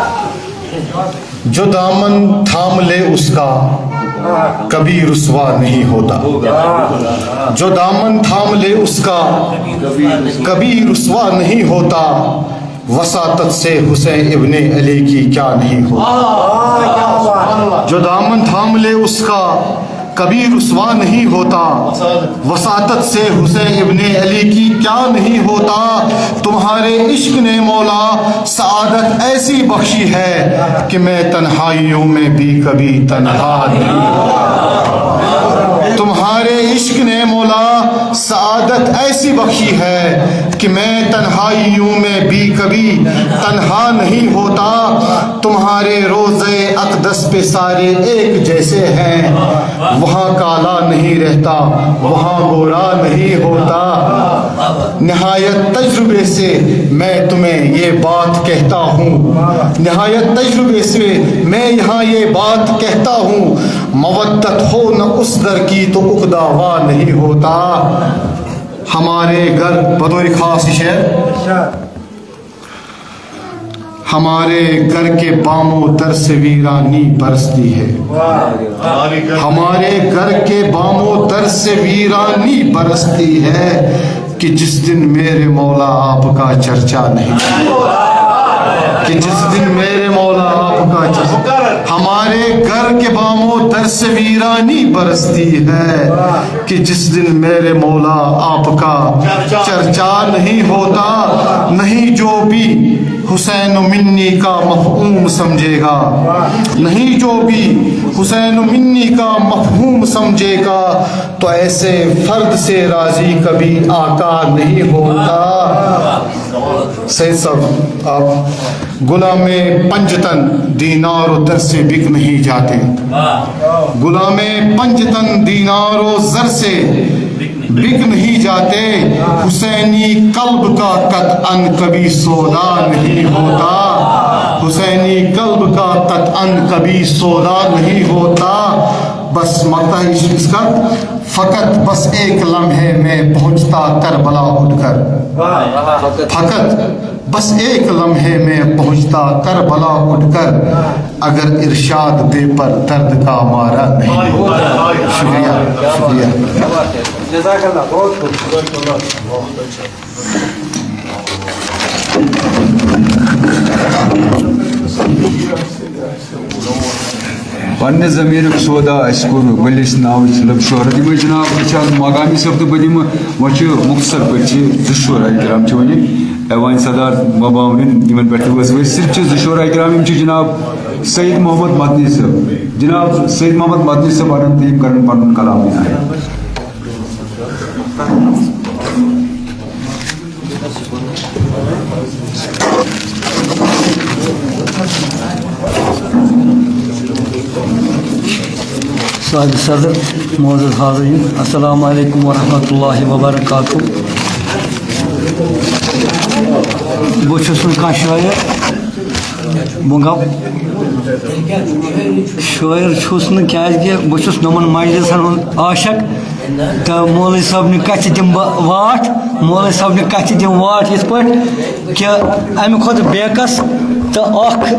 جو دامن تھام لے اس کا، کبھی رسوا نہیں ہوتا۔ جو دامن تھام لے اس کا، کبھی رسوا نہیں ہوتا۔ وساطت سے حسین ابن علی کی کیا نہیں ہوتا۔ جو دامن تھام لے اس کا، کبھی رسوا نہیں ہوتا۔ وساطت سے حسین ابن علی کی کیا نہیں ہوتا۔ تمہارے عشق نے مولا سعادت ایسی بخشی ہے کہ میں تنہائیوں میں بھی کبھی تنہا نہیں۔ تمہارے عشق نے مولا سعادت ایسی بخشی ہے کہ میں تنہائیوں میں بھی کبھی تنہا نہیں ہوتا۔ تمہارے روضہ اقدس پہ سارے ایک جیسے ہیں، وہاں کالا نہیں رہتا، وہاں گورا نہیں ہوتا۔ نہایت تجربے سے میں تمہیں یہ بات کہتا ہوں، نہایت تجربے سے میں یہاں یہ بات کہتا ہوں، مودت ہو نہ اس در کی تو عقدہ وا نہیں ہوتا۔ ہمارے گھر، بطور خاص شعر، ہمارے گھر کے بام و در سے ویرانی برستی ہے۔ ہمارے گھر کے بام و در سے ویرانی برستی ہے کہ جس دن میرے مولا آپ کا چرچا نہیں، کہ جس دن میرے مولا آپ کا چرچا، ہمارے گھر کے بام و در سے ویرانی برستی ہے کہ جس دن میرے مولا آپ کا چرچا نہیں ہوتا۔ نہیں جو بھی حسین منی کا مفہوم سمجھے گا، نہیں جو بھی حسین منی کا مفہوم سمجھے گا، تو ایسے فرد سے راضی کبھی آقا نہیں ہوتا۔ سید صاحب، آپ غلام پنجتن دینار و در سے بک نہیں جاتے، غلام پنجتن دینار و زر سے بک نہیں جاتے۔ حسینی قلب کا قطعاً کبھی سودا نہیں ہوتا، حسینی قلب کا قطعاً کبھی سودا نہیں ہوتا۔ بس مقطع اس، اس کا، فقط بس ایک لمحے میں پہنچتا کربلا اٹھ کر، فقط بس ایک لمحے میں پہنچتا کربلا اٹھ کر، اگر ارشاد بے پر درد کا مارا نہیں ہوتا۔ شکریہ، شکریہ۔ جزاک اللہ، بہت خوب۔ پننہِ ضمیٖرُک سودا اَسہِ کوٚر ؤلِس ناوٕچ لب شہرت۔ یِمَے جناب وٕچھان مقامی صٲب تہٕ بہٕ دِمہٕ، وۄنۍ چھِ مُختصر پٲٹھۍ چھِ زٕ شعرا کرام چھِ وۄنۍ ایوان سردار بابا امرن، یِمن پٮ۪ٹھ تہِ ؤژھ ؤسۍ۔ صرف چھِ زٕ شعرا کرام، یِم چھِ جناب سید محمد مدنی صٲب، جناب سید محمد مدنی صٲب اَنَن تہٕ یِم کرن پنُن کلام اِظہار۔ صاحب صدر، معزز حاضرین، السلام علیکم ورحمۃ اللہ وبرکاتہ۔ بہٕ چھُس نہٕ کانٛہہ شٲعر، بہٕ گوٚو شٲعر چھُس نہٕ، کیٛازِکہِ بہٕ چھُس نوٚمَن مجلسَن ہُنٛد عاشق۔ تہٕ مولوی صٲبنہِ کَتھِ دِمہٕ بہٕ واٹھ، مولوی صٲبنہِ کَتھِ دِمہٕ واٹھ یِتھ پٲٹھۍ کہِ اَمہِ کھۄتہٕ بیکس تہٕ اکھ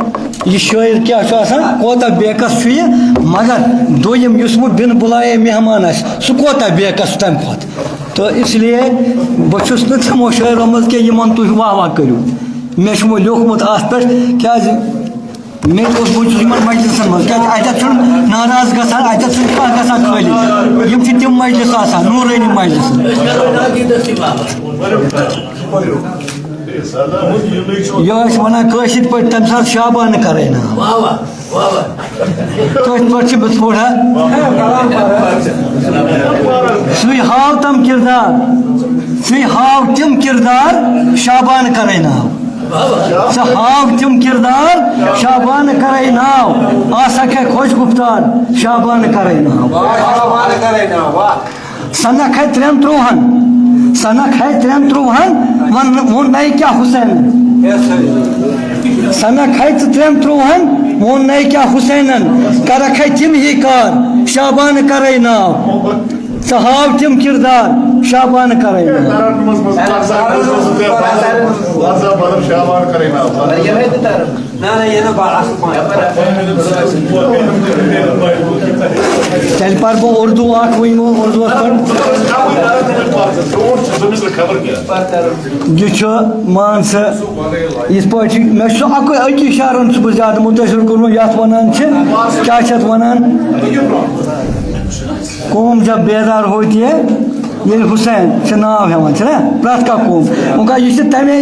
یہِ شٲعر کیٛاہ چھُ آسان، کوتاہ بیکس چھُ یہِ۔ مگر دوٚیِم یُس وۄنۍ بِن بُلایے مہمان آسہِ، سُہ کوتاہ بیکس چھُ تَمہِ کھۄتہٕ۔ تہٕ اس لیے بہٕ چھُس نہٕ تِمو شٲعرو منٛز کینٛہہ یِمن تُہۍ واہ واہ کٔرِو۔ مےٚ چھُ وۄنۍ لیوٗکھمُت اَتھ پٮ۪ٹھ، کیٛازِ مےٚ تہِ اوس، بہٕ چھُس یِمن مجلسن منٛز، کیٛازِ اَتٮ۪تھ چھُنہٕ ناراض گژھان، اَتٮ۪تھ چھُنہٕ کانٛہہ گژھان خٲلی۔ یِم چھِ تِم مجلس آسان، نوٗرٲنی مجلس۔ یہِ ٲسۍ وَنان کٲشِرۍ پٲٹھۍ تَمہِ ساتہٕ شابان کَرٕنۍ نا۔ تٔتھۍ پٮ۪ٹھ چھِ بہٕ تھوڑا۔ سُے ہاو تِم کِردار، سُے ہاو تِم کِردار، شابان کَرٕنۍ نا۔ ژٕ ہاو تِم کردار، شابان کرے ناو۔ آسکھ ہے خۄش گُفتار، شابان کرے ناو۔ سنکھ ہے ترٛٮ۪ن ترٛوہن، سنکھ ہے ترٛٮ۪ن ترٛوہن، ووٚن، ووٚن نَے کیٛاہ حسینن۔ سنکھ ہے ژٕ ترٛٮ۪ن ترٛوہن، ووٚن نَے کیٛاہ حسینن۔ کرکھ ہے تِم ہی کار، شابان کرے ناو۔ ژٕ ہاو تِم کردار، شابان کرے ناو۔ تیٚلہِ پَرٕ بہٕ اردو اکھ، وۄنۍ گوٚو اردوَس پٮ۪ٹھ۔ یہِ چھُ، مان ژٕ، یِتھ پٲٹھۍ چھُ، مےٚ چھُ اَکُے، أکی شعرَن چھُس بہٕ زیادٕ مُتٲثِر کوٚرمُت، یَتھ وَنان چھِ، کیٛاہ چھِ اَتھ وَنان؟ قوم جب بیدار ہوتی ہے، ییٚلہِ حسین چھِ ناو ہٮ۪وان، چھِنہ؟ پرٛٮ۪تھ کانٛہہ قوم۔ وۄنۍ گوٚو، یہِ چھِ تَمے،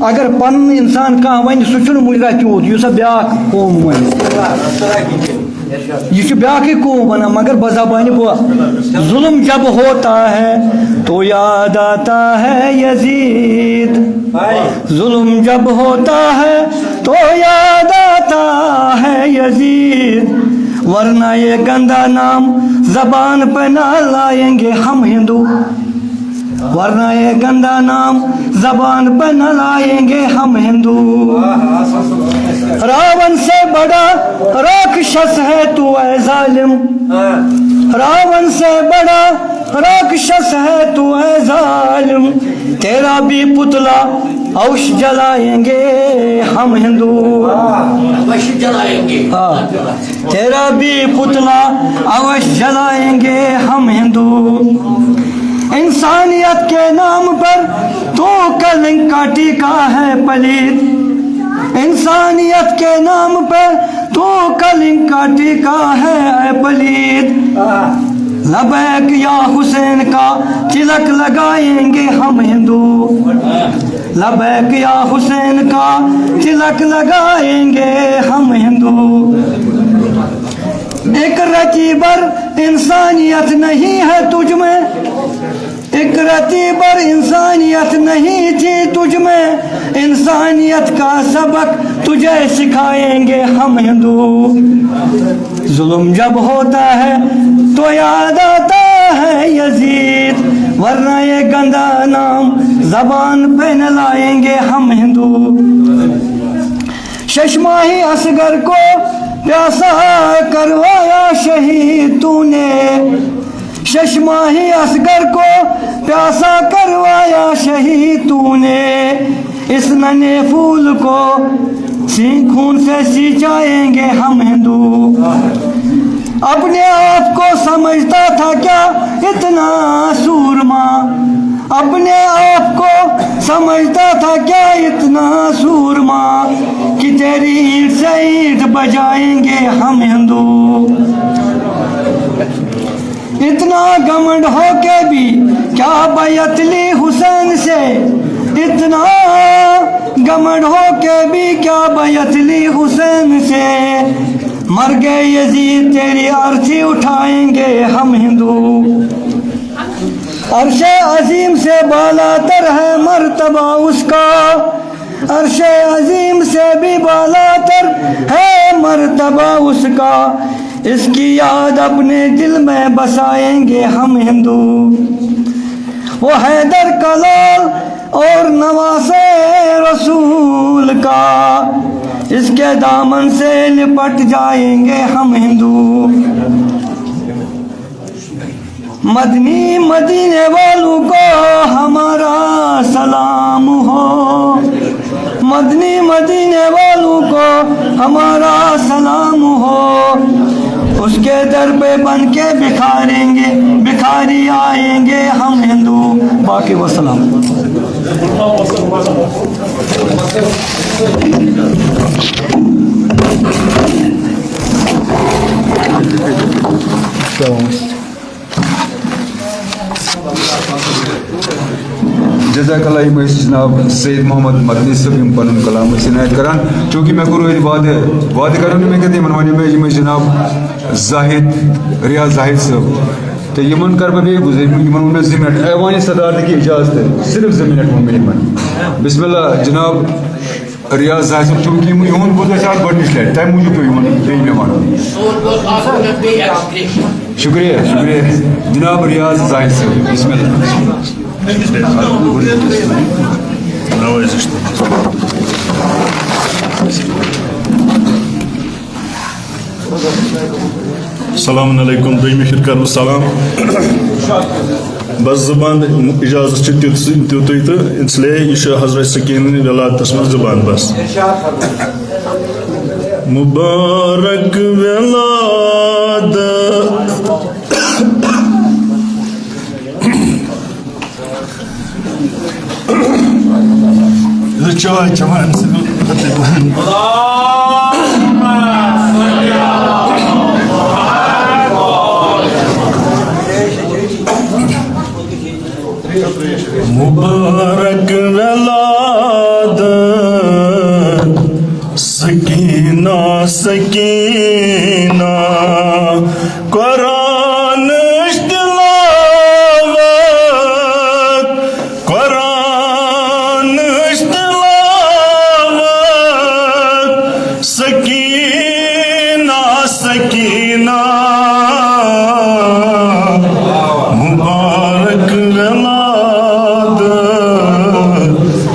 اگر پَنُن اِنسان کانٛہہ وَنہِ، سُہ چھُنہٕ مُجرا تیوٗت، یُس سۄ بیٛاکھ قوم وَنہِ۔ یہِ چھُ بیٛاکھٕے قوم وَنان، مگر بزبانہِ بہٕ۔ ظلم جب ہوتا ہے تو یاد آتا ہے یزید۔ ظلم جب ہوتا ہے تو یاد آتا ہے یزید، ورنہ یہ گندا نام زبان پہ نہ لائیں گے ہم ہندو، ورنہ یہ گندا نام زبان پہ نہ لائیں گے ہم ہندو۔ راون سے بڑا راکشس ہے تو اے ظالم، راون سے بڑا راکشس ہے تو اے ظالم، تیرا بھی پتلا اوش جلائیں گے ہم ہندو۔ اوش جلائیں گے۔ ہاں، تیرا بھی پتلا اوش جلائیں گے ہم ہندو۔ انسانیت کے نام پر تو کلنکا ٹیکا ہے پلیت، انسانیت کے نام پر تو کلنکا ٹیکا ہے اے پلیت۔ لبیک یا حسین کا تلک لگائیں گے ہم ہندو، لبیک یا حسین کا تلک لگائیں گے ہم ہندو۔ ایک رتی بھر انسانیت نہیں ہے تجھ میں، ایک رتی بھر انسانیت نہیں تھی تجھ میں، انسانیت کا سبق تجھے سکھائیں گے ہم ہندو۔ ظلم جب ہوتا ہے تو یاد آتا ہے یزید، ورنہ یہ گندا نام زبان پہ نہ لائیں گے ہم ہندو۔ ششماہی اصغر کو پیاسا کروایا شہید تو نے، شش ماہی اصغر کو پیاسا کروایا شہید تو نے، اس ننے پھول کو سی خون سے سینچائیں گے ہم ہندو۔ اپنے آپ کو سمجھتا تھا کیا اتنا سورما؟ اپنے آپ کو سمجھتا تھا کیا اتنا سورما کہ تیری اینٹ سے اینٹ بجائیں گے ہم ہندو؟ اتنا گھمنڈ ہو کے بھی کیا بیعت لی حسین سے؟ اتنا گھمنڈ ہو کے بھی کیا بیعت لی حسین سے؟ مر گئے یزید، تیری ارتھی اٹھائیں گے ہم ہندو۔ عرش عظیم سے بالاتر ہے مرتبہ اس کا، عرش عظیم سے بھی بالاتر ہے مرتبہ اس کا، اس کی یاد اپنے دل میں بسائیں گے ہم ہندو۔ وہ حیدر کا لال اور نواسے رسول کا، اس کے دامن سے لپٹ جائیں گے ہم ہندو۔ مدنی مدینے والوں کو ہمارا سلام ہو، مدنی مدینے والوں کو ہمارا سلام ہو، اس کے در پہ بن کے بکھاریں گے، بکھاری آئیں گے ہم ہندو۔ باقی وسلام۔ جزاک اللہ۔ یِم ٲسۍ جناب سید محمد مدنی صٲب، یِم پنُن کلام ٲسۍ عنایت کران۔ چوٗنٛکہِ مےٚ کوٚر أتھۍ وعدٕ، وعدٕ کرو نہٕ مےٚ کینٛہہ، تِمن وَنیو مےٚ، یِم ٲسۍ جناب زاہد، ریاض زاہد صٲب۔ تہٕ یِمن کرٕ بہٕ بیٚیہِ گُزٲرِش، یِمن ووٚن مےٚ زٕ منٹ، ایوانِ صدارت کہِ اجازت، صرف زٕ منٹ ووٚن مےٚ یِمن۔ بسم اللہ جناب۔ ریاض زاہد صٲب، چوٗنٛکہِ یِم، یِہُنٛد بُتھ گژھِ آز گۄڈٕنِچ لٹہِ، تَمہِ موٗجوٗب پیوٚو یِمن بیٚیہِ مےٚ وَنُن۔ شُکریہ، شُکریہ۔ جناب ریاض زاہد صٲب، بسم اللہ۔ السلام علیکم، دوٚیمہِ پھِرِ کَرٕ بہٕ سلام۔ بس زبان اجازت چھُ تیُتھ سُہ، تیُتُے تہٕ اس لیے یہِ چھُ حضرت سکین ولادتس منٛز زبان بس۔ مبارک ولادت۔ یہِ چاے چٮ۪وان اَمہِ سۭتۍ۔ مبارک ولادت سکینہ، سکینہ، قرآنٕچ تلاوت، قرآنٕچ تلاوت، سکینہ، سکینہ، مبارک ولادت،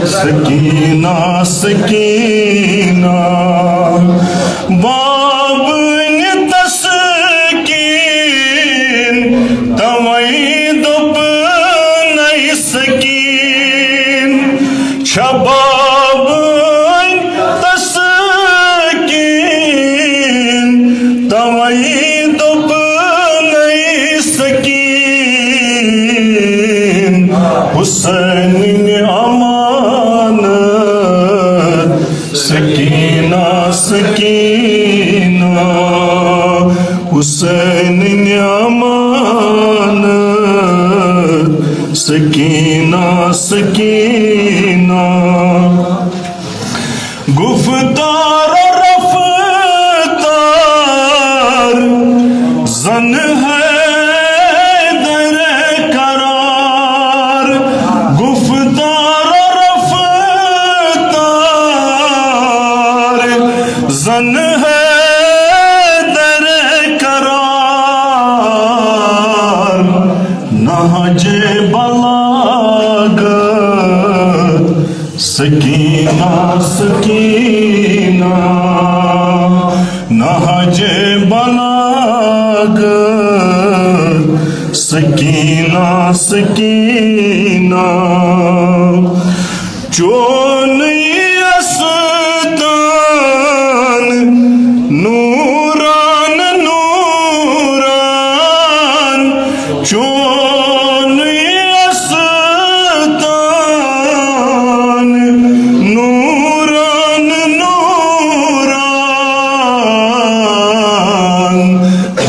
سکینہ، سکینہ۔ بابٕنۍ تسکیٖن، توَے دوٚپنَے سکیٖن۔ چھےٚ بابٕنۍ تسکیٖن، توَے دوٚپنَے سکیٖن۔ حسینٕنۍ امانت، سکینہ، سکینہ، حسینٕنۍ امانت، سکینہ، سکینہ۔ گفتار و رفتار زن حیدر قرار، گفتار و رفتار زن حیدر قرار، نہج بلاغت سکینہ، سکینہ، نہج جے بلاغ سکینہ، سکینہ، چون استان نوران، نوران، چون استان نوران، نوران،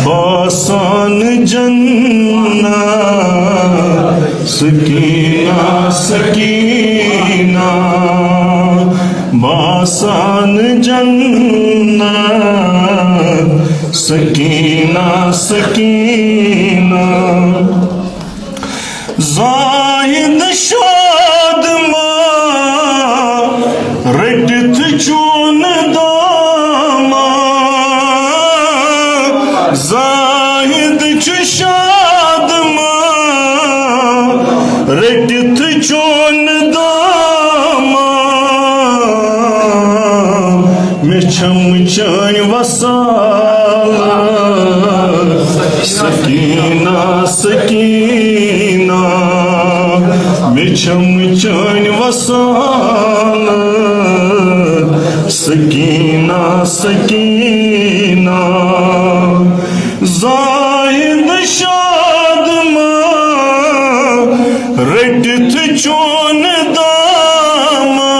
باسان جنت، سکینہ، سکینہ، باسان جنت، سکینہ، سکینہ۔ زاہد شاد ما رٔٹِتھ چون داما، زاہد چھُ شاد ما رٔٹِتھ چون داما، مےٚ چھم چٲنۍ وصال سکینہ، سکینہ، مےٚ چھم چٲنۍ وصال سکینہ، سکینہ۔ زاہد شاد ما رٔٹِتھ چون داما،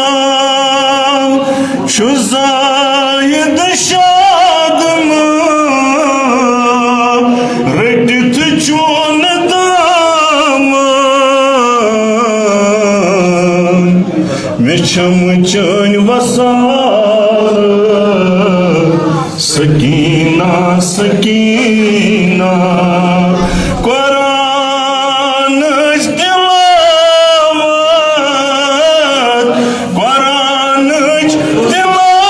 چھُ زاہد شاد ما رٔٹِتھ چون داما، مےٚ چھم چٲنۍ وصال سکینہ، سکینہ۔ قرآنٕچ تلاوت، قرآنٕچ تلاوت،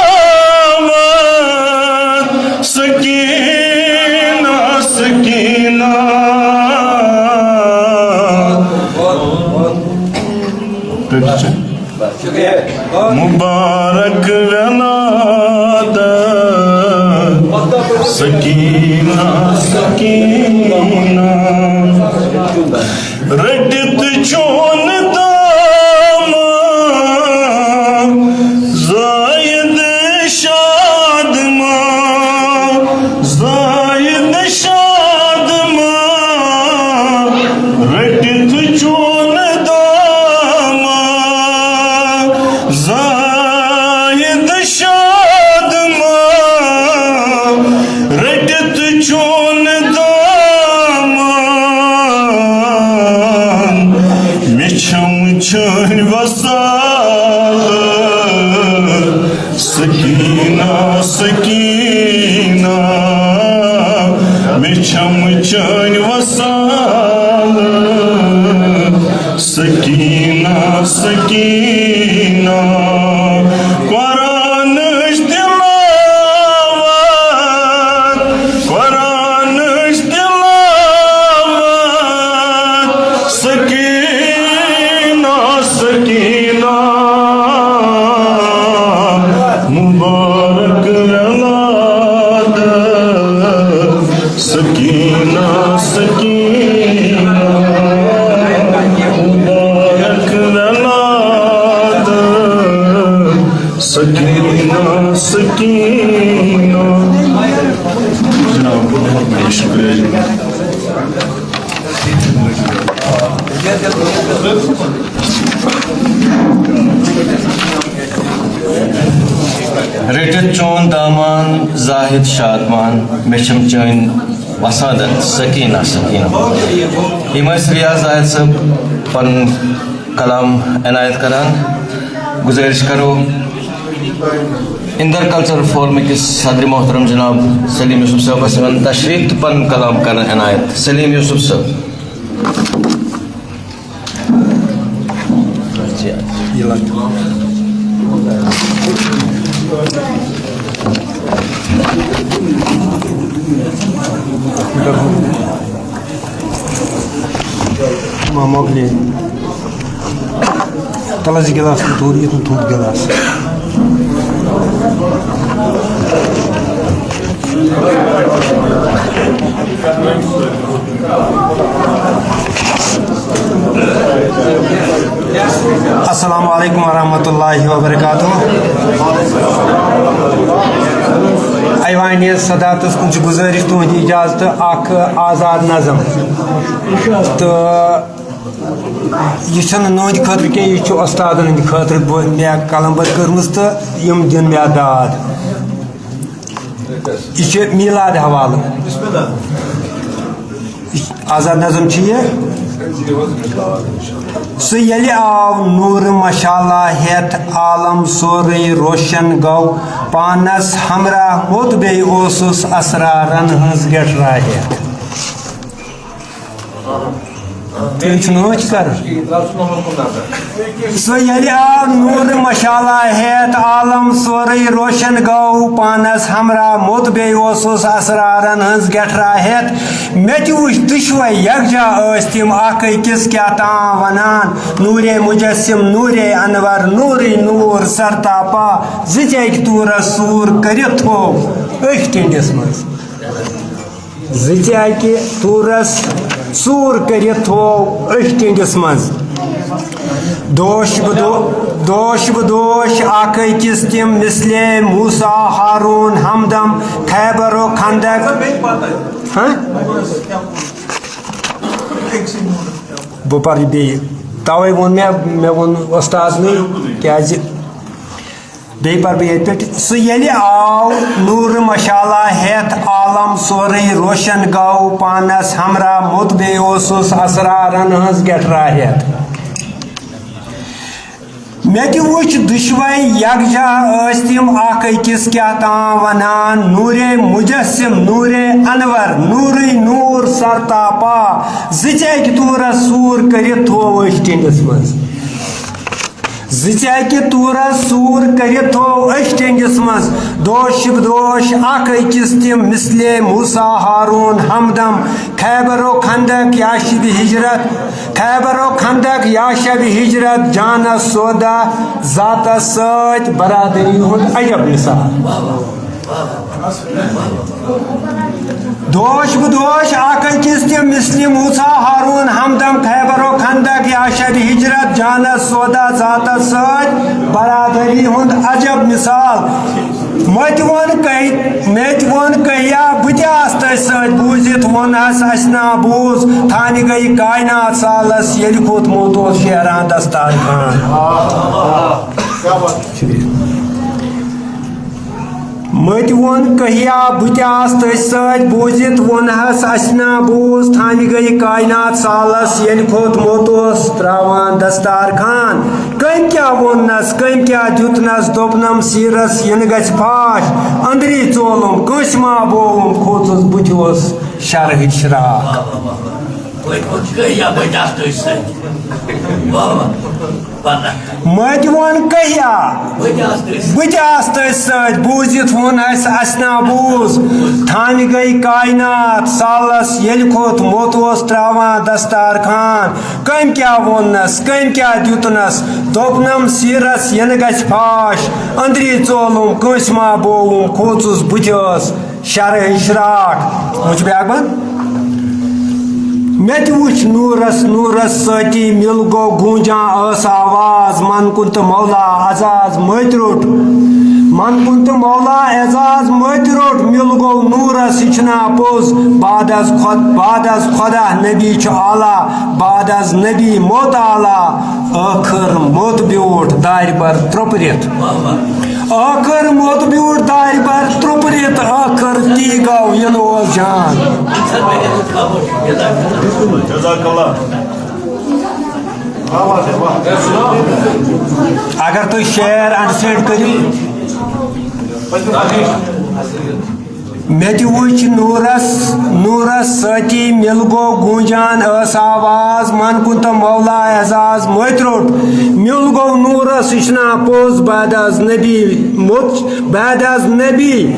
سکینہ، سکینہ۔ مبارک ولادت سکینہ، سکینہ۔ رٔٹِتھ چون داما زاہد شاد ما، زاہد شاد ما۔ رٔٹِتھ چون داما زاہد شاد ما، رٔٹِتھ چون داما، مےٚ چھم چٲنۍ وصال سکینہ، سکینہ، مےٚ چھم چٲنۍ وصال سکینہ، سکینہ۔ قرآنٕچ تلاوت، قرآنٕچ تلاوت، سکینہ، سکینہ۔ مبارک ولادت سکینہ، سکینہ۔ مبارک ولادت سکینہ، سکینہ۔ جناب، بہت بڑی شکریہ۔ رٔٹِتھ چون دامان زاہد شادمان، مےٚ چھم چٲنۍ وسادت سکینہ، سکینہ۔ یِم ٲسۍ ریاض زاہد صٲب پنُن کلام عنایت کران۔ گزٲرِش کرو اندر کلچرل فورمٕکِس صدر محترم جناب سلیم یوسف صٲبس یِمن تشریف تہٕ پنُن کلام کرن عنایت۔ سلیم یوسف صٲب۔ ما مۄکلے۔ تَلہٕ حظ یہِ گِلاس تھوٚد، یہِ تھوٚد گِلاس۔ السلام علیکم ورحمۃ اللہ وبرکاتہ۔ ایوانِ صدارتس کُن چھِ گُزٲرِش تُہنٛدِ اجازتہٕ اکھ آزاد نظم۔ تہٕ یہِ چھُنہٕ نُہنٛدِ خٲطرٕ کینٛہہ، یہِ چھُ وۄستادن ہٕنٛدِ خٲطرٕ بہٕ، مےٚ قلم بند کٔرمٕژ تہٕ یِم دِن مےٚ اَتھ داد۔ یہِ چھُ میٖلاد حوالہٕ۔ آزاد نظم چھُ یہِ۔ سُہ ییٚلہِ آو نوٗرٕ مشالہ ہٮ۪تھ، عالم سورُے روشن گوٚو پانس ہمراہ، موٚت بیٚیہِ اوسُس اسرارن ہٕنٛز گٹرا ہٮ۪تھ۔ تیٚلہِ چھُنہٕ أچھ کران۔ سُہ ییٚلہِ آو نوٗرٕ مشالہ ہٮ۪تھ، عالم سورُے روشن گوٚو پانس ہمراہ، موٚت بیٚیہِ اوسُس اسرارن ہٕنٛز گٹرا ہٮ۪تھ۔ مےٚ تہِ وُچھ دُشوے یکجا ٲسۍ تِم، اکھ أکِس کیٛاہ تام ونان، نوٗرے مجسم، نوٗرے انور، نوٗرٕے نوٗر سرتاپا، زٕ چیٚکۍ طورس سوٗر کٔرِتھ تھوو أکۍ ٹِنڈِس منٛز۔ زٕ چیٚکہِ طورس سوٗر کٔرِتھ تھوو أکۍ ٹِنڈِس منٛز۔ دوش بہٕ دو-، دوش بہٕ دوش اکھ أکِس تِم مثلے موسیٰ ہارون ہمدم خیبر و خندق۔ ہاں؟ بہٕ پرٕ یہِ بیٚیہِ۔ توے ووٚن مےٚ، مےٚ ووٚن وۄستادنٕے، کیٛازِ بیٚیہِ پرٕ بہٕ ییٚتہِ پٮ۪ٹھ۔ سُہ ییٚلہِ آو نوٗرٕ مشالہ ہٮ۪تھ، عالم سورُے روشن گوٚو پانس ہمراہ، موٚت بیٚیہِ اوسُس اسرارن ہٕنٛز گٹرا ہٮ۪تھ۔ مےٚ تہِ وُچھ دُشوے یکجا ٲسۍ تِم، اکھ أکِس کیٛاہ تام ونان، نوٗرے مجسم، نوٗرے انور، نوٗرٕے نوٗر سرتاپا، زٕ چیٚکۍ طورس سوٗر کٔرِتھ تھوو أکۍ ٹِنڈِس منٛز۔ زٕ چیٚکہِ طورس سوٗر کٔرِتھ تھوو أکۍ ٹِنڈِس منٛز۔ دوش بہٕ دوش اکھ أکِس تِم مثلے موسیٰ ہارون ہمدم خیبر و خندق یا شب ہجرت، خیبر و خندق یا شب ہجرت، جانس سودا ذاتس سۭتۍ برادری ہُنٛد عجب مثال۔ دوش بہٕ دوش اکھ أکِس تہِ مثلِ موسیٰ ہارون ہمدم خیبر و خندق یا شب ہجرت، جانس سودا ذاتس سۭتۍ برادری ہُنٛد عجب مثال۔ مےٚ تہِ ووٚن کہۍ-، مےٚ تہِ ووٚن کہیا بہٕ تہِ آسہٕ تٔتھۍ سۭتۍ، بوٗزِتھ ووٚنہس اسہِ نا بوٗز، تھانہِ گٔیہِ کائنات سالس، ییٚلہِ کھوٚت موٚت اوس شیران دستار خان۔ شُکریہ۔ مٔتۍ ووٚن کہیا بہٕ تہِ آس تٔتھۍ سۭتۍ، بوٗزِتھ ووٚنہس اسہِ نا بوٗز، تھامہِ گٔیہِ کائنات سالس، ییٚلہِ کھوٚت موٚت اوس تراوان دستار خان۔ کٔمۍ کیٛاہ ووٚننس، کٔمۍ کیٛاہ دیُتنس، دوٚپنم سیٖرس یِنہٕ گژھِ پھاش، أنٛدری ژولُم کٲنٛسہِ ما بووُم، کھوٗژُس بہٕ تہِ اوس شرٕہٕچ شراکھ۔ مٔتۍ ووٚن کہیا بہٕ تہِ آس تٔتھۍ سۭتۍ، بوٗزِتھ ووٚن اسہِ، اسہِ نا بوٗز۔ تھامہِ گٔے کائنات سالس، ییٚلہِ کھوٚت موٚت اوس تراوان دستار خان۔ کٔمۍ کیٛاہ ووٚننس، کٔمۍ کیٛاہ دیُتنس، دوٚپنم سیٖرس یِنہٕ گژھِ پھاش۔ أنٛدری ژولُم کٲنٛسہِ ما بووُم، کھوٗژُس بہٕ تہِ ٲس شرٕہٕچ شراکھ۔ وۄنۍ چھُ بیٛاکھ بند۔ مےٚ تہِ وُچھ نوٗرس، نوٗرس سۭتی مِل گوٚو گوٗنجان ٲس آواز، من کُن تہٕ مولا اعزاز مٔتۍ روٚٹ۔ من کُن تہٕ مولا اعزاز مٔتۍ روٚٹ، مِل گوٚو نوٗرس، یہِ چھُنا پوٚز؟ بعد از خۄد-، بعد از خۄدا نبی چھُ اعلیٰ، بعد از نبی موت اعلیٰ۔ ٲخٕر موٚت بیوٗٹھ دارِ بر ترٛوپرِتھ۔ ٲخٕر موٚت بیوٗٹھ دارِ بر ترٛوپرِتھ، ٲخٕر تی گوٚو یِنہٕ اوس جان۔ جزاک اللہ۔ اگر تُہۍ شعر understand کٔرِو۔ مےٚ تہِ وُچھ نوٗرس، نوٗرس سۭتی مِل گوٚو گوٗنجان ٲس آواز، من کُن تہٕ مولا اعزاز مٔتۍ روٚٹ۔ مِل گوٚو نوٗرس، یہِ چھُنا پوٚز؟ بعد از نبی موت، بعد از نبی،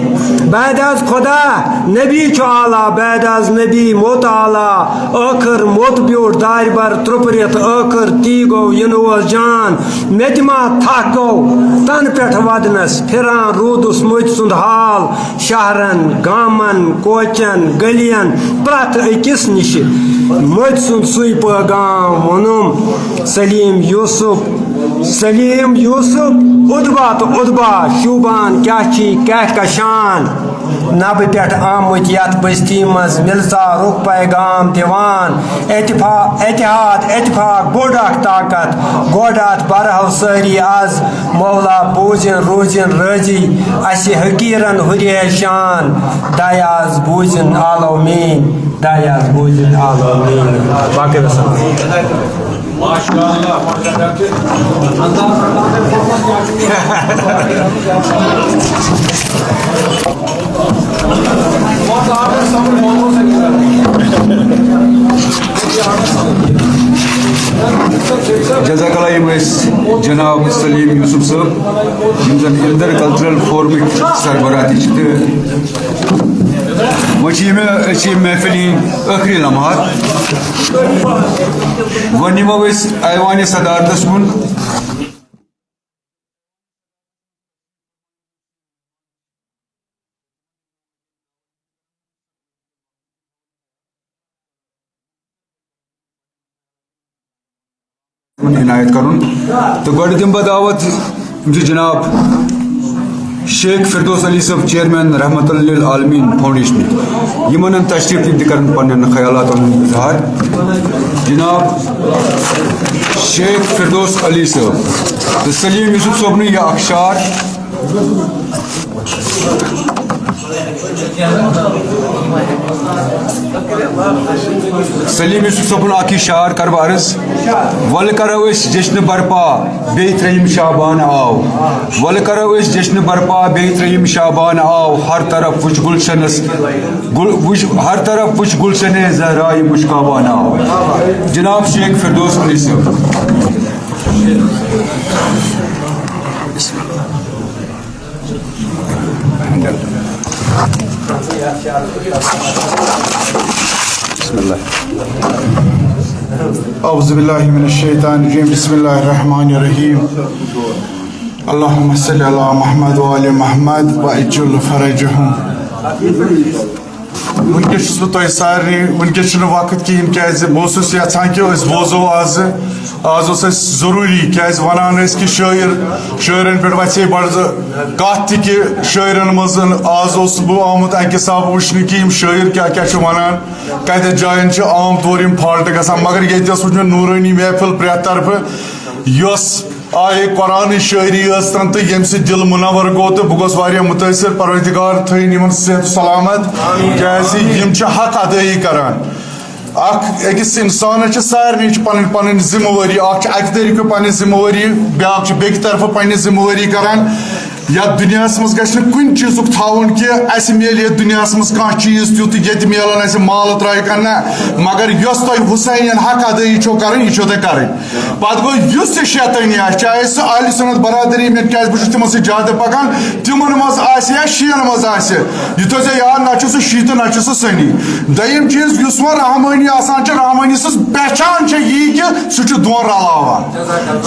بعد از خدا نبی چھُ اعلیٰ، بعد از نبی موت اعلیٰ۔ ٲخٕر موٚت بیوٗٹھ دارِ بر ترٛوپرِتھ، ٲخٕر تی گوٚو یِنہٕ اوس جان۔ مےٚ تہِ ما تھکھ گوٚو تن پٮ۪ٹھ ودنس، پھران روٗدُس مٔتۍ سُنٛد حال۔ شہرن، گامن، کوچن، گلین، پرٛٮ۪تھ أکِس نِشہِ مٔتۍ سُنٛد سُے پٲغام ووٚنُم۔ سلیٖم یوٗسُف، سلیم یوسف، عتبہ تہٕ عتبہ، شوٗبان کیٛاہ چھی کہکشان۔ نبہٕ پٮ۪ٹھ آمٕتۍ یتھ بستی منٛز مِلژارُک پیغام دِوان۔ اتفاق، اتحاد، اتفاق، بوٚڑ اکھ طاقت، گۄڈٕ اتھ برہو سٲری از۔ مولا بوٗزِن روٗزِن رٲضی، اسہِ حقیٖرن ہُریشان۔ دایاز بوٗزِن عالو میٖن، دایاز بوٗزِن عالو میٖن۔ باقٕے وسلام۔ جزاک اللہ، یِم ٲسۍ جناب سلیم یوسف صٲب، یِم زن انٹر کلچرل فورمٕکۍ سربراہ تہِ چھِ، تہٕ وۄنۍ چھِ یِم، أسۍ چھِ ییٚمہِ محفلہِ ہٕنٛدۍ ٲخری لمحات۔ وۄنۍ نِمو أسۍ ایوانِ صدارتس کُن۔ عنایت کرُن۔ تہٕ گۄڈٕ دِمہٕ بہٕ دعوت أمِس جناب شیخ فردوس علی صٲب، چیئرمین رحمت للعالمین فاؤنڈیشن، یِمن تشریف دِتھ تہِ کرن پننٮ۪ن خیالاتن ہُنٛد اظہار۔ جناب شیخ فردوس علی صٲب تہٕ سلیم یوسف صٲبنٕے یہِ اکھ شعر۔ سلیم یوسف صٲبُن اکھ یہِ شعر کرٕ بہٕ عرض۔ ولہٕ کرو أسۍ جشنہٕ برپا، بیٚیہِ ترٛیٚیِم شعبان آو۔ ولہٕ کرو أسۍ جشنہٕ برپا، بیٚیہِ ترٛیٚیِم شعبان آو۔ ہر طرف وٕچھ گُلشنس، گُل-، وٕچھ، ہر طرف وٕچھ گُلشنِ زہرایہِ مُشکاوان آو۔ جناب شیخ فردوس علی صٲب۔ بسم اللہ۔ اعوذ باللہ من الشیطان الرجیم۔ بسم اللہ الرحمن الرحیم۔ اللہم صل علی محمد و آل محمد و عجل فرجہم۔ وٕنکیٚس چھُس بہٕ تۄہہِ سارنٕے، وٕنکیٚس چھُنہٕ وقت کِہیٖنۍ، کیٛازِ بہٕ اوسُس یَژھان کہِ أسۍ بوزو آزٕ، آز اوس اَسہِ ضروٗری، کیٛازِ وَنان ٲسۍ کہِ شٲعر، شٲعرَن پٮ۪ٹھ وَژھے بَڑٕ کَتھ تہِ کہِ شٲعرَن منٛز آز اوسُس بہٕ آمُت اَکہِ حسابہٕ وٕچھنہٕ کہِ یِم شٲعر کیٛاہ کیٛاہ چھِ وَنان، کَتٮ۪تھ جایَن چھِ عام طور یِم فالٹ گژھان، مگر ییٚتہِ ٲس وٕچھ مےٚ نوٗرٲنی محفل پرٛٮ۪تھ طرفہٕ، یۄس آ، یہِ قرآنٕچ شٲعری ٲس تن تہٕ ییٚمہِ سۭتۍ دِل منور گوٚو تہٕ بہٕ گوس واریاہ مُتٲثر۔ پروردگار تھٲیِن یِمن صحت و سلامت، کیازِ یِم چھِ حق ادٲیی کران۔ اکھ أکِس انسانس چھِ سارنٕے چھِ پنٕنۍ پنٕنۍ ذمہٕ وٲری، اکھ چھِ اکہِ طریقہٕ پنٕنۍ ذمہٕ وٲری، بیاکھ چھِ بیٚکہِ طرفہٕ پنٕنۍ ذمہٕ وٲری کران۔ یتھ دُنیاہس منٛز گژھِ نہٕ کُنہِ چیٖزُک تھاوُن کہِ اسہِ میلہِ یتھ دُنیاہس منٛز کانٛہہ چیٖز تیُتھ ییٚتہِ میلن اسہِ مال ترٛایہِ کانٛہہ، نہ، مگر یۄس تۄہہِ حسینین حق ادٲیی چھو کرٕنۍ، یہِ چھو تۄہہِ کرٕنۍ۔ پتہٕ گوٚو یُس تہِ شیطٲنی آسہِ، چاہے سُہ اہل سنت برادری مےٚ، کیازِ بہٕ چھُس تِمن سۭتۍ زیادٕ پکان، تِمن منٛز آسہِ یا شیعن منٛز آسہِ، یہِ تھٲوزِ یاد، نہ چھُ سُہ شیعہ تہٕ نہ چھُ سُہ سنی۔ دوٚیِم چیٖز، یُس وۄنۍ رحمٲنی آسان چھُ، رحمٲنی سٕنٛز پہچان چھےٚ یی کہِ سُہ چھُ دۄن رلاوان،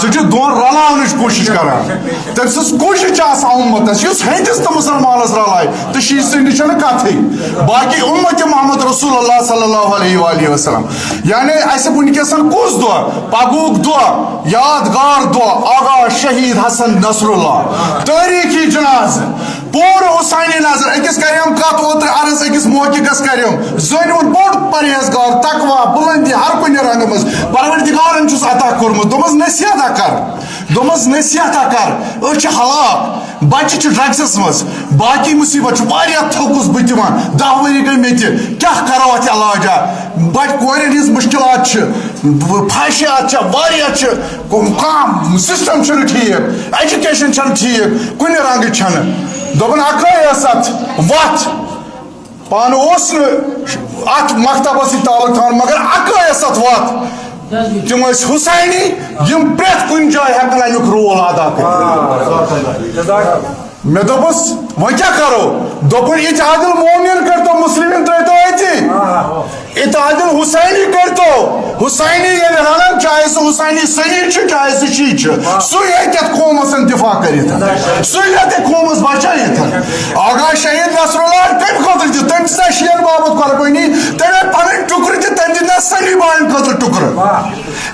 سُہ چھُ دۄن رلاونٕچ کوٗشِش کران۔ تٔمۍ سٕنٛز کوٗشِش چھِ آسان اُمتس، یُس ہیٚندِس تہٕ مُسلمانس رلایہِ تہٕ شیعہ سٕنٛدِ چھنہٕ کتھٕے۔ باقی اُمت محمد رسول اللہ صلی اللہ علیہ وآلہ وسلم۔ یعنی اسہِ وٕنکیٚس کُس دۄہ؟ پگہُک دۄہ، یادگار دۄہ آغا شہید حسن نصر اللہ، تٲریخی جنازٕ، پوٗرٕ حسینی نظر۔ أکِس کریوم کتھ اوترٕ عرض، أکِس محققس کریوم، زٲنۍ ووٚن بوٚڑ پرہیزگار، تقوی، بلندی ہر کُنہِ رنگہٕ منٛز، پروردگارن چھُس عطا کوٚرمُت، دوٚپمس نصیحتا کر، دوٚپمس نصیحتا کر، أسۍ چھِ ہلاک، بچہِ چھِ ڈرگسس منٛز، باقی مصیبت چھِ واریاہ، تھوٚکُس بہٕ تہِ وۄنۍ، دَہ ؤری گٔے مےٚ تہِ، کیٛاہ کرو اتھ علاجا؟ بچہِ کورٮ۪ن ہٕنٛز مشکلات چھِ، فحشیات چھِ، واریاہ چھِ، کانٛہہ سسٹم چھُنہٕ ٹھیٖک، ایجوکیشن چھَنہٕ ٹھیٖک، کُنہِ رنگہٕ چھَنہٕ۔ دوٚپُن اکٲے ٲس اتھ وتھ، پانہٕ اوس نہٕ اتھ مکتبس سۭتۍ تعلق تھاوان، مگر اکٲے ٲس اتھ وتھ۔ تِم ٲسۍ حسینی، یِم پرٛٮ۪تھ کُنہِ جایہِ ہٮ۪کن امیُک رول ادا کٔرِتھ۔ مےٚ دوٚپُس، وۄنۍ کیٛاہ کرو؟ دوٚپُن، اتحاد المومنین کٔرۍتو، مسلمین ترٛٲیتو أتی۔ اتحاد الحسینی کٔرۍتو۔ حسینی ییٚلہِ رلن، چاہے سُہ حسینی سنی چھُ، چاہے سُہ شیعہ چھُ، سُے ہیٚکہِ یتھ قومس ہُنٛد دفاع کٔرِتھ، سُے ہیٚکہِ قومس بچٲیِتھ۔ آغا شہید نصر اللہ کمہِ خٲطرٕ دیُت؟ تٔمۍ دِژ نہ شیعن باپتھ قربٲنی، تٔمۍ آیہِ پنٕنۍ ٹُکرٕ تہِ، تٔمۍ دِتۍ نہ سنی پنٕنۍ خٲطرٕ ٹُکرٕ۔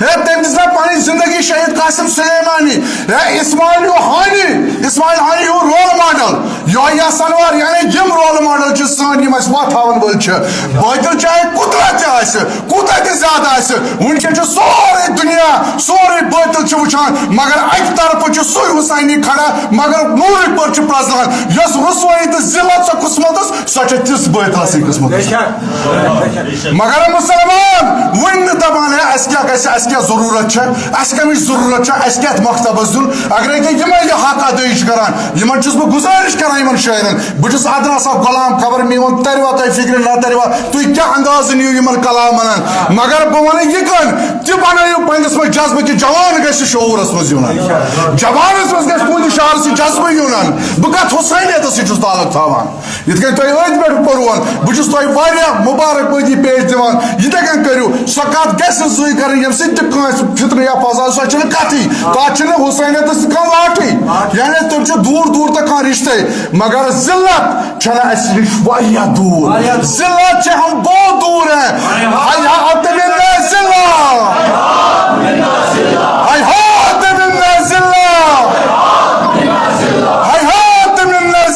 ہے، تٔمۍ دِژ مےٚ پنٕنۍ زندگی شہید قاسم سلیمانی۔ ہے، اسماعیل ہیوٗ ہانی، اسماعیل ہانی ہیوٗ رول ماڈل، یحییٰ سنوار، یعنی یِم رول ماڈل چھِ سٲنۍ، یِم اَسہِ وَتھ ہاوَن وٲلۍ چھِ۔ بٲطِل چاہے کوٗتاہ تہِ آسہِ، کوٗتاہ تہِ زیادٕ آسہِ، وٕنکٮ۪ن چھُ سورُے دُنیا، سورُے بٲطِل چھُ وٕچھان، مگر اَکہِ طرفہٕ چھُ سُے حسینی کھڑا، مگر نوٗرٕکۍ پٲٹھۍ چھُ پرٛزلان۔ یۄس رسوٲیی تہٕ ذلت سۄ قٕسمتَس، سۄ چھےٚ تِژھ بٲطلَسٕے قٕسمتَس۔ مگر مسلمان وٕنہِ نہٕ دَپان، ہے، اَسہِ کیٛاہ گژھِ، اَسہِ کیٛاہ ضروٗرت چھےٚ، اَسہِ کَمِچ ضروٗرت چھےٚ، اَسہِ کیٛاہ اَتھ مکتبَس دیُن؟ اگر أکیٛاہ یِمَے یہِ حق ادٲیی چھِ کران، یِمَن چھُس بہٕ گُزٲرِش کران، یِمَن شٲعرَن، بہٕ چھُس ادنیٰ سا غلام، خبر میون تَرِوا تۄہہِ فِکرِ نہ تَرِوا، تُہۍ کیٛاہ اندازٕ نِیِو یِمَن کلام وَنان۔ مگر بہٕ وَنہٕ یہِ کَتھ، تہِ بَنٲیِو پنٛنِس منٛز جذبہٕ کہِ جوان گژھِ شعوٗرَس منٛز یُن۔ جوانَس منٛز گژھِ تُہٕنٛدِ شعرٕ سۭتۍ جذبہٕ یُن۔ بہٕ کَتھ حسینیتَس سۭتۍ چھُس تعلق تھاوان؟ یِتھ کٔنۍ تۄہہِ أتھۍ پٮ۪ٹھ پوٚروٕ، بہٕ چھُس تۄہہِ واریاہ مبارک بٲدی پیش دِوان۔ یِتھَے کٔنۍ کٔرِو، سۄ کَتھ گژھِ نہٕ زٕے کَرٕنۍ، ییٚمہِ سۭتۍ تہِ کٲنٛسہِ فِتنہٕ یا فساد، سۄ چھِنہٕ کَتھٕے۔ تَتھ چھِنہٕ حسینیتَس سۭتۍ کانٛہہ واٹھٕے۔ یعنی تِم چھِ دوٗر دوٗر تہٕ کانٛہہ رِشتَے۔ مگر ذلت چھنہ اسہِ نِش واریاہ دوٗر۔ ذلت چھِ ہم بہت دور ہے۔ حیات منا ذلت۔ حیات منا ذلت۔ حیات منا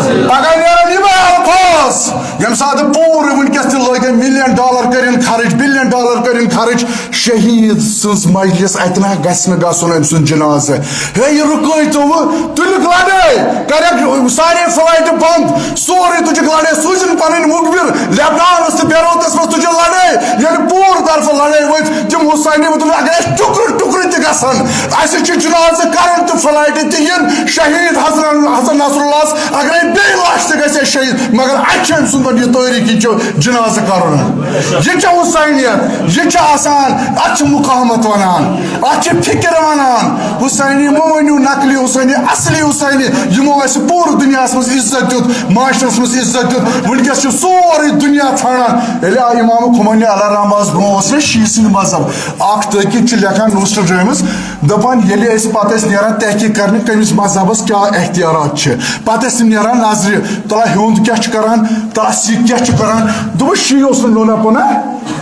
ذلت۔ پگاہ نیرن یِمے الفاظ، ییٚمہِ ساتہٕ پوٗرٕ وٕنکیٚس تہِ لٲگۍ ملین ڈالر کٔرِن خرٕچ، بلین ڈالر کٔرِن خرٕچ، شہید سٕنٛز مجلس اتہِ نہ گژھِ نہٕ گژھُن أمۍ سُنٛد جنازٕ۔ ہے، یہِ رُکٲوۍ تو وۄنۍ، تُلِکھ لڑٲے، کَرٮ۪کھ سارے فلائٹ بند، سورُے تُجِکھ لڑٲے، سوٗزِن پنٕنۍ مُخبِر لبنانس تہٕ بیروتس منٛز تُجِن لڑٲے۔ ییٚلہِ پوٗرٕ طرفہٕ لڑٲے ؤتھۍ، تِم حسینی وۄنۍ دوٚپُکھ، اگر اَسہِ ٹُکرٕ ٹُکرٕ تہِ گژھن، اَسہِ چھُ جنازٕ کرُن تہٕ فلائٹ تہِ یِن۔ شہید حسن، حسن نصر اللہس اگرے بیٚیہِ لَچھ تہِ گژھِ اَسہِ شہید، مگر اَسہِ چھُ أمۍ سُنٛد یہِ تٲریٖخی چھُ جنازٕ کرُن۔ یہِ چھےٚ حسینیت، یہِ چھِ آسان، اَتھ چھِ مقاومت وَنان، اَتھ چھِ فکر وَنان۔ حسینی مہٕ ؤنِو نقلی حسینی، اصلی حسینی، یِمو اَسہِ پوٗرٕ دُنیاہَس منٛز عزت دیُت، معاشرَس منٛز عزت دیُت۔ وٕنکیٚس چھُ سورُے دُنیا ژھانڈان۔ ییٚلہِ آ امام خمینی علیہ رحمہ اوس برونٛہہ، اوس نہ شیعہ سٕنٛدِ مذہب۔ اکھ تحقیق چھِ لیکھان نوسٹرڈیمس، دپان ییٚلہِ أسۍ پتہٕ ٲسۍ نیران تحقیق کرنہِ کٔمِس مذہبس کیٛاہ اختیارات چھِ، پتہٕ ٲسۍ تِم نیران نظرِ، تلا ہیوٚنٛد کیٛاہ چھُ کران، تلا سِکھ کیٛاہ چھُ کران۔ دوٚپُس، شیعہ اوس نہٕ نوٚنہ پوٚنہ،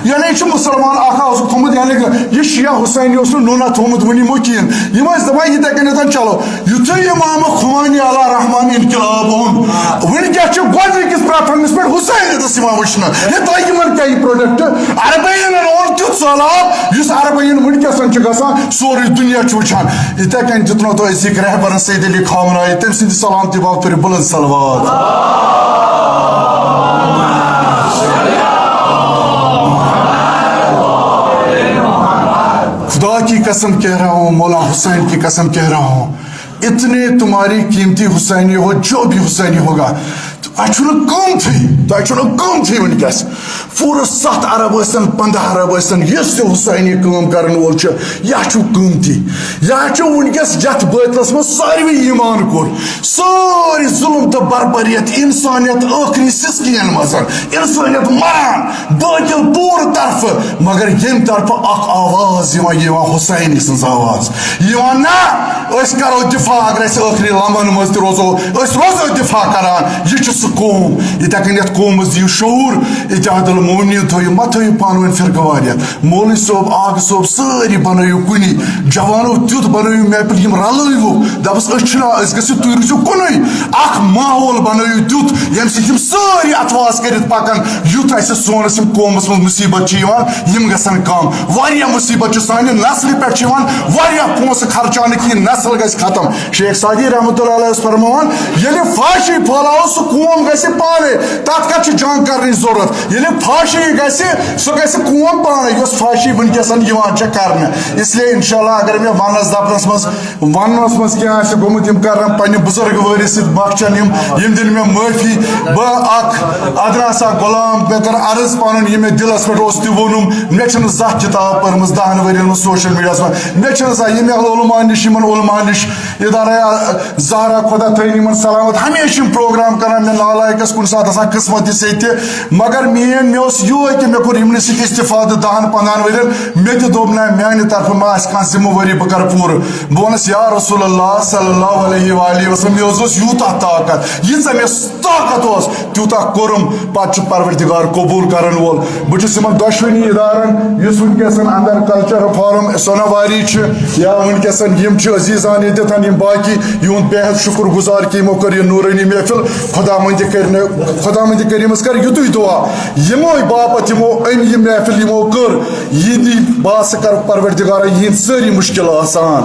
یعنی یہِ چھُ مُسلمان اکھ اوسُکھ تھوٚمُت، یعنی یہِ شیعہ حسینی اوس نہٕ نوٚنہ تھوٚمُت وُنہِ مُکیٖن۔ یِم ٲسۍ دپان یِتھے کٔنٮ۪تھ چلو، یُتھُے امام خمینی علیہ رحمان انقلاب اوٚن، وٕنکیٚس چھِ گۄڈٕنِکِس پرٛتھمس پٮ۪ٹھ حسینیتس یِوان وٕچھنہٕ۔ ہے، تۄہہِ یِمن کیٛاہ یہِ پروڈکٹ؟ عربین اوٚن تیُتھ سہلاب، یُس عربین وٕنکیٚس چھُ گژھان، سورُے دُنیا چھُ وٕچھان۔ یِتھے کٔنۍ دیُتنو تۄہہِ أزِکۍ رہبرن سید علی خامنائی، تٔمۍ سٕنٛدِ سلامتی باپتھ پٔرِو بلند صلوات۔ خدا کی قسم کہہ رہا ہوں، مولا حسین کی قسم کہہ رہا ہوں، اتنے تمہاری قیمتی حسینی ہو، جو بھی حسینی ہوگا، تۄہہِ چھُنہٕ قۭمتھٕے، تۄہہِ چھُنہٕ قۭمتھٕے وٕنکیٚس۔ پوٗرٕ ستھ ارب ٲسۍتن، پنٛداہ ارب ٲسۍتن، یُس تہِ حسینی کٲم کرن وول چھُ، یہِ چھُ قۭمتی۔ یہِ چھُ وٕنکیٚس یتھ بٲطلس منٛز ساروی ایمان کوٚر، سٲری ظلم تہٕ بربریت، انسانیت ٲخری سسکین منٛز، انسانیت مران، بٲطل پوٗرٕ طرفہٕ، مگر ییٚمہِ طرفہٕ اکھ آواز یِوان، یہِ یِوان حسینی سٕنٛز آواز۔ یہِ یِوان نہ، أسۍ کرو دفاع، اگر أسۍ ٲخری لمحن منٛز تہِ روزو، أسۍ روزو دفاع کران۔ یہِ چھُ سُہ قوم، یِتھے کٔنۍ یتھ قومس دِیِو شعوٗر، اتحاد المومنین تھٲیِو، مہ تھٲیِو پانہٕ ؤنۍ فرقہٕ واریت۔ مولوی صٲب، آغہٕ صٲب، سٲری بنٲیِو کُنی۔ جوانو تیُتھ بنٲیِو محفل، یِم رلٲیوُکھ۔ دپس، أسۍ چھِنہ، أسۍ گٔژھِو، تُہۍ روٗزِو کُنُے۔ اکھ ماحول بنٲیِو تیُتھ، ییٚمہِ سۭتۍ یِم سٲری اتھواس کٔرِتھ پکن۔ یُتھ اسہِ سونس یِم قومس منٛز مصیبت چھِ یِوان، یِم گژھن کم۔ واریاہ مصیبت چھِ سانہِ نسلہِ پٮ۪ٹھ چھِ یِوان، واریاہ پونٛسہٕ خرچاونہٕ کہِ یہِ نسل گژھِ ختم۔ شیخ سعدی رحمتہ اللہ علیہ اوس فرماوان، ییٚلہِ پھاشی پھٲلاوو، سُہ قوم گژھِ پانے۔ تتھ کتھ چھِ جنگ کرنٕچ ضرورت؟ ییٚلہِ پھاشی گژھِ، سُہ گژھِ قوم پانے، یۄس پھاشی وٕنکیٚس یِوان چھےٚ کرنہٕ۔ اس لیے انشاءاللہ اگر مےٚ وننس دپنس منٛز، وننس منٛز کینٛہہ آسہِ گوٚمُت، یِم کرن پننہِ بزرگ وٲرِث سۭتۍ بخشن، یِم، یِم دِن مےٚ معٲفی۔ بہٕ اکھ ادنیٰ سا غلام، مےٚ کٔر عرض پنُن، یہِ مےٚ دِلس پٮ۪ٹھ اوس تہِ ووٚنُم۔ مےٚ چھنہٕ زانٛہہ کتاب پٔرمٕژ دہن ؤرین منٛز سوشل میڈیاہس منٛز، مےٚ چھنہٕ زانٛہہ ییٚمہِ علماء نِش، یِمن علماء نِش، ادارہ زہرا، خدا تھٲیِن یِمن سلامت، ہمیشہِ یِم پروگرام کران۔ مےٚ نالایکس کُنہِ ساتہٕ آسان قٕسمت یِژھے تہِ، مگر میٲنۍ، مےٚ اوس یِہوے کہِ مےٚ کوٚر یِمنٕے سۭتۍ استفادٕ دَہن پنٛدہن ؤرین۔ مےٚ تہِ دوٚپ، نہ، میانہِ طرفہٕ ما آسہِ کانٛہہ ذمہٕ وٲری، بہٕ کرٕ پوٗرٕ۔ بہٕ وَنس، یا رسول اللہ صلی اللہ علیہ وآلہ وسلم، مےٚ حظ اوس یوٗتاہ طاقت، ییٖژاہ مےٚ طاقت اوس، تیوٗتاہ کوٚرُم، پتہٕ چھُ پروردگار قبوٗل کرن وول۔ بہٕ چھُس یِمن دۄشوٕنی ادارن، یُس وٕنکیٚس اندر کلچر فورم سوناواری چھُ، یا وٕنکیٚس یِم چھِ عزیزان ییٚتٮ۪تھ، یِم باقی، یِہُنٛد بے حد شُکر گُزار کہِ یِمو کٔر یہِ نوٗرٲنی محفل۔ خۄداوندِ کٔرِنہٕ، خۄداوندِ کریٖمس کر یُتُے دُعا، یِموے باپتھ یِمو أنۍ یہِ محفل، یِمو کٔر، یہِ دی باسہٕ کر پروردگارا یِہِنٛدۍ سٲری مُشکل آسان۔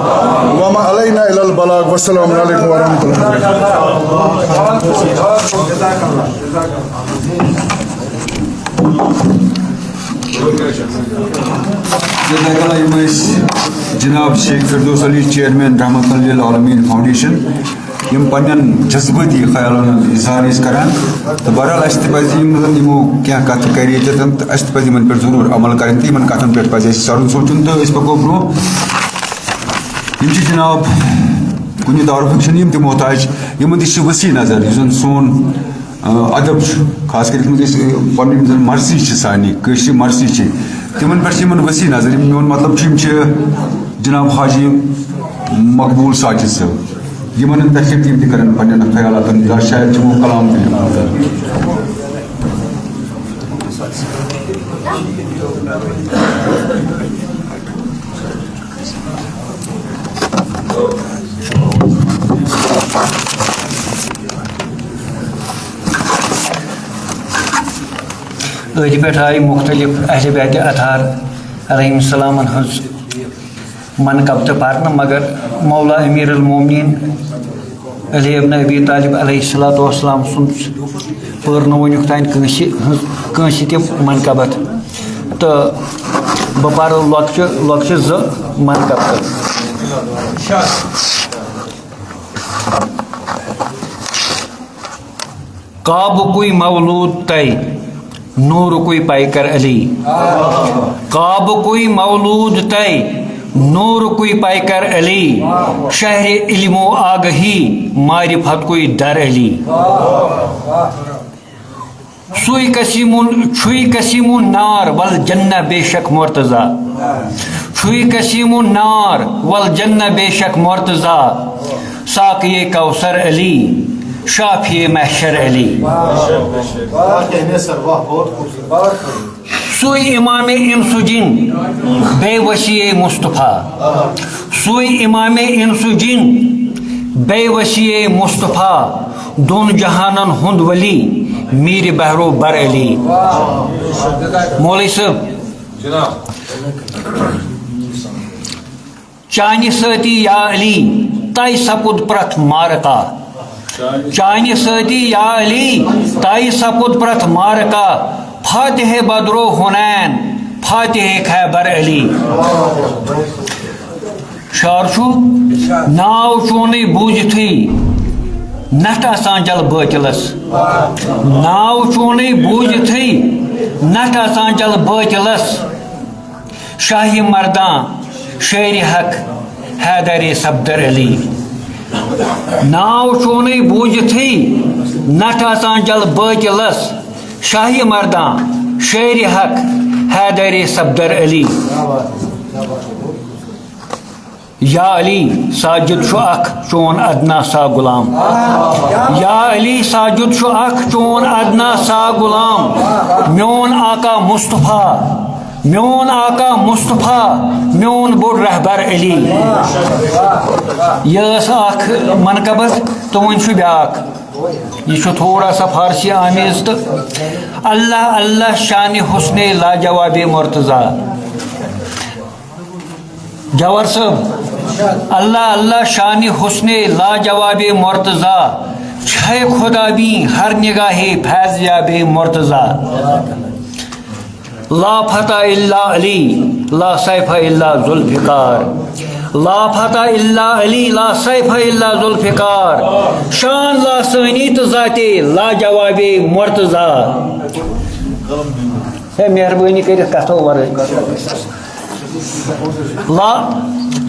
وما علینا الا البلاغ۔ والسلام علیکم ورحمۃ اللہ۔ جزاک اللہ۔ یِم ٲسۍ جناب شیخ فردوس علی، چیئرمین رحمت للعالمین فاؤنڈیشن، یِم پننٮ۪ن جذبٲتی خیالن ہُنٛد اظہار ٲسۍ کران۔ تہٕ بہرحال، اَسہِ تہِ پزِ، یِم زن یِمو کینٛہہ کتھٕ کرِ ییٚتٮ۪تھ، تہٕ اَسہِ تہِ پزِ یِمن پٮ۪ٹھ ضروٗر عمل کرٕنۍ، تہٕ یِمن کتھن پٮ۪ٹھ پزِ اَسہِ سرُن سونٛچُن، تہٕ أسۍ پکو برٛونٛہہ۔ یِم چھِ جناب کُنہِ تعارفٕکۍ چھِنہٕ یِم تہِ محتاج، یِمن تہِ چھِ وسیع نظر، یُس زن سون، آ، ادب چھُ، خاص کر یتھ منٛز أسۍ، آ، پنٕنۍ یِم زن مرثی چھِ سانہِ، کٲشرِ مرثی چھِ، تِمن پٮ۪ٹھ چھِ یِمن وسیع نظر۔ یِم، میون مطلب چھُ، یِم چھِ جناب حاجی مقبول ساجد صٲب، یِمن ہُنٛد تشریف، یِم تہِ کرن پننٮ۪ن خیالاتن اظہار، شاید چھُ وۄنۍ کلام تہِ لیوٗکھمُت۔ أتھۍ پٮ۪ٹھ آیہِ مُختٔلِف اہلِ بیتِ اطہار علیہم السلامن ہٕنٛز منقبتہٕ پرنہٕ، مگر مولا امیر المومنین علی ابن ابی طالب علیہ الصلوۃ والسلام سُنٛد پٔر نہٕ وُنیُک تام کٲنٛسہِ ہٕنٛز، کٲنٛسہِ تہِ منقبت۔ تہٕ بہٕ پرٕ لۄکچہِ لۄکچہِ زٕ منقبتہٕ۔ کعبہٕ کُے مولود تَے، نوٗرٕ کُے پیکر علی۔ کعبہٕ کُے مولود تَے، نوٗرٕ کُے پیکر علی۔ شہرِ علم و آگہی، معرفت کُے در علی۔ سُے قسیم، چھُے قسیم نار والجنہ بے شک مرتضی۔ چھُے قسیم نار والجنہ بے شک مرتضی۔ ساقی کوثر علی، شافی محشر علی۔ واہ، کہنے سر، واہ، بہت خوبصورت، بہت خوبصورت۔ سُے امام انس و جن، بے وسی مصطفیٰ۔ سُے امام انس و جن، بے وسی مصطفیٰ۔ دون جہانن ہند ولی، میر بحر و بر علی۔ مولوی صٲب، جناب۔ چانہِ سۭتی یا علی، طے سپُد پرٛتھ معرکہ۔ چانہِ سۭتی یا علی، طے سپُد پرٛتھ معرکہ۔ فاتح بدر و حنین، فاتح خیبر علی۔ شعر چھُ، ناو چونُے بوٗزِتھٕے نٹھ آسان جل بٲطلس۔ ناو چونُے بوٗزِتھٕے نٹھ آسان جل بٲطلس۔ شاہی مرداں، شیر حق، حیدر صفدر علی۔ ناو چونُے بوٗزِتھٕے نٹھ آسان جل بٲطلس۔ شاہی مرداں، شیر حق، حیدر صفدر علی۔ یا علی، ساجد چھُ اکھ چون ادنا سا غلام۔ یا علی، ساجد چھُ اکھ چون ادنا سا غلام۔ میون آقا مصطفیٰ، میون آقا مصطفیٰ، میون بوٚڑ رہبر علی۔ یہِ ٲس اکھ منقبت، تہٕ وۄنۍ چھُ بیٛاکھ۔ یہِ چھُ تھوڑا سا فارسی آمیز تہٕ، اللہ اللہ شانِ حسنِ لاجوابِ مرتضیٰ۔ جوہر صٲب، اللہ اللہ شانِ حسنِ لاجوابِ مرتضیٰ، چھے خدا بی ہر نگاہِ فیض یابِ مرتضیٰ۔ لا فتح الا علی، لا سیف الا ذوالفقار۔ لا فتح الا علی، لا سیف الا ذوالفقار۔ شان لاسانی تہٕ ذاتِ لاجوابِ مرتضیٰ۔ ہے، مہربٲنی کٔرِتھ کتھو ورٲے۔ لا،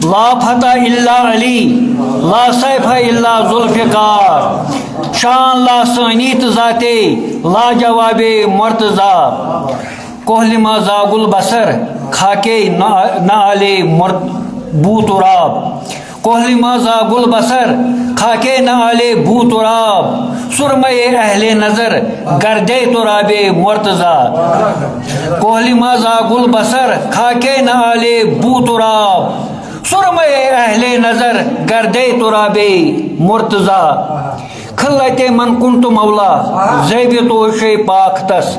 لا فتح الا علی، لا سیف الا ذوالفقار، شان لا ثانی تہٕ ذاتے، لا جوابے مرتضی۔ کوہلِ ما زاگُل بصر، خاکے نہ، نہ آلے مرت-، بو تراب۔ کوہلِ ما زاگُل بصر، خاکے نہ آلے بو تراب۔ سرمئے اہلِ نظر، گردے ترابے مرتضی۔ کوہلِ ما زاگُل بصر، خاکے نہ آلے بو تراب۔ سرمئے اہلِ نظر، گردے ترابے مرتضی۔ خلعتِ من کنت مولا، زیب توشے پاک تس۔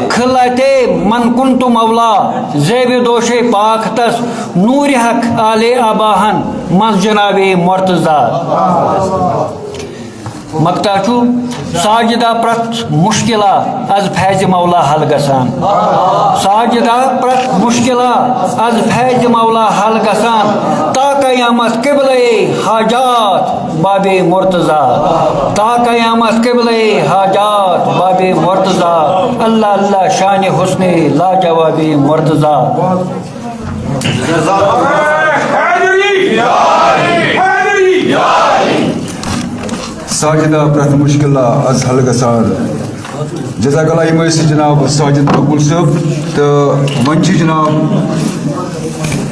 خلعتِ من کنت مولا، زیب دوشے پاک تس۔ نورِ حق آلے اباہن منز جنابے مرتضی۔ مقطع چھُ، ساجدہ پرٛتھ مُشکِلہ از فیضِ مولا حل گژھان۔ ساجدہ پرٛتھ مُشکِلہ از فیضِ مولا حل گژھان۔ تا قیامت قبلے حاجات بابے مرتضی۔ تا قیامت قبلے حاجات بابے مرتضی۔ اللہ اللہ شانِ حسنِ لاجوابے مرتضی۔ ساجدہ پرٛتھ مُشکِلہ از حل گژھان۔ جزاک اللہ، یِم ٲسۍ جناب ساجد مقبول صٲب تہٕ وۄنۍ چھِ جناب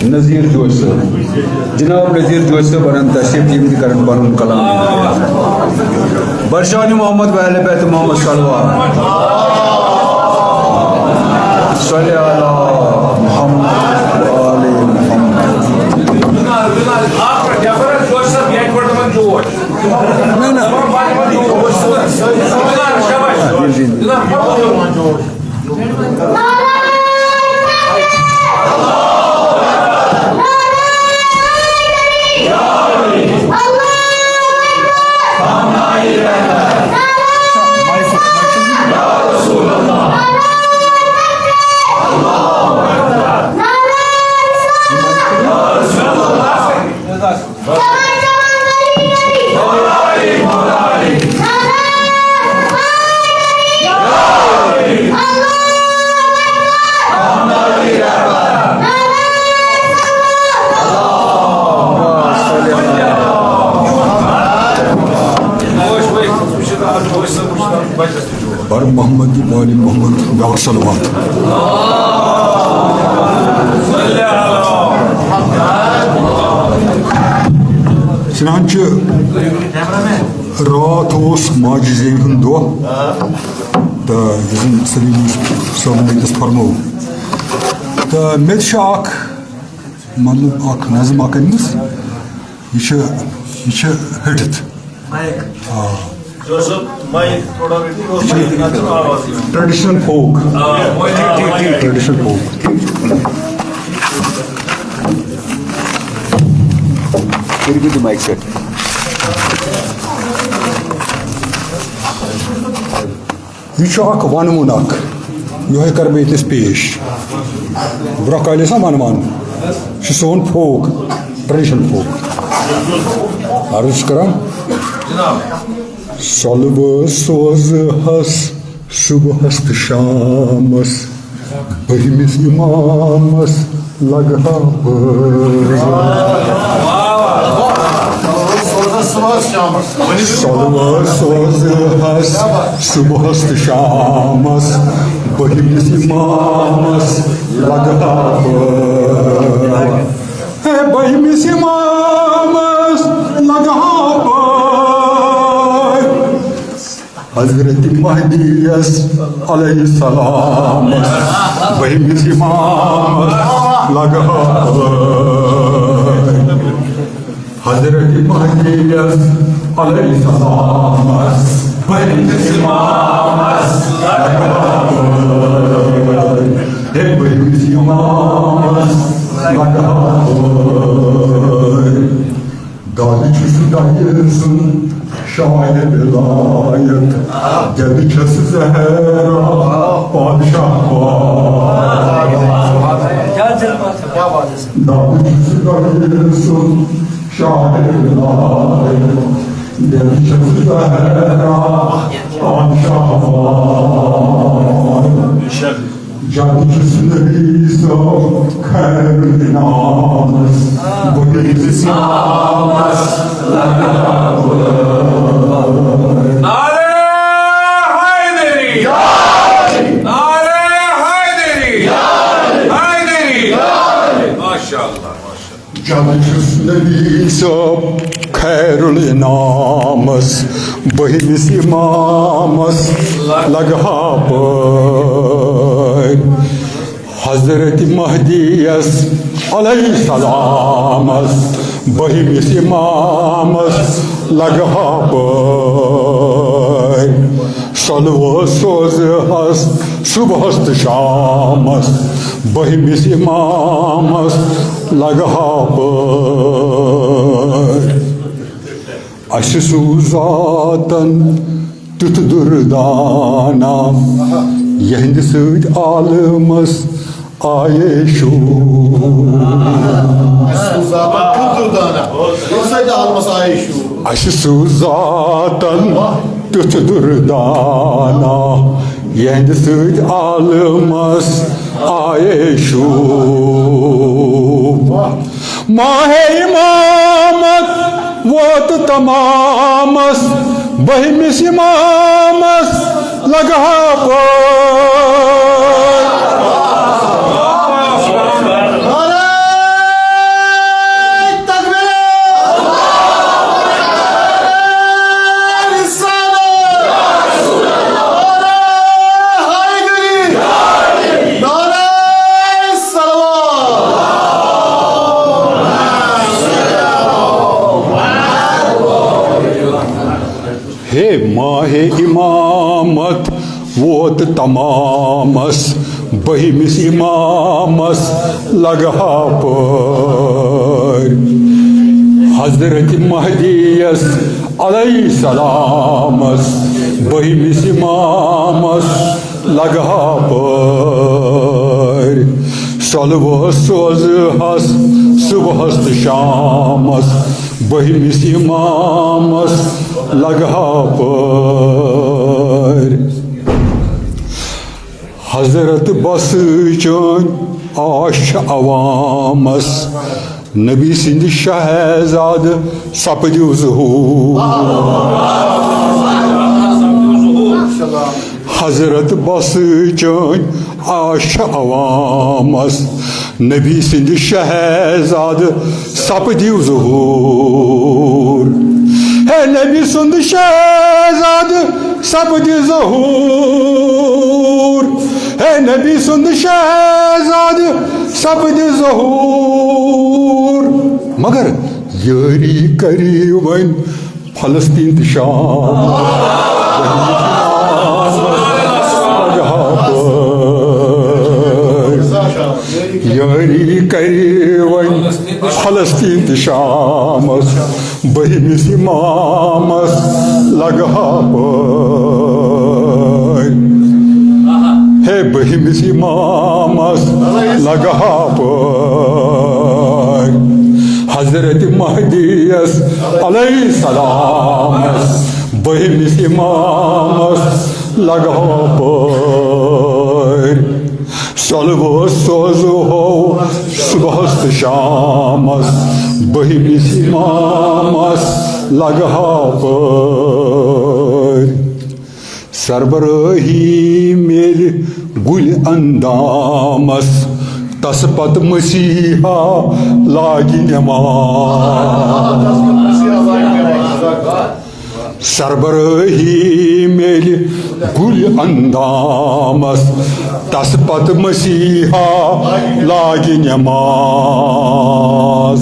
نذیر جوش صٲب۔ جناب نذیر جوش صٲب انن تشریف، تِم تہِ کرن پنُن کلام۔ برشان محمد و اہل بیت محمد صلوات۔ صلی علی محمد و آل محمد۔ نہ، نہ۔ بر محمد و آل محمد بیاکھ صلوات۔ چنانچہ راتھ اوس ماجہِ زیوِ ہُنٛد دۄہ، تہٕ یُس زن سلیٖم صٲبن وٕنکیٚس فرموو، تہٕ مےٚ تہِ چھُ اکھ، مطلب، اکھ نظم اکھ أنمٕژ۔ یہِ چھِ، یہِ چھِ ۂٹِتھ۔ آ۔ جوسف، مایک تھوڑا رٔٹِو، یہِ چھِ آواز یِوان۔ Traditional folk۔ آ، مایک۔ Traditional folk۔ کٔرِو تُہۍ مایک سیٹ۔ یہِ چھُ اکھ ونوُن اکھ، یِہوٚے کرٕ بہٕ ییٚتنَس پیش۔ برٛونٛہہ کالہِ ٲسۍ نا ونوان، یہِ چھُ سون folk، traditional folk۔ عرض چھُس کران، سۄلوٕ سوزٕ ہس صبحس تہٕ شامس، بٔہمِس اِمامس لگہٕ ہا بٲز۔ سۄلوٕ سوزٕ ہس صبحس تہٕ شامس، بٔہمِس اِمامس لگہٕ ہا بٲز۔ ہے، بٔہمِس اِمامس لگہٕ ہا بٲز۔ حضرت مہدی یس علیہ السلام بہمِس امامس لگہٕ ہا۔ حضرت مہدی یس علیہ السلام بہمِس امامس لگہٕ ہا۔ ہے بہمِس امامس لگہٕ ہا۔ دادٕ چھُس دَیہِ سُنٛد شاہِ ولایت، دٮ۪دٕ چھَس زہرا پادشاہ پاک۔ دادٕ چھُس دَیہِ سُنٛد شاہِ ولایت، دٮ۪دٕ چھَس زہرا پادشاہ پاک۔ جادٕ چھُس نبی خیر الانامس بہٕ دِمہٕ سامس لگاوٕ۔ نعرہ حیدری! نعرہ حیدری! حیدری! ماشاءاللہ، ماشاءاللہ۔ جب چھُس نبی صٲب خیر الانامس بٔہمِس امامس لگہٕ ہا پٲرۍ۔ حضرت مہدیس علیہ السلامس بٔہمِس امامس لگہٕ ہا پٲرۍ۔ صلوات سوزٕ ہس صبحس تہٕ شامس بٔہمِس امامس لگہٕ ہا پٲرۍ۔ اسہِ سوٗز ذاتن تیُتھ دُردانا، یِہنٛدِ سۭتۍ عالمس آیے شوٗر۔ اسہِ سوٗز ذاتن تیُتھ دُردانا، ییٚمہِ سۭتۍ عالمس آیے شوٗر۔ اسہِ سوٗز ذاتن تیُتھ دُردانا، یِہنٛدِ سۭتۍ عالمس آیے شوٗر۔ ماہِ امامت ووت تمامس، بٔہمِس امامس لگہٕ ہا پٲرۍ۔ نعرہ تکبیر! نعرہ رسالت! نعرہ حیدری! نعرہ صلوات! ہے ماہِ امامت ووت تمامس، بٔہمِس امامس لگہٕ ہا پٲرۍ۔ حضرت مہدیس علیہ السلامس بٔہمِس امامس لگہٕ ہا پٲرۍ۔ صلوات سوزٕ ہس صبحس تہٕ شامس بٔہمِس امامس لگہٕ ہا پٲرۍ۔ حضرت بس چٲنۍ آش چھِ عوامس، نبی سٕنٛدِ شہزادٕ سپدِو ظہوٗر۔ حضرت بس چٲنۍ آش چھِ عوامس، نبی سٕنٛدِ شہزادٕ سپدِو ظہوٗر۔ ہے نبی سُنٛد شہزادٕ سپدِ ظہوٗر، ہے نبی سُنٛد شہزادٕ سپدِ ظہوٗر۔ مگر یٲری کٔرِو وۄنۍ فلسطین تہٕ شام۔ یٲری کٔرِو وۄنۍ فلسطین تہٕ شامس، بٔہمِس امامس لگہٕ ہا پٲرۍ۔ ہے بٔہمِس امامس لگہٕ ہا پٲرۍ۔ حضرت مہدیس علیہ السلامس بٔہمِس امامس لگہٕ ہا پٲرۍ۔ صلوات سوزٕ ہو صبحس تہٕ شامس، بٔہمِس امامس لگہٕ ہا پٲرۍ۔ سربرٲہی میلہِ گُلۍ اندامس، تس پتہٕ مسیحا لاگہِ نماز۔ سربرٲہی میلہِ گُلۍ اندامس، تس پتہٕ مسیحا لاگہِ نماز۔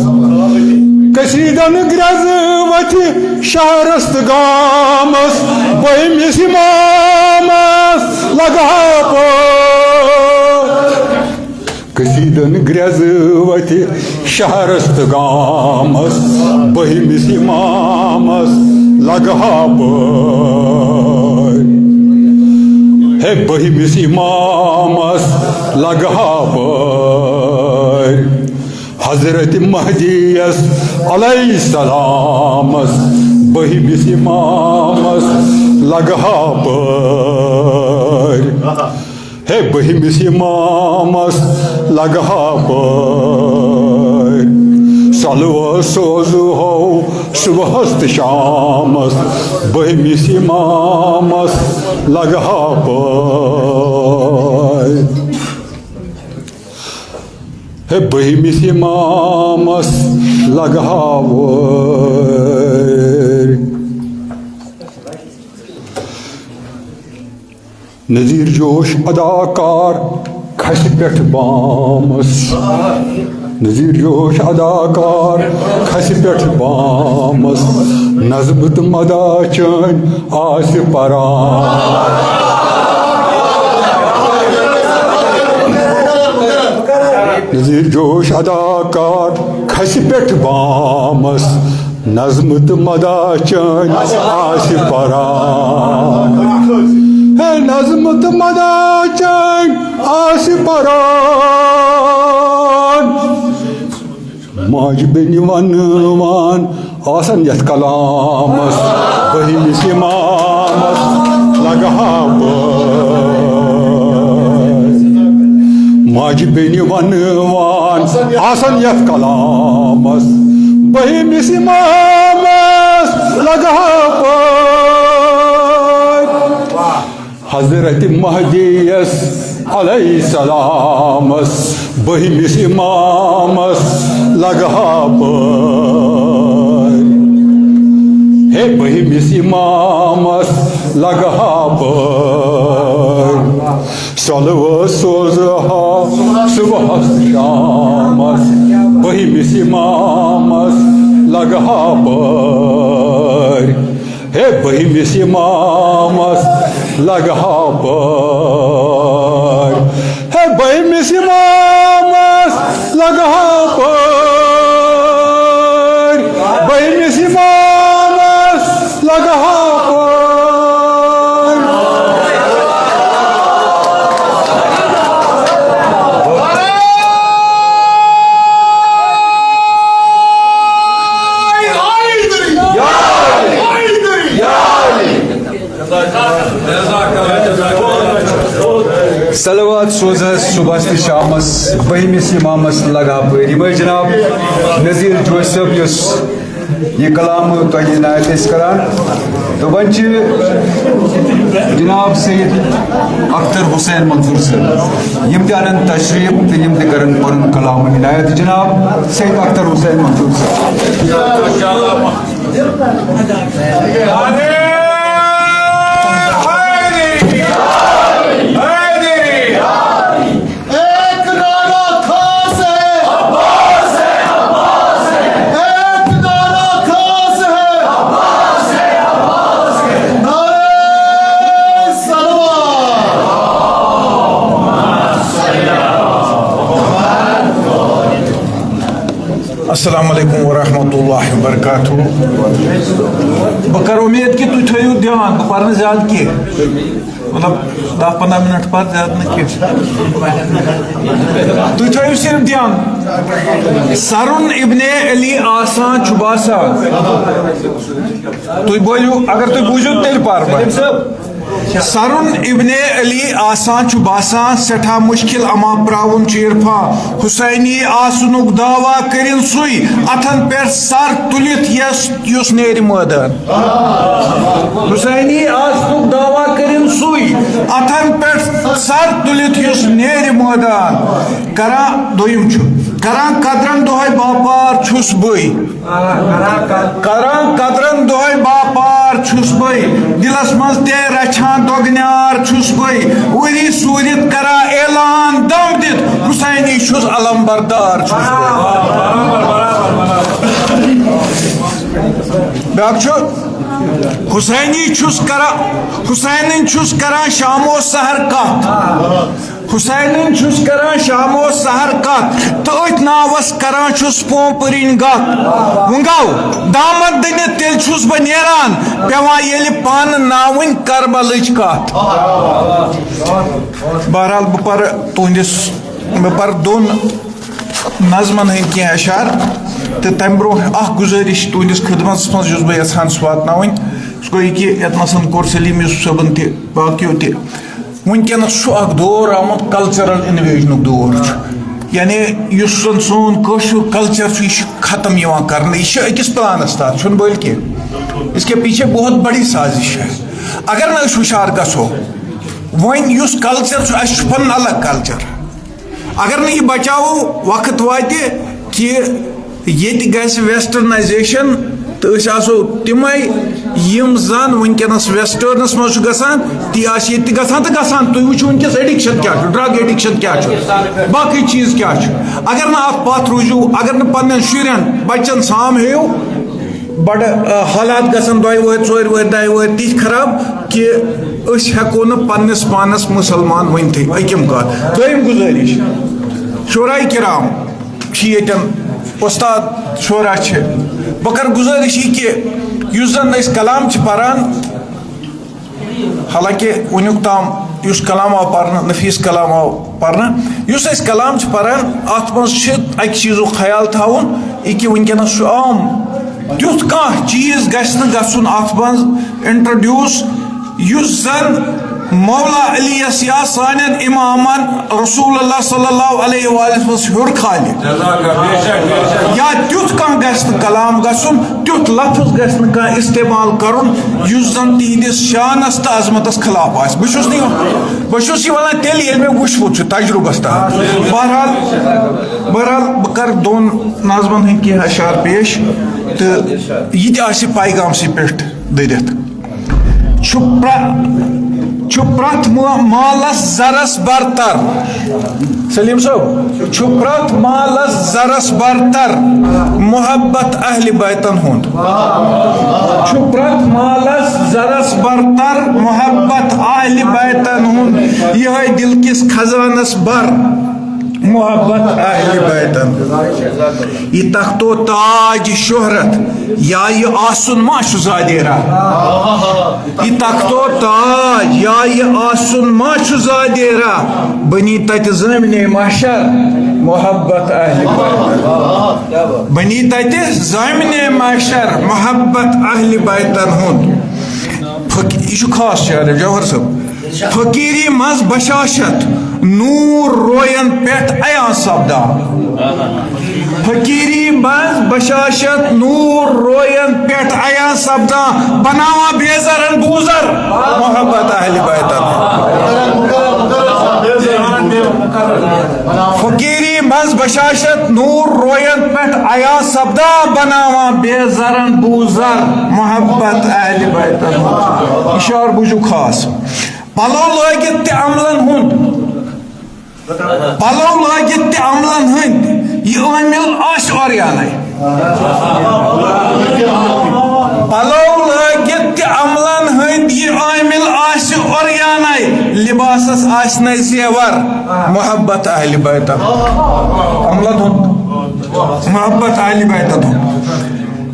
قصیدن گرٛٮ۪زٕ وتھِ شہرس تہٕ گامس، بٔہمِس امامس لگہٕ ہا پٲرۍ۔ قصیدن گرٛٮ۪زٕ وتھِ شہرس تہٕ گامس، بٔہمِس امامس لگہٕ ہا پٲرۍ۔ ہے بٔہمِس امامس لگہٕ ہا پٲرۍ۔ حضرت مہدیس علیہ السلامس بٔہمِس امامس لگہٕ ہا پٲرۍ۔ ہے بٔہمِس امامس لگہٕ ہا پٲرۍ۔ صلوات سوزہو صبحس تہٕ شامس، بٔہمِس امامس لگہٕ ہا پٲرۍ۔ ہے بٔہمِس امامس لگہٕ ہا وٲرۍ۔ نذیر جوش اداکار کھسہِ پٮ۪ٹھ بامس۔ نذیر جوش اداکار کھسہِ پٮ۪ٹھ بامس۔ نظمہٕ تہٕ مدا چٲنۍ آسہِ پران۔ نذیر جوش اداکار کھسہِ پٮ۪ٹھ بامس۔ نظمہٕ تہٕ مدا چٲنۍ آسہِ پران۔ ہے نظمہٕ تہٕ مدا چٲنۍ آسہِ پران۔ ماجہِ بیٚنہِ ونوان آسن یتھ کلامس، بٔہمِس امامس لگہٕ ہا پٲرۍ۔ ماجہِ بیٚنہِ ونوان آسن یتھ کلامس، بٔہمِس امامس لگہٕ ہا پٲرۍ۔ حضرت مہدیس علیہ السلامس، بٔہمِس امامس لگہٕ ہا پٲرۍ۔ ہے بٔہمِس امامس لگہٕ ہا پٲرۍ۔ صلوات سوزٕ ہا صبحس شامس، بٔہمِس امامس لگہٕ ہا پٲرۍ۔ ہے بٔہمِس امامس لگہٕ ہا پٲرۍ۔ ہے بٔہمِس امامس لگہٕ ہا پٲرۍ۔ بٔہمِس امامس لگہٕ ہا پٲرۍ۔ صلوات سوز حظ صبحس تہٕ شامس بٔہمِس امامس لگہٕ ہا پٲرۍ۔ یِم ٲسۍ جناب نذیر جوش صٲب، یُس یہِ کلام تۄہہِ عنایت ٲسۍ کران۔ تہٕ وۄنۍ چھِ جناب سید اختر حسین منظور صٲب، یِم تہِ انن تشریف تہٕ یِم تہِ کرن پنُن کلام عنایت۔ جناب سید اختر حسین منظور صٲب۔ ایک نعرہ خاص ہے۔ ایک نعرہ خاص ہے۔ نعرہ صلوات۔ السلام علیکم ورحمۃ اللہ وبرکاتہ۔ بہٕ کرٕ اُمید کہِ تُہۍ تھٲیِو دھیان، بہٕ پرٕ نہٕ زیادٕ کینٛہہ۔ مطلب، دَہ پنٛداہ منٹ پتہٕ، زیادٕ نہٕ کینٛہہ۔ تُہۍ تھٲیِو صرف دھیان۔ سرُن ابن علی آسان چھُ باسان۔ تُہۍ بوٗزِو، اگر تُہۍ بوٗزِو، تیٚلہِ پَرٕ بہٕ۔ سرُن ابن علی آسان چھُ باسان سٮ۪ٹھاہ مُشکِل، اما پراوُن چھُ عرفان۔ حسینی آسنُک دعویٰ کٔرِن سُے، اتھن پٮ۪ٹھ سر تُلِتھ یس، یُس نیرِ مٲدان۔ حسینی آسنُک دعویٰ کٔرِن سُے، اتھن پٮ۪ٹھ سر تُلِتھ یُس نیرِ مٲدان۔ کران دوٚیِم چھُ، کران قدرن دۄہے باپار چھُس بٕے۔ کران قدرن دۄہے باپار چھُس بٕے، دِلس منٛز تہِ رچھان دۄگنیار چھُس بٕے۔ ؤری سوٗرِتھ کران اعلان دم دِتھ، حسینی چھُس علم بردار چھُس بٕے۔ بیٛاکھ چھُ، حسینی چھُس کران، حسینٕنۍ چھُس کران شامو سحر کتھ۔ حسینٕنۍ چھُس کران شامو سحر کتھ، تہٕ أتھۍ ناوس کران چھُس پونپرِنۍ گتھ۔ وۄنۍ گوٚو دامن دٔنِتھ تیٚلہِ چھُس بہٕ نیران، پٮ۪وان ییٚلہِ پانہٕ ناوٕنۍ کربلٕچ کتھ۔ بہرحال، بہٕ پرٕ تُہنٛدِس، بہٕ پرٕ دۄن نظمن ہٕنٛدۍ کینٛہہ اشعار، تہٕ تمہِ برونٛہہ اکھ گُزٲرِش تُہنٛدِس خدمتس منٛز، یُس بہٕ یژھان چھُس واتناوٕنۍ۔ سُہ گوٚو یہِ کہِ یتھ منٛز کورسلیم یوسف صٲبن تہِ باقیو تہِ وٕنکیٚنَس چھُ اکھ دور آمُت، کلچرل انویجنُک دور چھُ۔ یعنی یُس زن سون کٲشُر کلچر چھُ، یہِ چھُ ختم یِوان کرنہٕ، یہِ چھُ أکِس پلانس تحت، چھُنہٕ بٔلۍ کینٛہہ۔ اس کے پیچھے بہت بڑی سازش ہے۔ اگر نہٕ أسۍ ہُشار گژھو، وۄنۍ یُس کلچر چھُ، اَسہِ چھُ پنُن الگ کلچر۔ اگر نہٕ یہِ بچاوو، وقت واتہِ کہِ ییٚتہِ گژھِ ویسٹرنائزیشن، تہٕ أسۍ آسو تِمے یِم زن وٕنکیٚنس ویسٹرنس منٛز چھُ گژھان، تی آسہِ ییٚتہِ تہِ گژھان تہٕ گژھان۔ تُہۍ وٕچھِو وٕنکیٚس ایڈکشن کیٛاہ چھُ، ڈرگ ایڈکشن کیٛاہ چھُ، باقٕے چیٖز کیٛاہ چھُ۔ اگر نہٕ اتھ پتھ روٗزِو، اگر نہٕ پننٮ۪ن شُرٮ۪ن، بچن سام ہیٚیِو، بڑٕ، آ، حالات گژھن دۄیہِ وٕہٕرۍ، ژورِ وٕہٕرۍ، دَہہِ وٕہٕرۍ تِتھۍ خراب کہِ أسۍ ہٮ۪کو نہٕ پننِس پانس مُسلمان ؤنتھٕے۔ أکِم کتھ۔ دوٚیِم گُزٲرِش، شورا کرام چھِ ییٚتٮ۪ن، استاد شورا چھِ، بہٕ کرٕ گُزٲرِش یہِ کہِ یُس زن أسۍ کلام چھِ پران، حالانکہ وٕنیُک تام یُس کلام آو پرنہٕ، نفیس کلام آو پرنہٕ، یُس أسۍ کلام چھِ پران، اتھ منٛز چھِ اکہِ چیٖزُک خیال تھاوُن، یہِ کہِ وٕنکیٚنس چھُ عام، تیُتھ کانٛہہ چیٖز گژھِ نہٕ گژھُن اتھ منٛز انٹروڈیوس، یُس زن مولا علی یس یا سانٮ۪ن امامن رسول اللہ صلی اللہ علیہ وآلہ وسلم ہیوٚر کھالہِ۔ یا تیُتھ کانٛہہ گژھِ نہٕ کلام گژھُن، تیُتھ لفظ گژھِ نہٕ کانٛہہ استعمال کرُن یُس زن تِہنٛدِس شانس تہٕ عظمتس خلاف آسہِ۔ بہٕ چھُس نہٕ یہِ، بہٕ چھُس یہِ ونان تیٚلہِ ییٚلہِ مےٚ وٕچھمُت چھُ تجرُبس تحت۔ بہرحال، بہرحال بہٕ کرٕ دۄن نظمن ہٕنٛدۍ کینٛہہ اشعار پیش تہٕ یہِ تہِ آسہِ پیغامسٕے پٮ۪ٹھ دٔرِتھ۔ چھُ پرٛ-، چھُ پرٛٮ۪تھ مو-، مالس زرس برتر۔ سلیم صٲب، چھُ پرٛٮ۪تھ مالس زرس برتر محبت اہل بیتن ہُنٛد۔ چھُ پرٛٮ۪تھ مالس زرس برتر محبت اہل بیتن ہُنٛد۔ یِہوٚے دل کِس خزانس بر محبت اہل بیتن۔ یہِ تخت و تاج شہرت یا یہِ آسُن ما چھُ زادیرا؟ یہِ تخت و تاج یا یہِ آسُن ما چھُ زادیرا؟ بنی تتہِ زٲمنے محشر محبت اہل بیتن۔ بنی تتہِ زٲمنے محشر محبت اہل بیتن ہُنٛد۔ فق-، یہِ چھُ خاص شعر جوہر صٲب۔ فقیری منٛز بشاشت نور روین پٮ۪ٹھ عیاں سپدان۔ فقیری منٛز بشاشت نور روین پٮ۪ٹھ عیاں سپدان، بناوان بے زرن بوزر محبت اہل بیتن۔ فقیری منٛز بشاشت نور روین پٮ۪ٹھ عیاں سپدان، بناوان بے زرن بوزر محبت اہل بیتن۔ اشعار بوٗزِو خاص۔ پلو لٲگِتھ تہِ عملن ہُنٛد، پلو لٲگِتھ تہِ عملن ہٕنٛدۍ یہِ عٲمِل آسہِ اوریانے۔ پلو لٲگِتھ تہِ عملن ہٕنٛدۍ یہِ عٲمِل آسہِ اوریانے، لباسس آسہِ نے زیور محبت اہل بیتن۔ عملن ہُنٛد محبت اہل بیتن ہُنٛد۔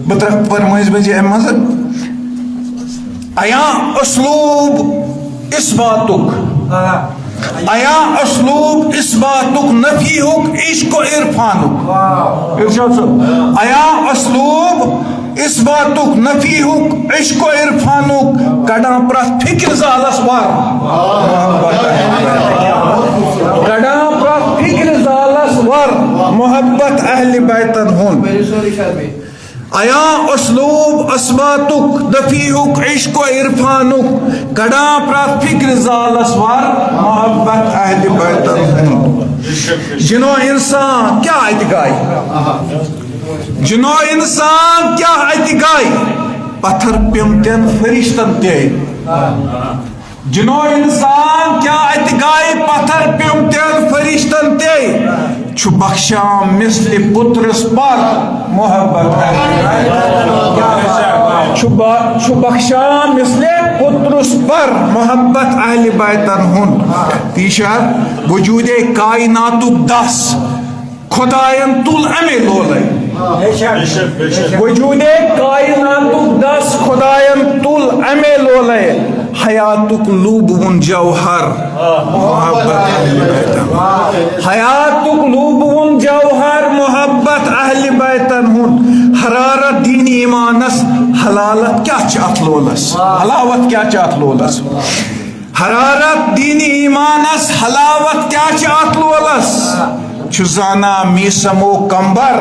بہٕ ترٛ-، پَرٕ مٔنٛزۍ مٔنٛزۍ اَمہِ منٛزٕ۔ عیاں اسلوب اثباتُک، عیاں اسلوب اثباتُک، نفیہُک، عشق و عرفانُک۔ ارشاد صٲب، عیاں اسلوب اثباتُک، نفیہُک، عشق و عرفانُک، کڑان پرٛٮ۪تھ فکر زالس ور۔ کڑان پرٛٮ۪تھ فکر زالس ور، محبت اہل بیتن ہُنٛد۔ عیاں اسلوب اثباتُک، نفیہُک، عشق و عرفانُک، کڑان پرٛٮ۪تھ فکر زالس ور، محبت اہل بیتن ہُنٛد۔ جنو انسان کیٛاہ اتہِ گاے؟ جنو انسان کیٛاہ اتہِ گاے؟ پتھر پیوٚمتٮ۪ن فرشتن تے۔ جنو انسان کیٛاہ اتہِ گاے؟ پتھر پیوٚمتٮ۪ن فرشتن تے۔ چھُ بخشان مثلِ پُترس پر محبت اہل۔ چھُ با-، چھُ بخشان مثلِ پُترس پر محبت اہل بیتن ہُنٛد۔ تیشر وجودِ کائناتُک دس خداین تُل امے لولے۔ وجودِ کائناتُک دس خداین تُل امے لولے۔ حیاتُک لوٗبوُن جوہر محبت اہل بیتن۔ حیاتُک لوٗبوُن جوہر محبت اہل بیتن ہُنٛد۔ حرارت دینِ ایمانس حلالت کیٛاہ چھِ اتھ لولس؟ حلاوت کیٛاہ چھِ اتھ لولس؟ حرارت دینِ ایمانس حلاوت کیٛاہ چھِ اتھ لولس؟ چھُ زانان میٖسم و کمبر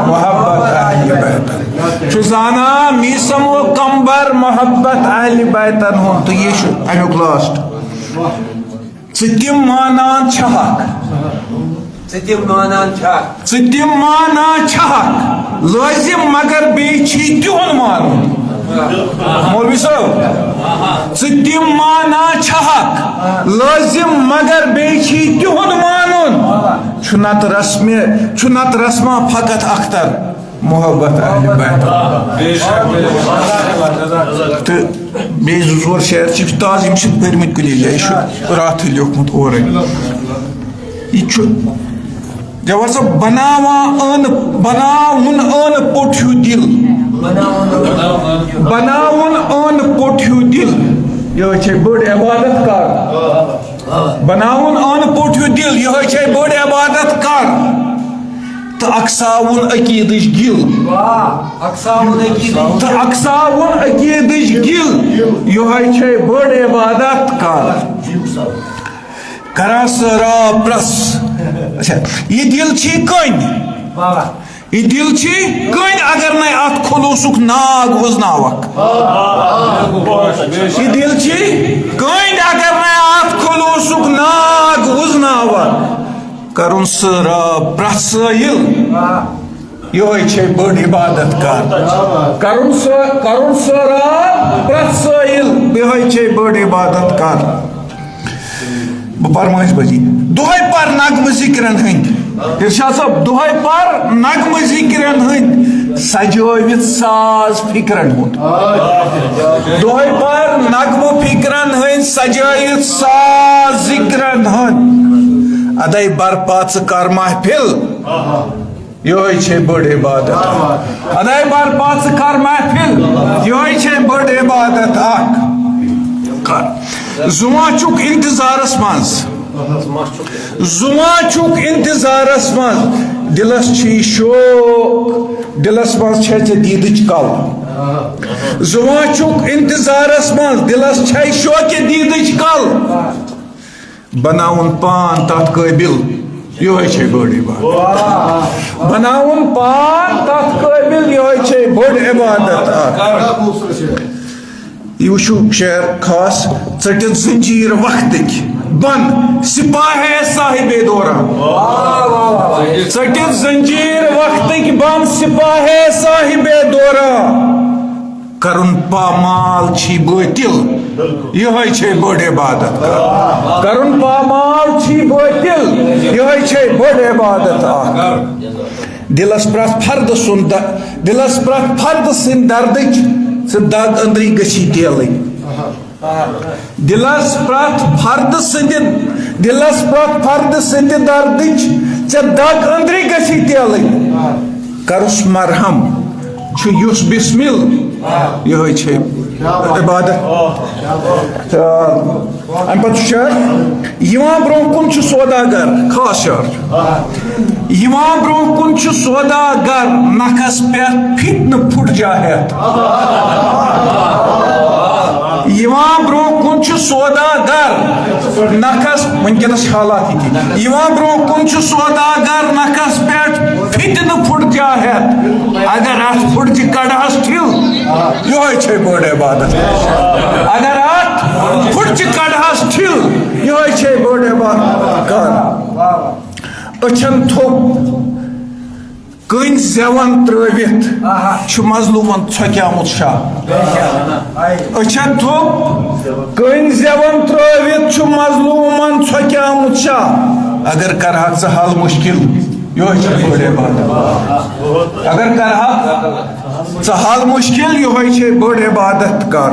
محبت اہل بیتن۔ چھُ زانان میٖسم و کمبر محبت اہل بیتن ہُنٛد۔ تہٕ یہِ چھُ اَمیُک لاسٹ۔ ژٕ تِم مانان چھہکھ۔ ژٕ تِم مانان چھہکھ۔ ژٕ تِم مانان چھہکھ۔ لٲزِم مگر بیٚیہِ چھی تِہُنٛد مانُن۔ مولوی صٲب، ژٕ تِم مانان چھہکھ۔ لٲزِم مگر بیٚیہِ چھی تِہُنٛد مانُن۔ چھُ نتہٕ رسمہِ، چھُ نتہٕ رسما فقط اختر محبت اہل بیت۔ تہٕ بیٚیہِ زٕ ژور شعر چھِ تازٕ، یِم چھِ پٔرمٕتۍ کُنہِ جایہِ، یہِ چھُ راتھٕے لیوٗکھمُت اورَے۔ یہِ چھُ جوہر صٲب، بناوان ٲنہٕ، بناوُن ٲنہٕ پوٚٹ ہیوٗ دِل۔ بناوُن ٲنہٕ پوٚٹ ہیوٗ دِل، یِہوٚے چھے بٔڑ عبادت کار۔ بناوُن ٲنہٕ پوٚٹ ہیوٗ دِل، یِہوٚے چھے بٔڑ عبادت کار۔ تہٕ اکساوُن عقیٖدٕچ گِل۔ واہ، اکساوُن عقیٖدٕچ۔ تہٕ اکساوُن عقیٖدٕچ گِل، یِہوٚے چھے بٔڑ عبادت کار۔ کران سٲرا پرٛس۔ اچھا، یہِ دِل چھی کٔنۍ۔ واہ۔ یہِ دِل چھی کٔنۍ، اگر نَے اَتھ خلوٗصُک ناگ وُزناوَکھ۔ یہِ دِل چھی کٔنۍ، اگر نَے اَتھ خلوٗصُک ناگ وُزناوَکھ۔ کرُن سٲرا پرٛٮ۪تھ سٲیِل، یِہوٚے چھے بٔڑ عبادت کار۔ کرُن سٲ-، کرُن سٲرا پرٛٮ۪تھ سٲیِل، یِہوٚے چھے بٔڑ عبادت کار۔ بہٕ پَرٕ مٔنٛزۍ بٔزی۔ دۄہَے پَر نغمہٕ ذِکرَن ہٕنٛدۍ۔ اِرشاد صٲب، دۄہَے پَر نغمہٕ ذِکرَن ہٕنٛدۍ، سجٲوِتھ ساز فِکرَن ہُنٛد۔ دۄہَے پَر نغمہٕ فِکرَن ہٕنٛدۍ، سجٲوِتھ ساز ذِکرَن ہُنٛد۔ اَدَے برپا ژٕ کر محفل۔ یِہوٚے چھے بٔڑ عبادت۔ اَدَے برپا ژٕ کر محفل، یِہوٚے چھے بٔڑ عبادت اکھ۔ کر۔ زُوان چھُکھ انتظارس منٛز، زُوان چھُکھ انتظارس منٛز، دِلس چھی شوق، دِلس منٛز چھے ژےٚ دیٖدٕچ کل۔ زُوان چھُکھ انتظارس منٛز، دِلس چھے شوقہِ دیٖدٕچ کل۔ بناوُن پان تتھ قٲبِل، یِہوٚے چھے بٔڑ عبادت۔ بناوُن پان تتھ قٲبِل، یِہوٚے چھے بٔڑ عبادت اکھ۔ یہِ وٕچھِو شعر خاص، ژٔٹِتھ زنجیٖر وقتٕکۍ بند سپاہے صاحبِ دورہ۔ ژٔٹِتھ زنجیٖر وقتٕکۍ بند سپاہے صاحبِ دورہ۔ کرُن پامال چھی بٲطِل، یِہوٚے چھے بٔڑ عبادت۔ کرُن پامال چھی بٲطِل، یِہوٚے چھے بٔڑ عبادت اکھ۔ دِلس پرٛٮ۪تھ فردٕ سُنٛد د-، دِلس پرٛٮ۪تھ فردٕ سٕنٛدِ دردٕچ ژٕ دگ أنٛدری گٔژھی تیلٕنۍ۔ دِلس پرٛٮ۪تھ فردٕ سٕنٛدِ، دِلس پرٛٮ۪تھ فردٕ سٕنٛدِ دردٕچ ژےٚ دگ أنٛدری گٔژھی تیلٕنۍ۔ کرُس مرہم چھُ یُس بسمل، یِہوٚے چھے عبادت۔ تہٕ اَمہِ پتہٕ چھُ شعر، یِوان برٛونٛہہ کُن چھُ سوداگر، خاص شعر۔ یِوان برٛونٛہہ کُن چھُ سوداگر، نکھس پٮ۪ٹھ فتنہٕ پھُٹ جا ہٮ۪تھ۔ یِوان برٛونٛہہ کُن چھُ سوداگر، نکھس، وٕنکیٚنس چھِ حالات یِتھی۔ یِوان برٛونٛہہ کُن چھُ سوداگر، نکھس پٮ۪ٹھ فتنہٕ پھُٹ جا ہٮ۪تھ۔ اگر اتھ پھُٹجہِ کڑہس ٹھِل، یِہوٚے چھے بٔڑ عبادت۔ اگر اتھ پھُٹجہِ کڑہس ٹھِل، یِہوٚے چھے بٔڑ عبادت۔ کر۔ أچھن تھوٚپ کٔنۍ زٮ۪وَن ترٲوِتھ چھُ مظلوٗمَن ژھۄکیٛامُت شاہ۔ أچھن تھوٚپ کٔنۍ زٮ۪وَن ترٲوِتھ چھُ مظلوٗمَن ژھۄکیٛامُت شاہ۔ اگر کرہکھ ژٕ حل مُشکِل، یِہوٚے چھےٚ بٔڑ عبادت۔ اگر کرہکھ ژٕ حل مُشکِل، یِہوٚے چھےٚ بٔڑ عبادت کر۔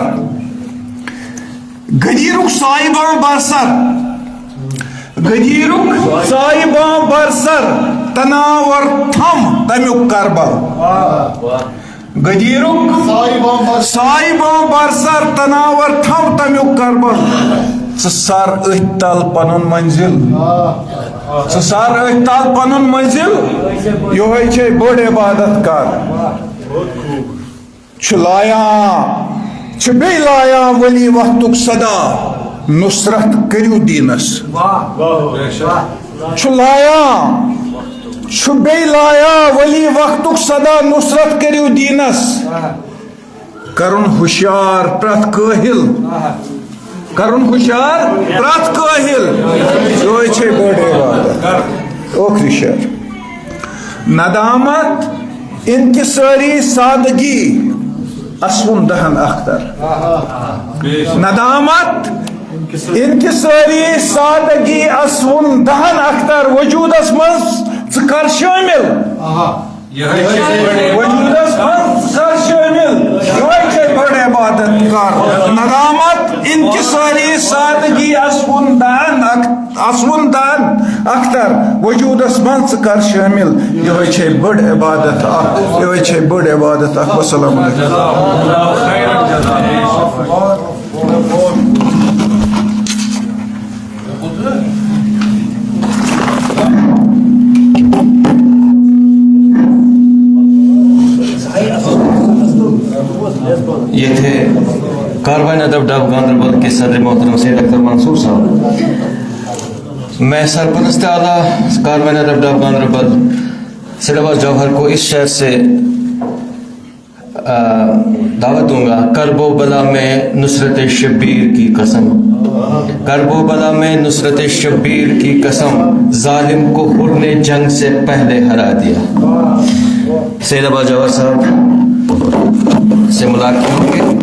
غدیٖرُک سایہِ بام برسر، غدیٖرُک سایہِ بام برسر، تناور تھم تمیُک کربل۔ غدیٖرُک سایہِ بام برسر، تناور تھم تمیُک کربل۔ ژٕ سر أتھۍ تل پنُن منزل، ژٕ سر أتھۍ تل پنُن منزل، یِہوٚے چھے بٔڑ عبادت کر۔ چھُ لایان، چھُ بیٚیہِ لایان ولی وقتُک صدا، نصرت کٔرِو دیٖنس۔ چھُ لایان، چھُ بیٚیہِ لایا ولی وقتُک صدا، نصرت کٔرِو دیٖنس۔ کرُن ہُشیار پرٛٮ۪تھ کٲہِل، کرُن ہُشیار پرٛٮ۪تھ کٲہِل، یِہوٚے چھے بٔڑ عبادت۔ ٲخری شعر۔ ندامت، انکساری، سادگی، اسوُن دہن اختر۔ ندامت، انکساری، سادگی، اسوُن دہن اختر۔ وجوٗدس منٛز ژٕ کر شٲمِل۔ وجوٗدس منٛز ژٕ کر شٲمِل۔ یِہوٚے چھے بٔڑ عبادت کر۔ ندامت، انکساری، سادگی، اسوُن دہن اختر۔ اسوُن دان اختر، وجوٗدس منٛز ژٕ کر شٲمِل۔ یِہوٚے چھے بٔڑ عبادت اکھ، یِہوٚے چھے بٔڑ عبادت اکھ۔ والسلام علیکم۔ ییٚتہِ کاروان ادب ڈب گاندربل کے صدر محترم سید اختر منصور صاحب، میں سرپرست اعلیٰ کاروان ادب ڈب گاندربل سید عباس جوہر کو اس شعر سے، آ، دعوت دوں گا۔ کرب و بلا میں نصرت شبیر کی قسم، کرب و بلا میں نصرت شبیر کی قسم، ظالم کو حر نے جنگ سے پہلے ہرا دیا۔ سید عباس جوہر صاحب سے ملاقات ہوگی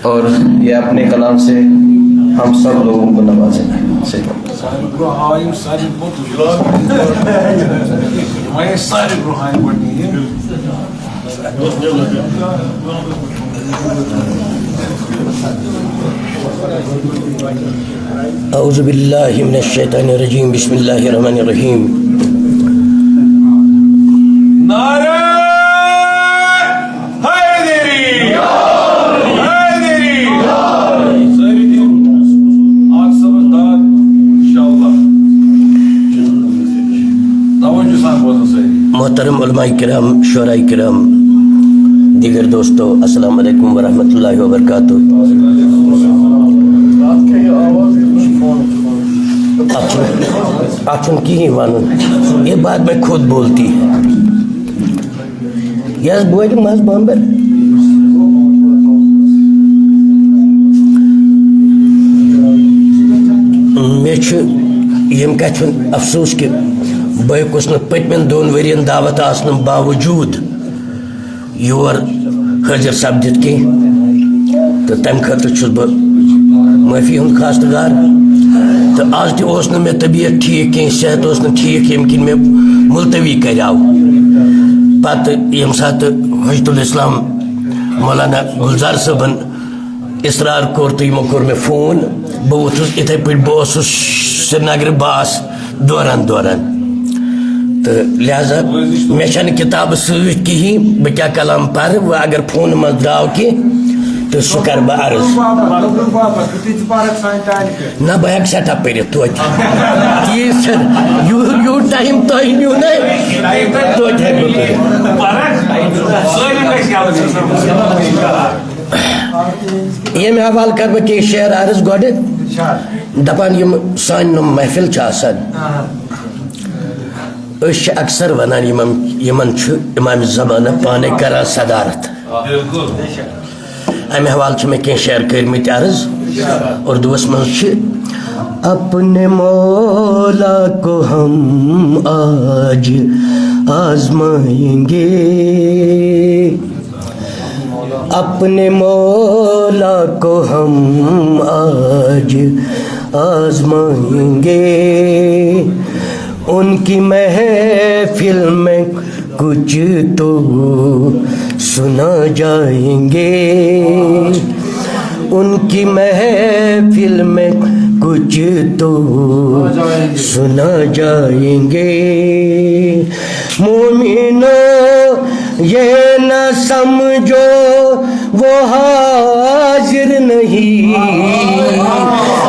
اور یہ اپنے کلام سے ہم سب لوگوں کو نوازیں گے۔ سید۔ سارے برونٛہہ آو یِم سارے برونٛہہ۔ وۄنۍ ٲسۍ سارے برونٛہہ آمٕتۍ گۄڈٕنِکۍ یِم۔ اعوذ باللہ من الشیطان الرجیم، بسم اللہ الرحمن الرحیم۔ نعرہ حیدری! حیدری! سٲری دِیِو اکھ زبردار انشاءاللہ۔ توجہ سان بوزن سٲری۔ محترم علماء کرام، شعراء کرام، دیگر دوستو، السلام علیکم ورحمۃ اللہ وبرکاتہ۔ اتھ چھُنہٕ، اتھ چھُنہٕ کِہیٖنۍ وَنُن، یہ بات میں خود بولتی ہے۔ یس بوزِ منٛز بمبر۔ مےٚ چھُ ییٚمہِ کتھِ ہُنٛد افسوس کہِ بہٕ ہیوٚکُس نہٕ پٔتمٮ۪ن دۄن ؤرین دعوت آسنہٕ باوجوٗد یور حٲضِر سپدِتھ کینٛہہ، تہٕ تَمہِ خٲطرٕ چھُس بہٕ معٲفی ہُنٛد خواستگار۔ تہٕ آز تہِ اوس نہٕ مےٚ طبیعت ٹھیٖک کینٛہہ، صحت اوس نہٕ ٹھیٖک، ییٚمہِ کِنۍ مےٚ مُلتوی کریٛاو۔ پتہٕ ییٚمہِ ساتہٕ حجتُل اسلام مولانا گُلزار صٲبن اصرار کوٚر تہٕ یِمو کوٚر مےٚ فون، بہٕ ووٚتھُس یِتھَے پٲٹھۍ، بہٕ اوسُس سرینگرٕ، بہٕ آس دوران دوران۔ تہٕ لہذا مےٚ چھَنہٕ کِتابہٕ سۭتۍ کِہیٖنۍ، بہٕ کیٛاہ کلام پَرٕ، وۄنۍ اگر فونہٕ منٛز درٛاو کینٛہہ تہٕ سُہ کَرٕ بہٕ عرض۔ نہ، بہٕ ہٮ۪کہٕ سٮ۪ٹھاہ پٔرِتھ توتہِ۔ تیٖژ چھَنہٕ، یوٗت، یوٗت ٹایم تۄہہِ نیوٗ نہ، توتہِ ہٮ۪کہٕ بہٕ پٔرِتھ۔ ییٚمہِ حوالہٕ کَرٕ بہٕ کینٛہہ شعر عرض گۄڈٕ۔ دَپان یِم سانہِ نۄم محفل چھِ آسان، أسۍ چھِ اکثر وَنان یِمن، یِمن چھُ امام زمانہ پانے کران صدارت۔ امہِ حوالہٕ چھِ مےٚ کینٛہہ شعر کٔرمٕتۍ عرض۔ اردوس منٛز چھِ، اپنے مولا کو ہم آج آزمائیں گے، اپنے مولا کو ہم آج آزمائیں گے، ان کی محفل میں کچھ تو سنا جائیں گے، ان کی محفل میں کچھ تو سنا جائیں گے۔ مومنو، یہ نہ سمجھو وہ حاضر نہیں،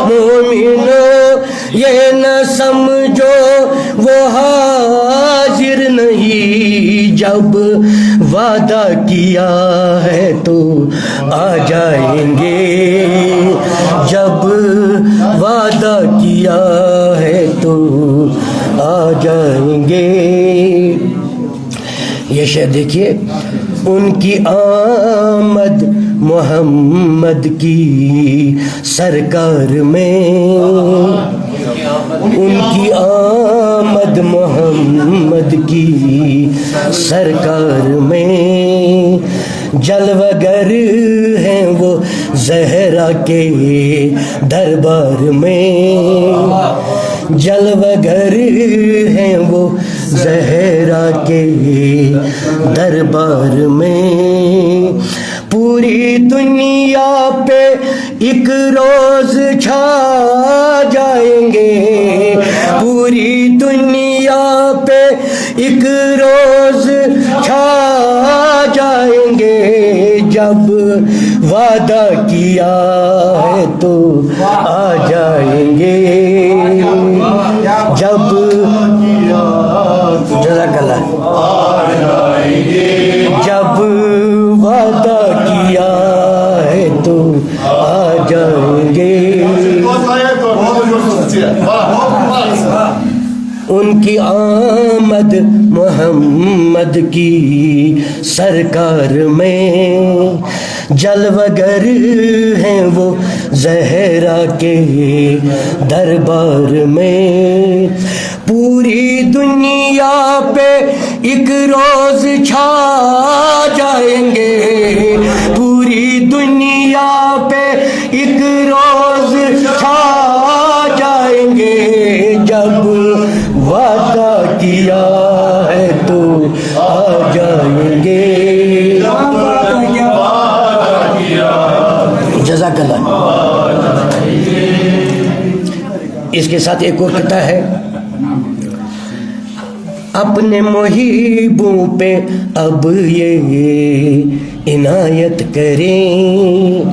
مومنو، یہ نہ سمجھو وہ حاضر نہیں، جب وعدہ کیا ہے تو آ جائیں گے، جب وعدہ کیا ہے تو آ جائیں گے۔ یہ شعر دیکھیے، ان کی آمد محمد کی سرکار میں، ان کی آمد محمد کی سرکار میں، جلوگر ہیں وہ زہرا کے دربار میں، جلوگر ہیں وہ زہرا کے دربار میں۔ پوری دنیا پہ ایک روز چھا جائیں گے، پوری دنیا پہ ایک روز چھا جائیں گے، جب وعدہ کیا ہے تو آ جائیں گے، جب، جزاک اللہ، جب وعدہ کیا ہے تو آ جائیں گے۔ ان کی آمد محمد کی سرکار میں، جلوگر ہیں وہ زہرا کے دربار میں۔ پوری دنیا پہ ایک روز چھا جائیں گے، پوری دنیا پہ ایک روز چھا جائیں گے، جب وعدہ کیا ہے تو آ جائیں گے۔ جزاک اللہ۔ اس کے ساتھ ایک اور قطعہ ہے۔ اپنے محبوں پہ اب یہ عنایت کریں،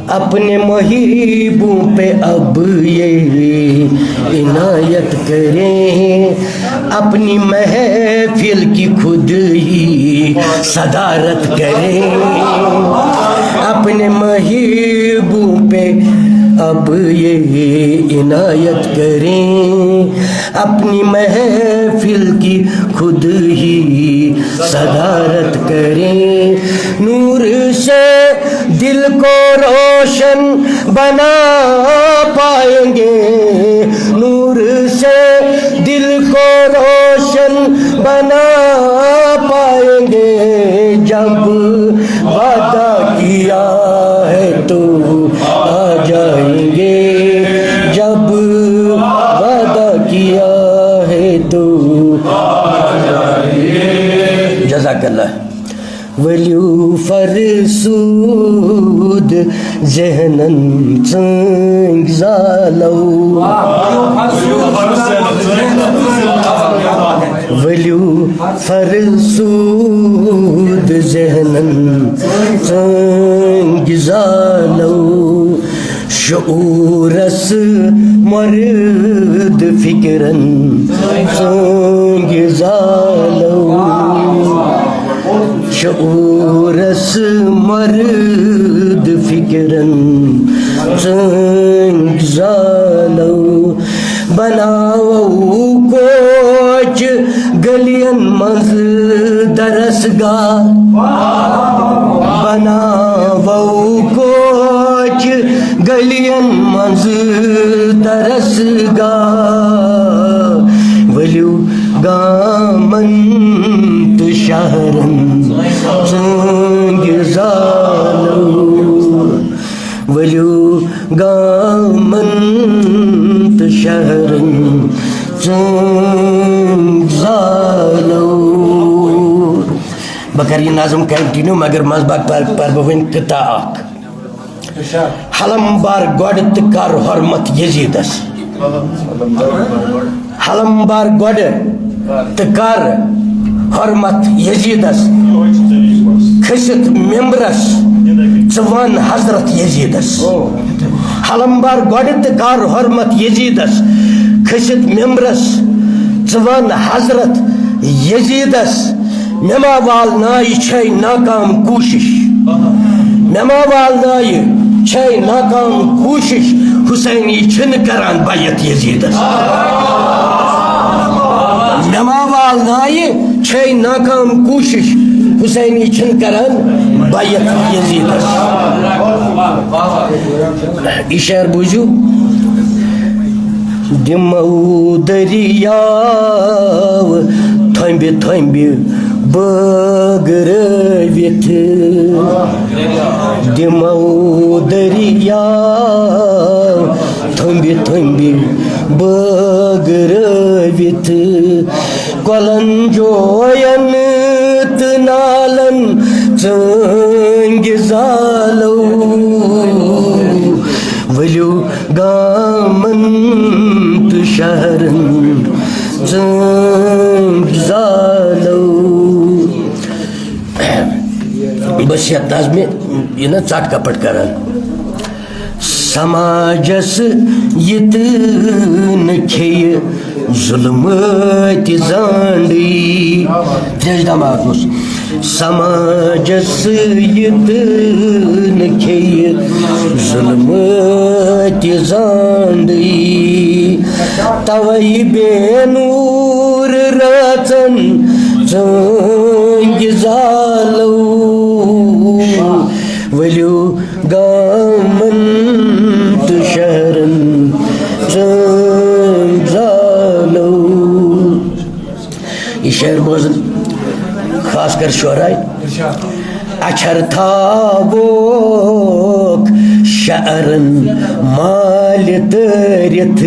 اپنے محبوں پہ اب یہ عنایت کریں، اپنی محفل کی خود ہی صدارت کریں، اپنے محبوبوں پہ اب یہ عنایت کریں، اپنی محفل کی خود ہی صدارت کریں۔ نور سے دل کو روشن بنا پائیں گے، نور سے دل کو روشن بنا پائیں گے، جب وعدہ کیا ہے تو آ جائیں گے، جب وعدہ کیا ہے تو آ جائیں گے۔ جزاک اللہ۔ ؤلِو فرسوٗد ذہنن ژٲنٛگۍ زالو۔ ؤلِو فرسوٗد ذہنن ژٲنٛگۍ زالو۔ شعوٗرس مرد فکرن ژٲنٛگۍ زالو۔ شعوٗرس مرد فکرن ژٲنٛگۍ زالو۔ بناوو کوچ گلین منٛز درسگاہ، بناوو کوچ گلین منٛز درسگاہ۔ ؤلِو گامن تہٕ شہرن ژٲنٛگۍ زالو۔ ؤلِو گامن تہٕ شہرن ژٲنٛگۍ زالو۔ بہٕ کرٕ یہِ نظم continue، مگر منٛزٕ باگ پر-، پرٕ بہٕ وۄنۍ قطعہ اکھ۔ حلم بر گۄڈٕ تہٕ کر حرمت یزیدس۔ حلم بر گۄڈٕ تہٕ کر حرمت یزیدس۔ کھٔسِتھ ممبرس ژٕ ون حضرت یزیدس۔ حلم بر گۄڈٕ تہٕ کر حرمت یزیدس۔ کھٔسِتھ ممبرس ژٕ ون حضرت یزیدس۔ مےٚ ما والنایہِ چھے ناکام کوٗشِش۔ مےٚ ما والنایہِ چھے ناکام کوٗشِش۔ حسینی چھِنہٕ کران بیعت یزیدس۔ اماوال نایہِ چھے ناکام کوٗشش، حسینی چھِنہٕ کران بیعت یزیدس۔ یہِ شعر بوٗزِو۔ دِمو دٔریاو تھۄمبہِ تھۄمبہِ بٲگرٲوِتھ، دِمو دٔریاو تھۄمبہِ تھۄمبہِ بٲگرٲوِتھ، کۄلن جوین تہٕ نالن ژٲنٛگۍ زالو۔ ؤلِو گامن تہٕ شہرن ژٲنٛگۍ زالو۔ بہٕ چھُس یتھ نظمہِ یہِ نہ ژٹ کپٹ کران۔ سماجس یہِ تہٕ نہٕ کھیٚیہِ ظُلمٲتۍ زانٛڈٕے۔ ترٛیش دماغ اوس۔ سماجس یہِ تہٕ نہٕ کھیٚیہِ ظُلمٲتۍ زانٛڈٕے۔ توے بے نوٗر رٲژن ژٲنٛگۍ زالو۔ ؤلِو گامن تہٕ شہرن ژٲنٛگۍ زالو۔ یہِ شعر بوزن خاص کر شعراے۔ اچھر تھاووکھ شعرن مالہِ دٲرِتھ۔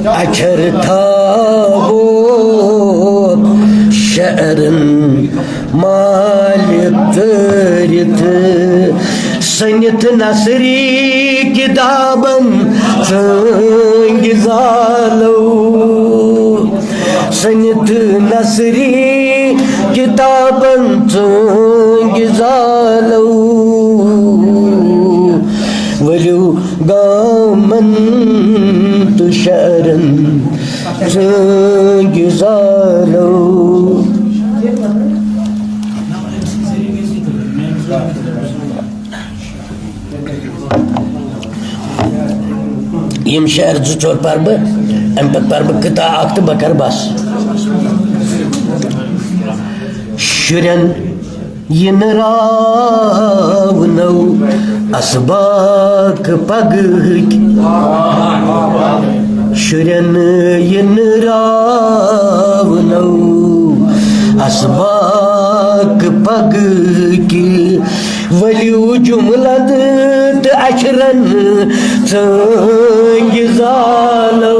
اچھر تھاووکھ شعرن مالہِ دٲرِتھ۔ سٔنِتھ نثری کتابن ژٲنٛگۍ زالو۔ سٔنِتھ نثری کتابن ژٲنٛگۍ زالو۔ ؤلِو گامن تہٕ شہرن ژٲنٛگۍ زالو۔ یِم شعر زٕ ژور پَرٕ بہٕ، اَمہِ پَتہٕ پَرٕ بہٕ قطعہ اَکھ تہٕ بہٕ کَرٕ بَس۔ شُرٮ۪ن یِنہٕ راونو اسباق پگہٕکۍ۔ شُرٮ۪ن یِنہٕ راونو اسباق پگہٕکۍ۔ ؤلِو جُملن تہٕ اچھرن ژٲنٛگۍ زالو۔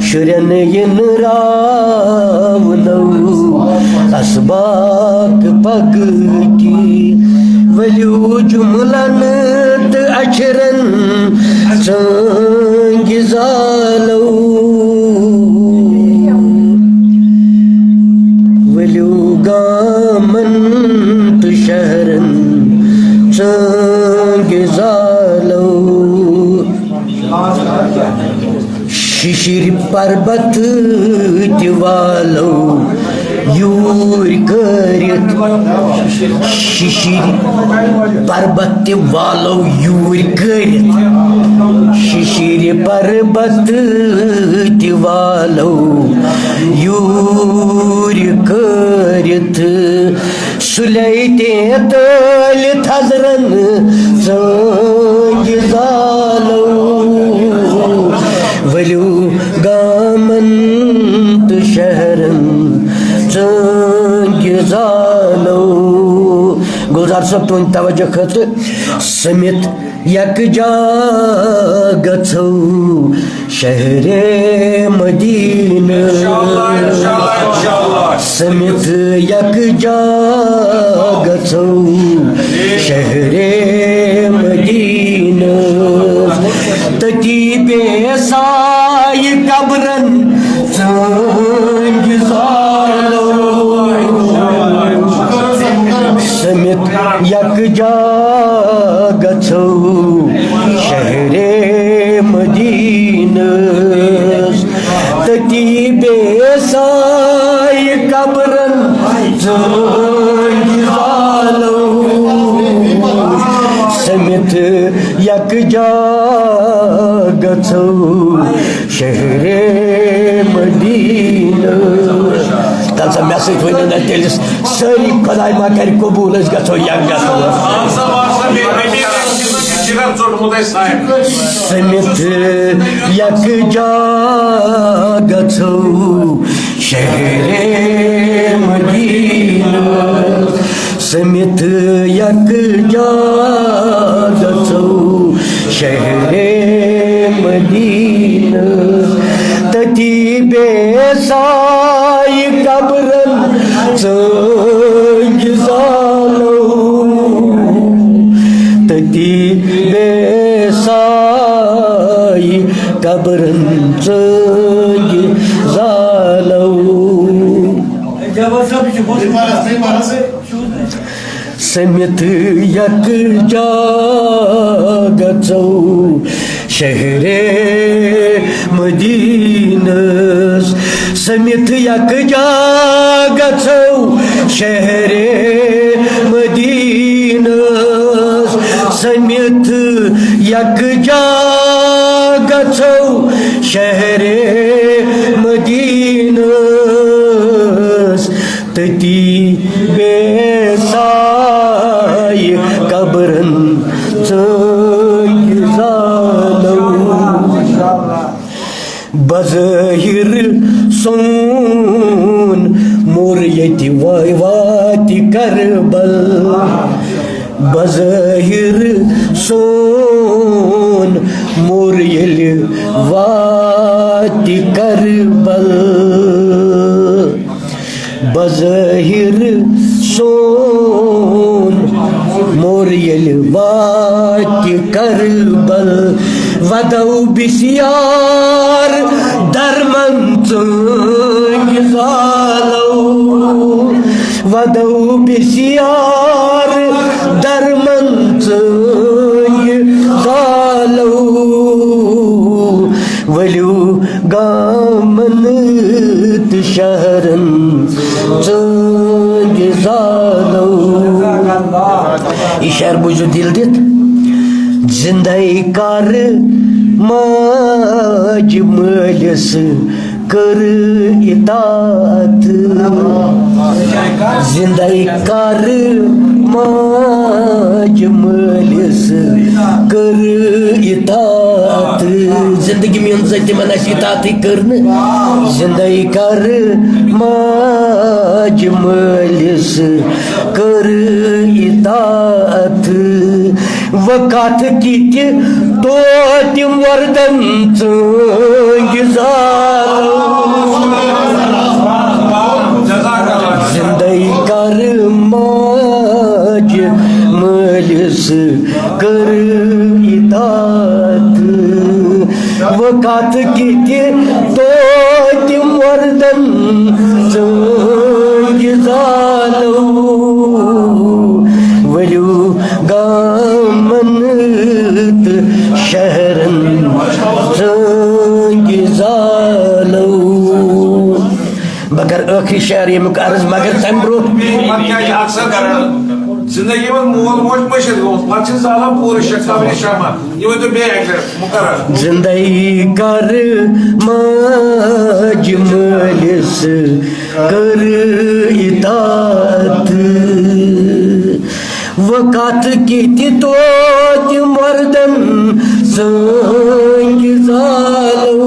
شُرٮ۪ن یِنہٕ راونو اسباق پگہٕکۍ۔ ؤلِو جُملن تہٕ اچھرن ژٲنٛگۍ زالو۔ ؤلِو گامن تہٕ شہرن ژٲنٛگۍ زالو۔ شِشِرۍ پربت تہِ والو یوٗرۍ کٔرِتھ۔ شِشِرۍ پربت تہِ والو یوٗرۍ کٔرِتھ۔ شِشِرۍ پربت تہِ والو یوٗرۍ کٔرِتھ۔ سُلے تہِ تٲلۍ تھزرن ژٲنٛگۍ زالو۔ ؤلِو گامن تہٕ شہرن ژٲنٛگۍ زالو۔ گُلزار صٲب، تُہٕنٛدِ توجہ خٲطرٕ۔ سٔمِتھ یکجا گژھو شہرِ مدینہٕ۔ سٔمِتھ یکجا گژھو شہرِ مدینہٕ۔ تٔتی بے سایہِ قبرن ژٲنٛگۍ زالو۔ سٔمِتھ یکجا گژھو شہرِ مدینہٕ۔ تٔتی بے سایہِ قبرن ژٲنٛگۍ زالو۔ سٔمِتھ یکجا گژھو شہر مدینہ۔ تَلہٕ سا مےٚ سۭتۍ ؤنِو نہ تیٚلہِ سٲری، خۄداے ما کَرِ قبوٗل، أسۍ گژھو یَکجاہ تور۔ اہن سا، اہن سا، بیٚیہِ، بیٚیہِ، بیٚیہِ، جگر ژوٚٹمُت اَسہِ سانہِ۔ سٔمِتھ یَکجاہ گژھو شہر مدینہ۔ سٔمِتھ یَکجاہ گژھو شہر مدینہ۔ تٔتی بے سایہِ قبرن ژٲنٛگۍ زالو۔ تٔتی بے سایہِ قبرن ژٲنٛگۍ زالو۔ سٔمِتھ یَکجاہ گژھو شہر مدینس۔ سٔمِتھ یَکجاہ گژھو شہر مدینس۔ سٔمِتھ یَکجاہ گژھو شہر مدینس۔ تٔتی بے سایہِ قبرن ژٲنٛگۍ زالو۔ بظٲہِر سون موٚر ییٚتہِ وا-، واتہِ کربل۔ بظٲہِر سون موٚر ییٚلہِ واتہِ کربل۔ بظٲہِر سون موٚر ییٚلہِ واتہِ کربل، وَدو بِسیار درمن ژٲنٛگۍ زالو۔ وَدو بِسیار درمن ژٲنٛگۍ زالو۔ ؤلِو گامن تہٕ شہرن ژٲنٛگۍ زالو۔ یہِ شعر بوٗزِو دِل دِتھ۔ زِندَے کر ماجہِ مٲلِس کٔر اطاعت۔ زِندَے کر ماجہِ مٲلِس کٔر اطاعت۔ زندگی منٛز تِمن اَسہِ اطاعتٕے کٔر نہٕ۔ زِندَے کر ماجہِ مٲلِس کٔر اطاعت۔ وۄنۍ کتھ کِتہِ توتہِ مردن ژٲنٛگۍ زالو۔ زِندَے کر ماجہِ مٲلِس کٔر اطاعت۔ وۄنۍ کتھ کِتہِ توتہِ مردن ژٲنٛگۍ زالو۔ ؤلِو گامن تہٕ شہرن ژٲنٛگۍ زالو۔ بہٕ کرٕ ٲخری شعر ییٚمیُک عرض، مگر تَمہِ برٛونٛہہ پتہٕ کیٛاہ چھِ اکثر کران؟ زندگی منٛز مول موج مٔشِتھ گوٚمُت، پتہٕ چھِ زالان پوٗرٕ شیخ صٲب نِش شمع۔ یہِ ؤنۍتو بیٚیہِ اَکہِ لَٹہِ مُقرر۔ زِندَے کر ماجہِ مٲلِس کٔر اطاعت۔ وۄنۍ کتھ کِتہِ توتہِ مردن ژٲنٛگۍ زالو۔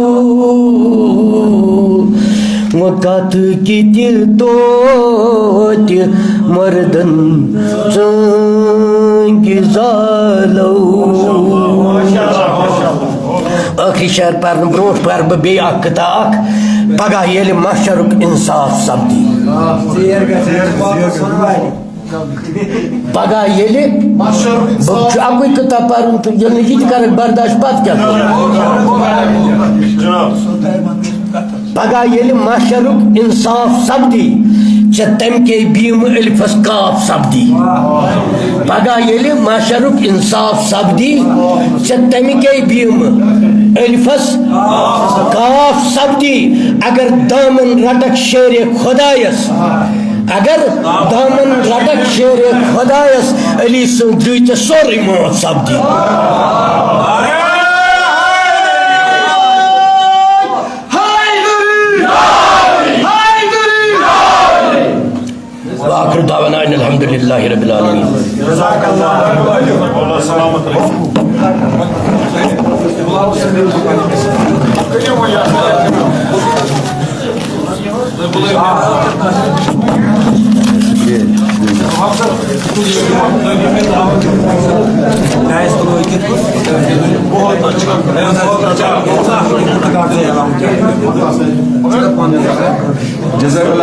وۄنۍ کتھ کِتہِ توتہِ مردن ژٲنٛگۍ زالو۔ ٲخری شعر پرنہٕ برونٛٹھ پرٕ بہٕ بیٚیہِ اکھ قطعہ اکھ۔ پگاہ ییٚلہِ محشرُک انصاف سپدِ۔ پگاہ ییٚلہِ بہٕ چھُ اَکُے قطعہ پَرُن تہٕ ییٚلہِ نہٕ یہِ تہِ کَرَکھ برداشت، پَتہٕ کیٛاہ کرٕ؟ پگاہ ییٚلہِ محشرُک انصاف سپدی، ژےٚ تَمہِ کے بیٖمہٕ الفس کاف سپدی۔ پگاہ ییٚلہِ محشرُک انصاف سپدی، ژےٚ تَمہِ کے بیٖمہٕ الفس کاف سپدی۔ اگر دامن رٹکھ شیرِ خدایس، اگر دامن رٹکھ شیرِ خدایس، علی سُنٛد دٕے ژےٚ سورُے معاف سپدی۔ آخر دعوانا ان الحمد للہ رب العالمین۔ جزاک اللہ۔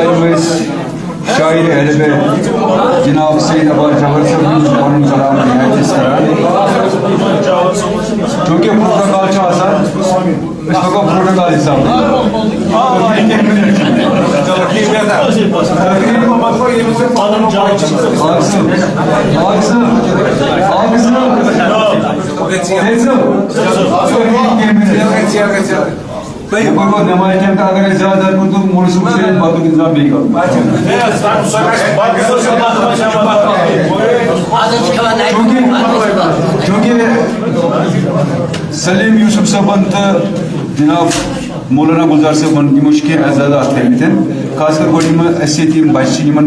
یِم ٲسۍ شاعر اہل بیت جناب سید عباس جوہر صٲب یِم پنُن کلام رعایت ٲسۍ کران۔ چونکہ پروٹوکال چھُ آسان، أسۍ پکو پروٹوکال حساب۔ تقریب، تقریب، آغا صٲب، آغا صٲب، آغا صٲب، سید صٲب، تقریب کینٛہہ منٹ۔ تُہۍ پَرو نٮ۪مازِ ٹایم تہٕ اگر اَسہِ زیادٕ زیادٕ کوٚر تہٕ مولوی صٲبَس چھُ اَسہِ بَتُک اِنتظام بیٚیہِ کَرُن۔ چوٗنٛکہِ، چوٗنٛکہِ سلیٖم یوٗسف صٲبَن تہٕ جِناب مولانا گُلزار صٲبَن یِمو چھِ کینٛہہ اعزازات کٔرمٕتۍ، خاص کر گۄڈٕ یِم اَسہِ ییٚتہِ یِم بَچہِ چھِ یِمَن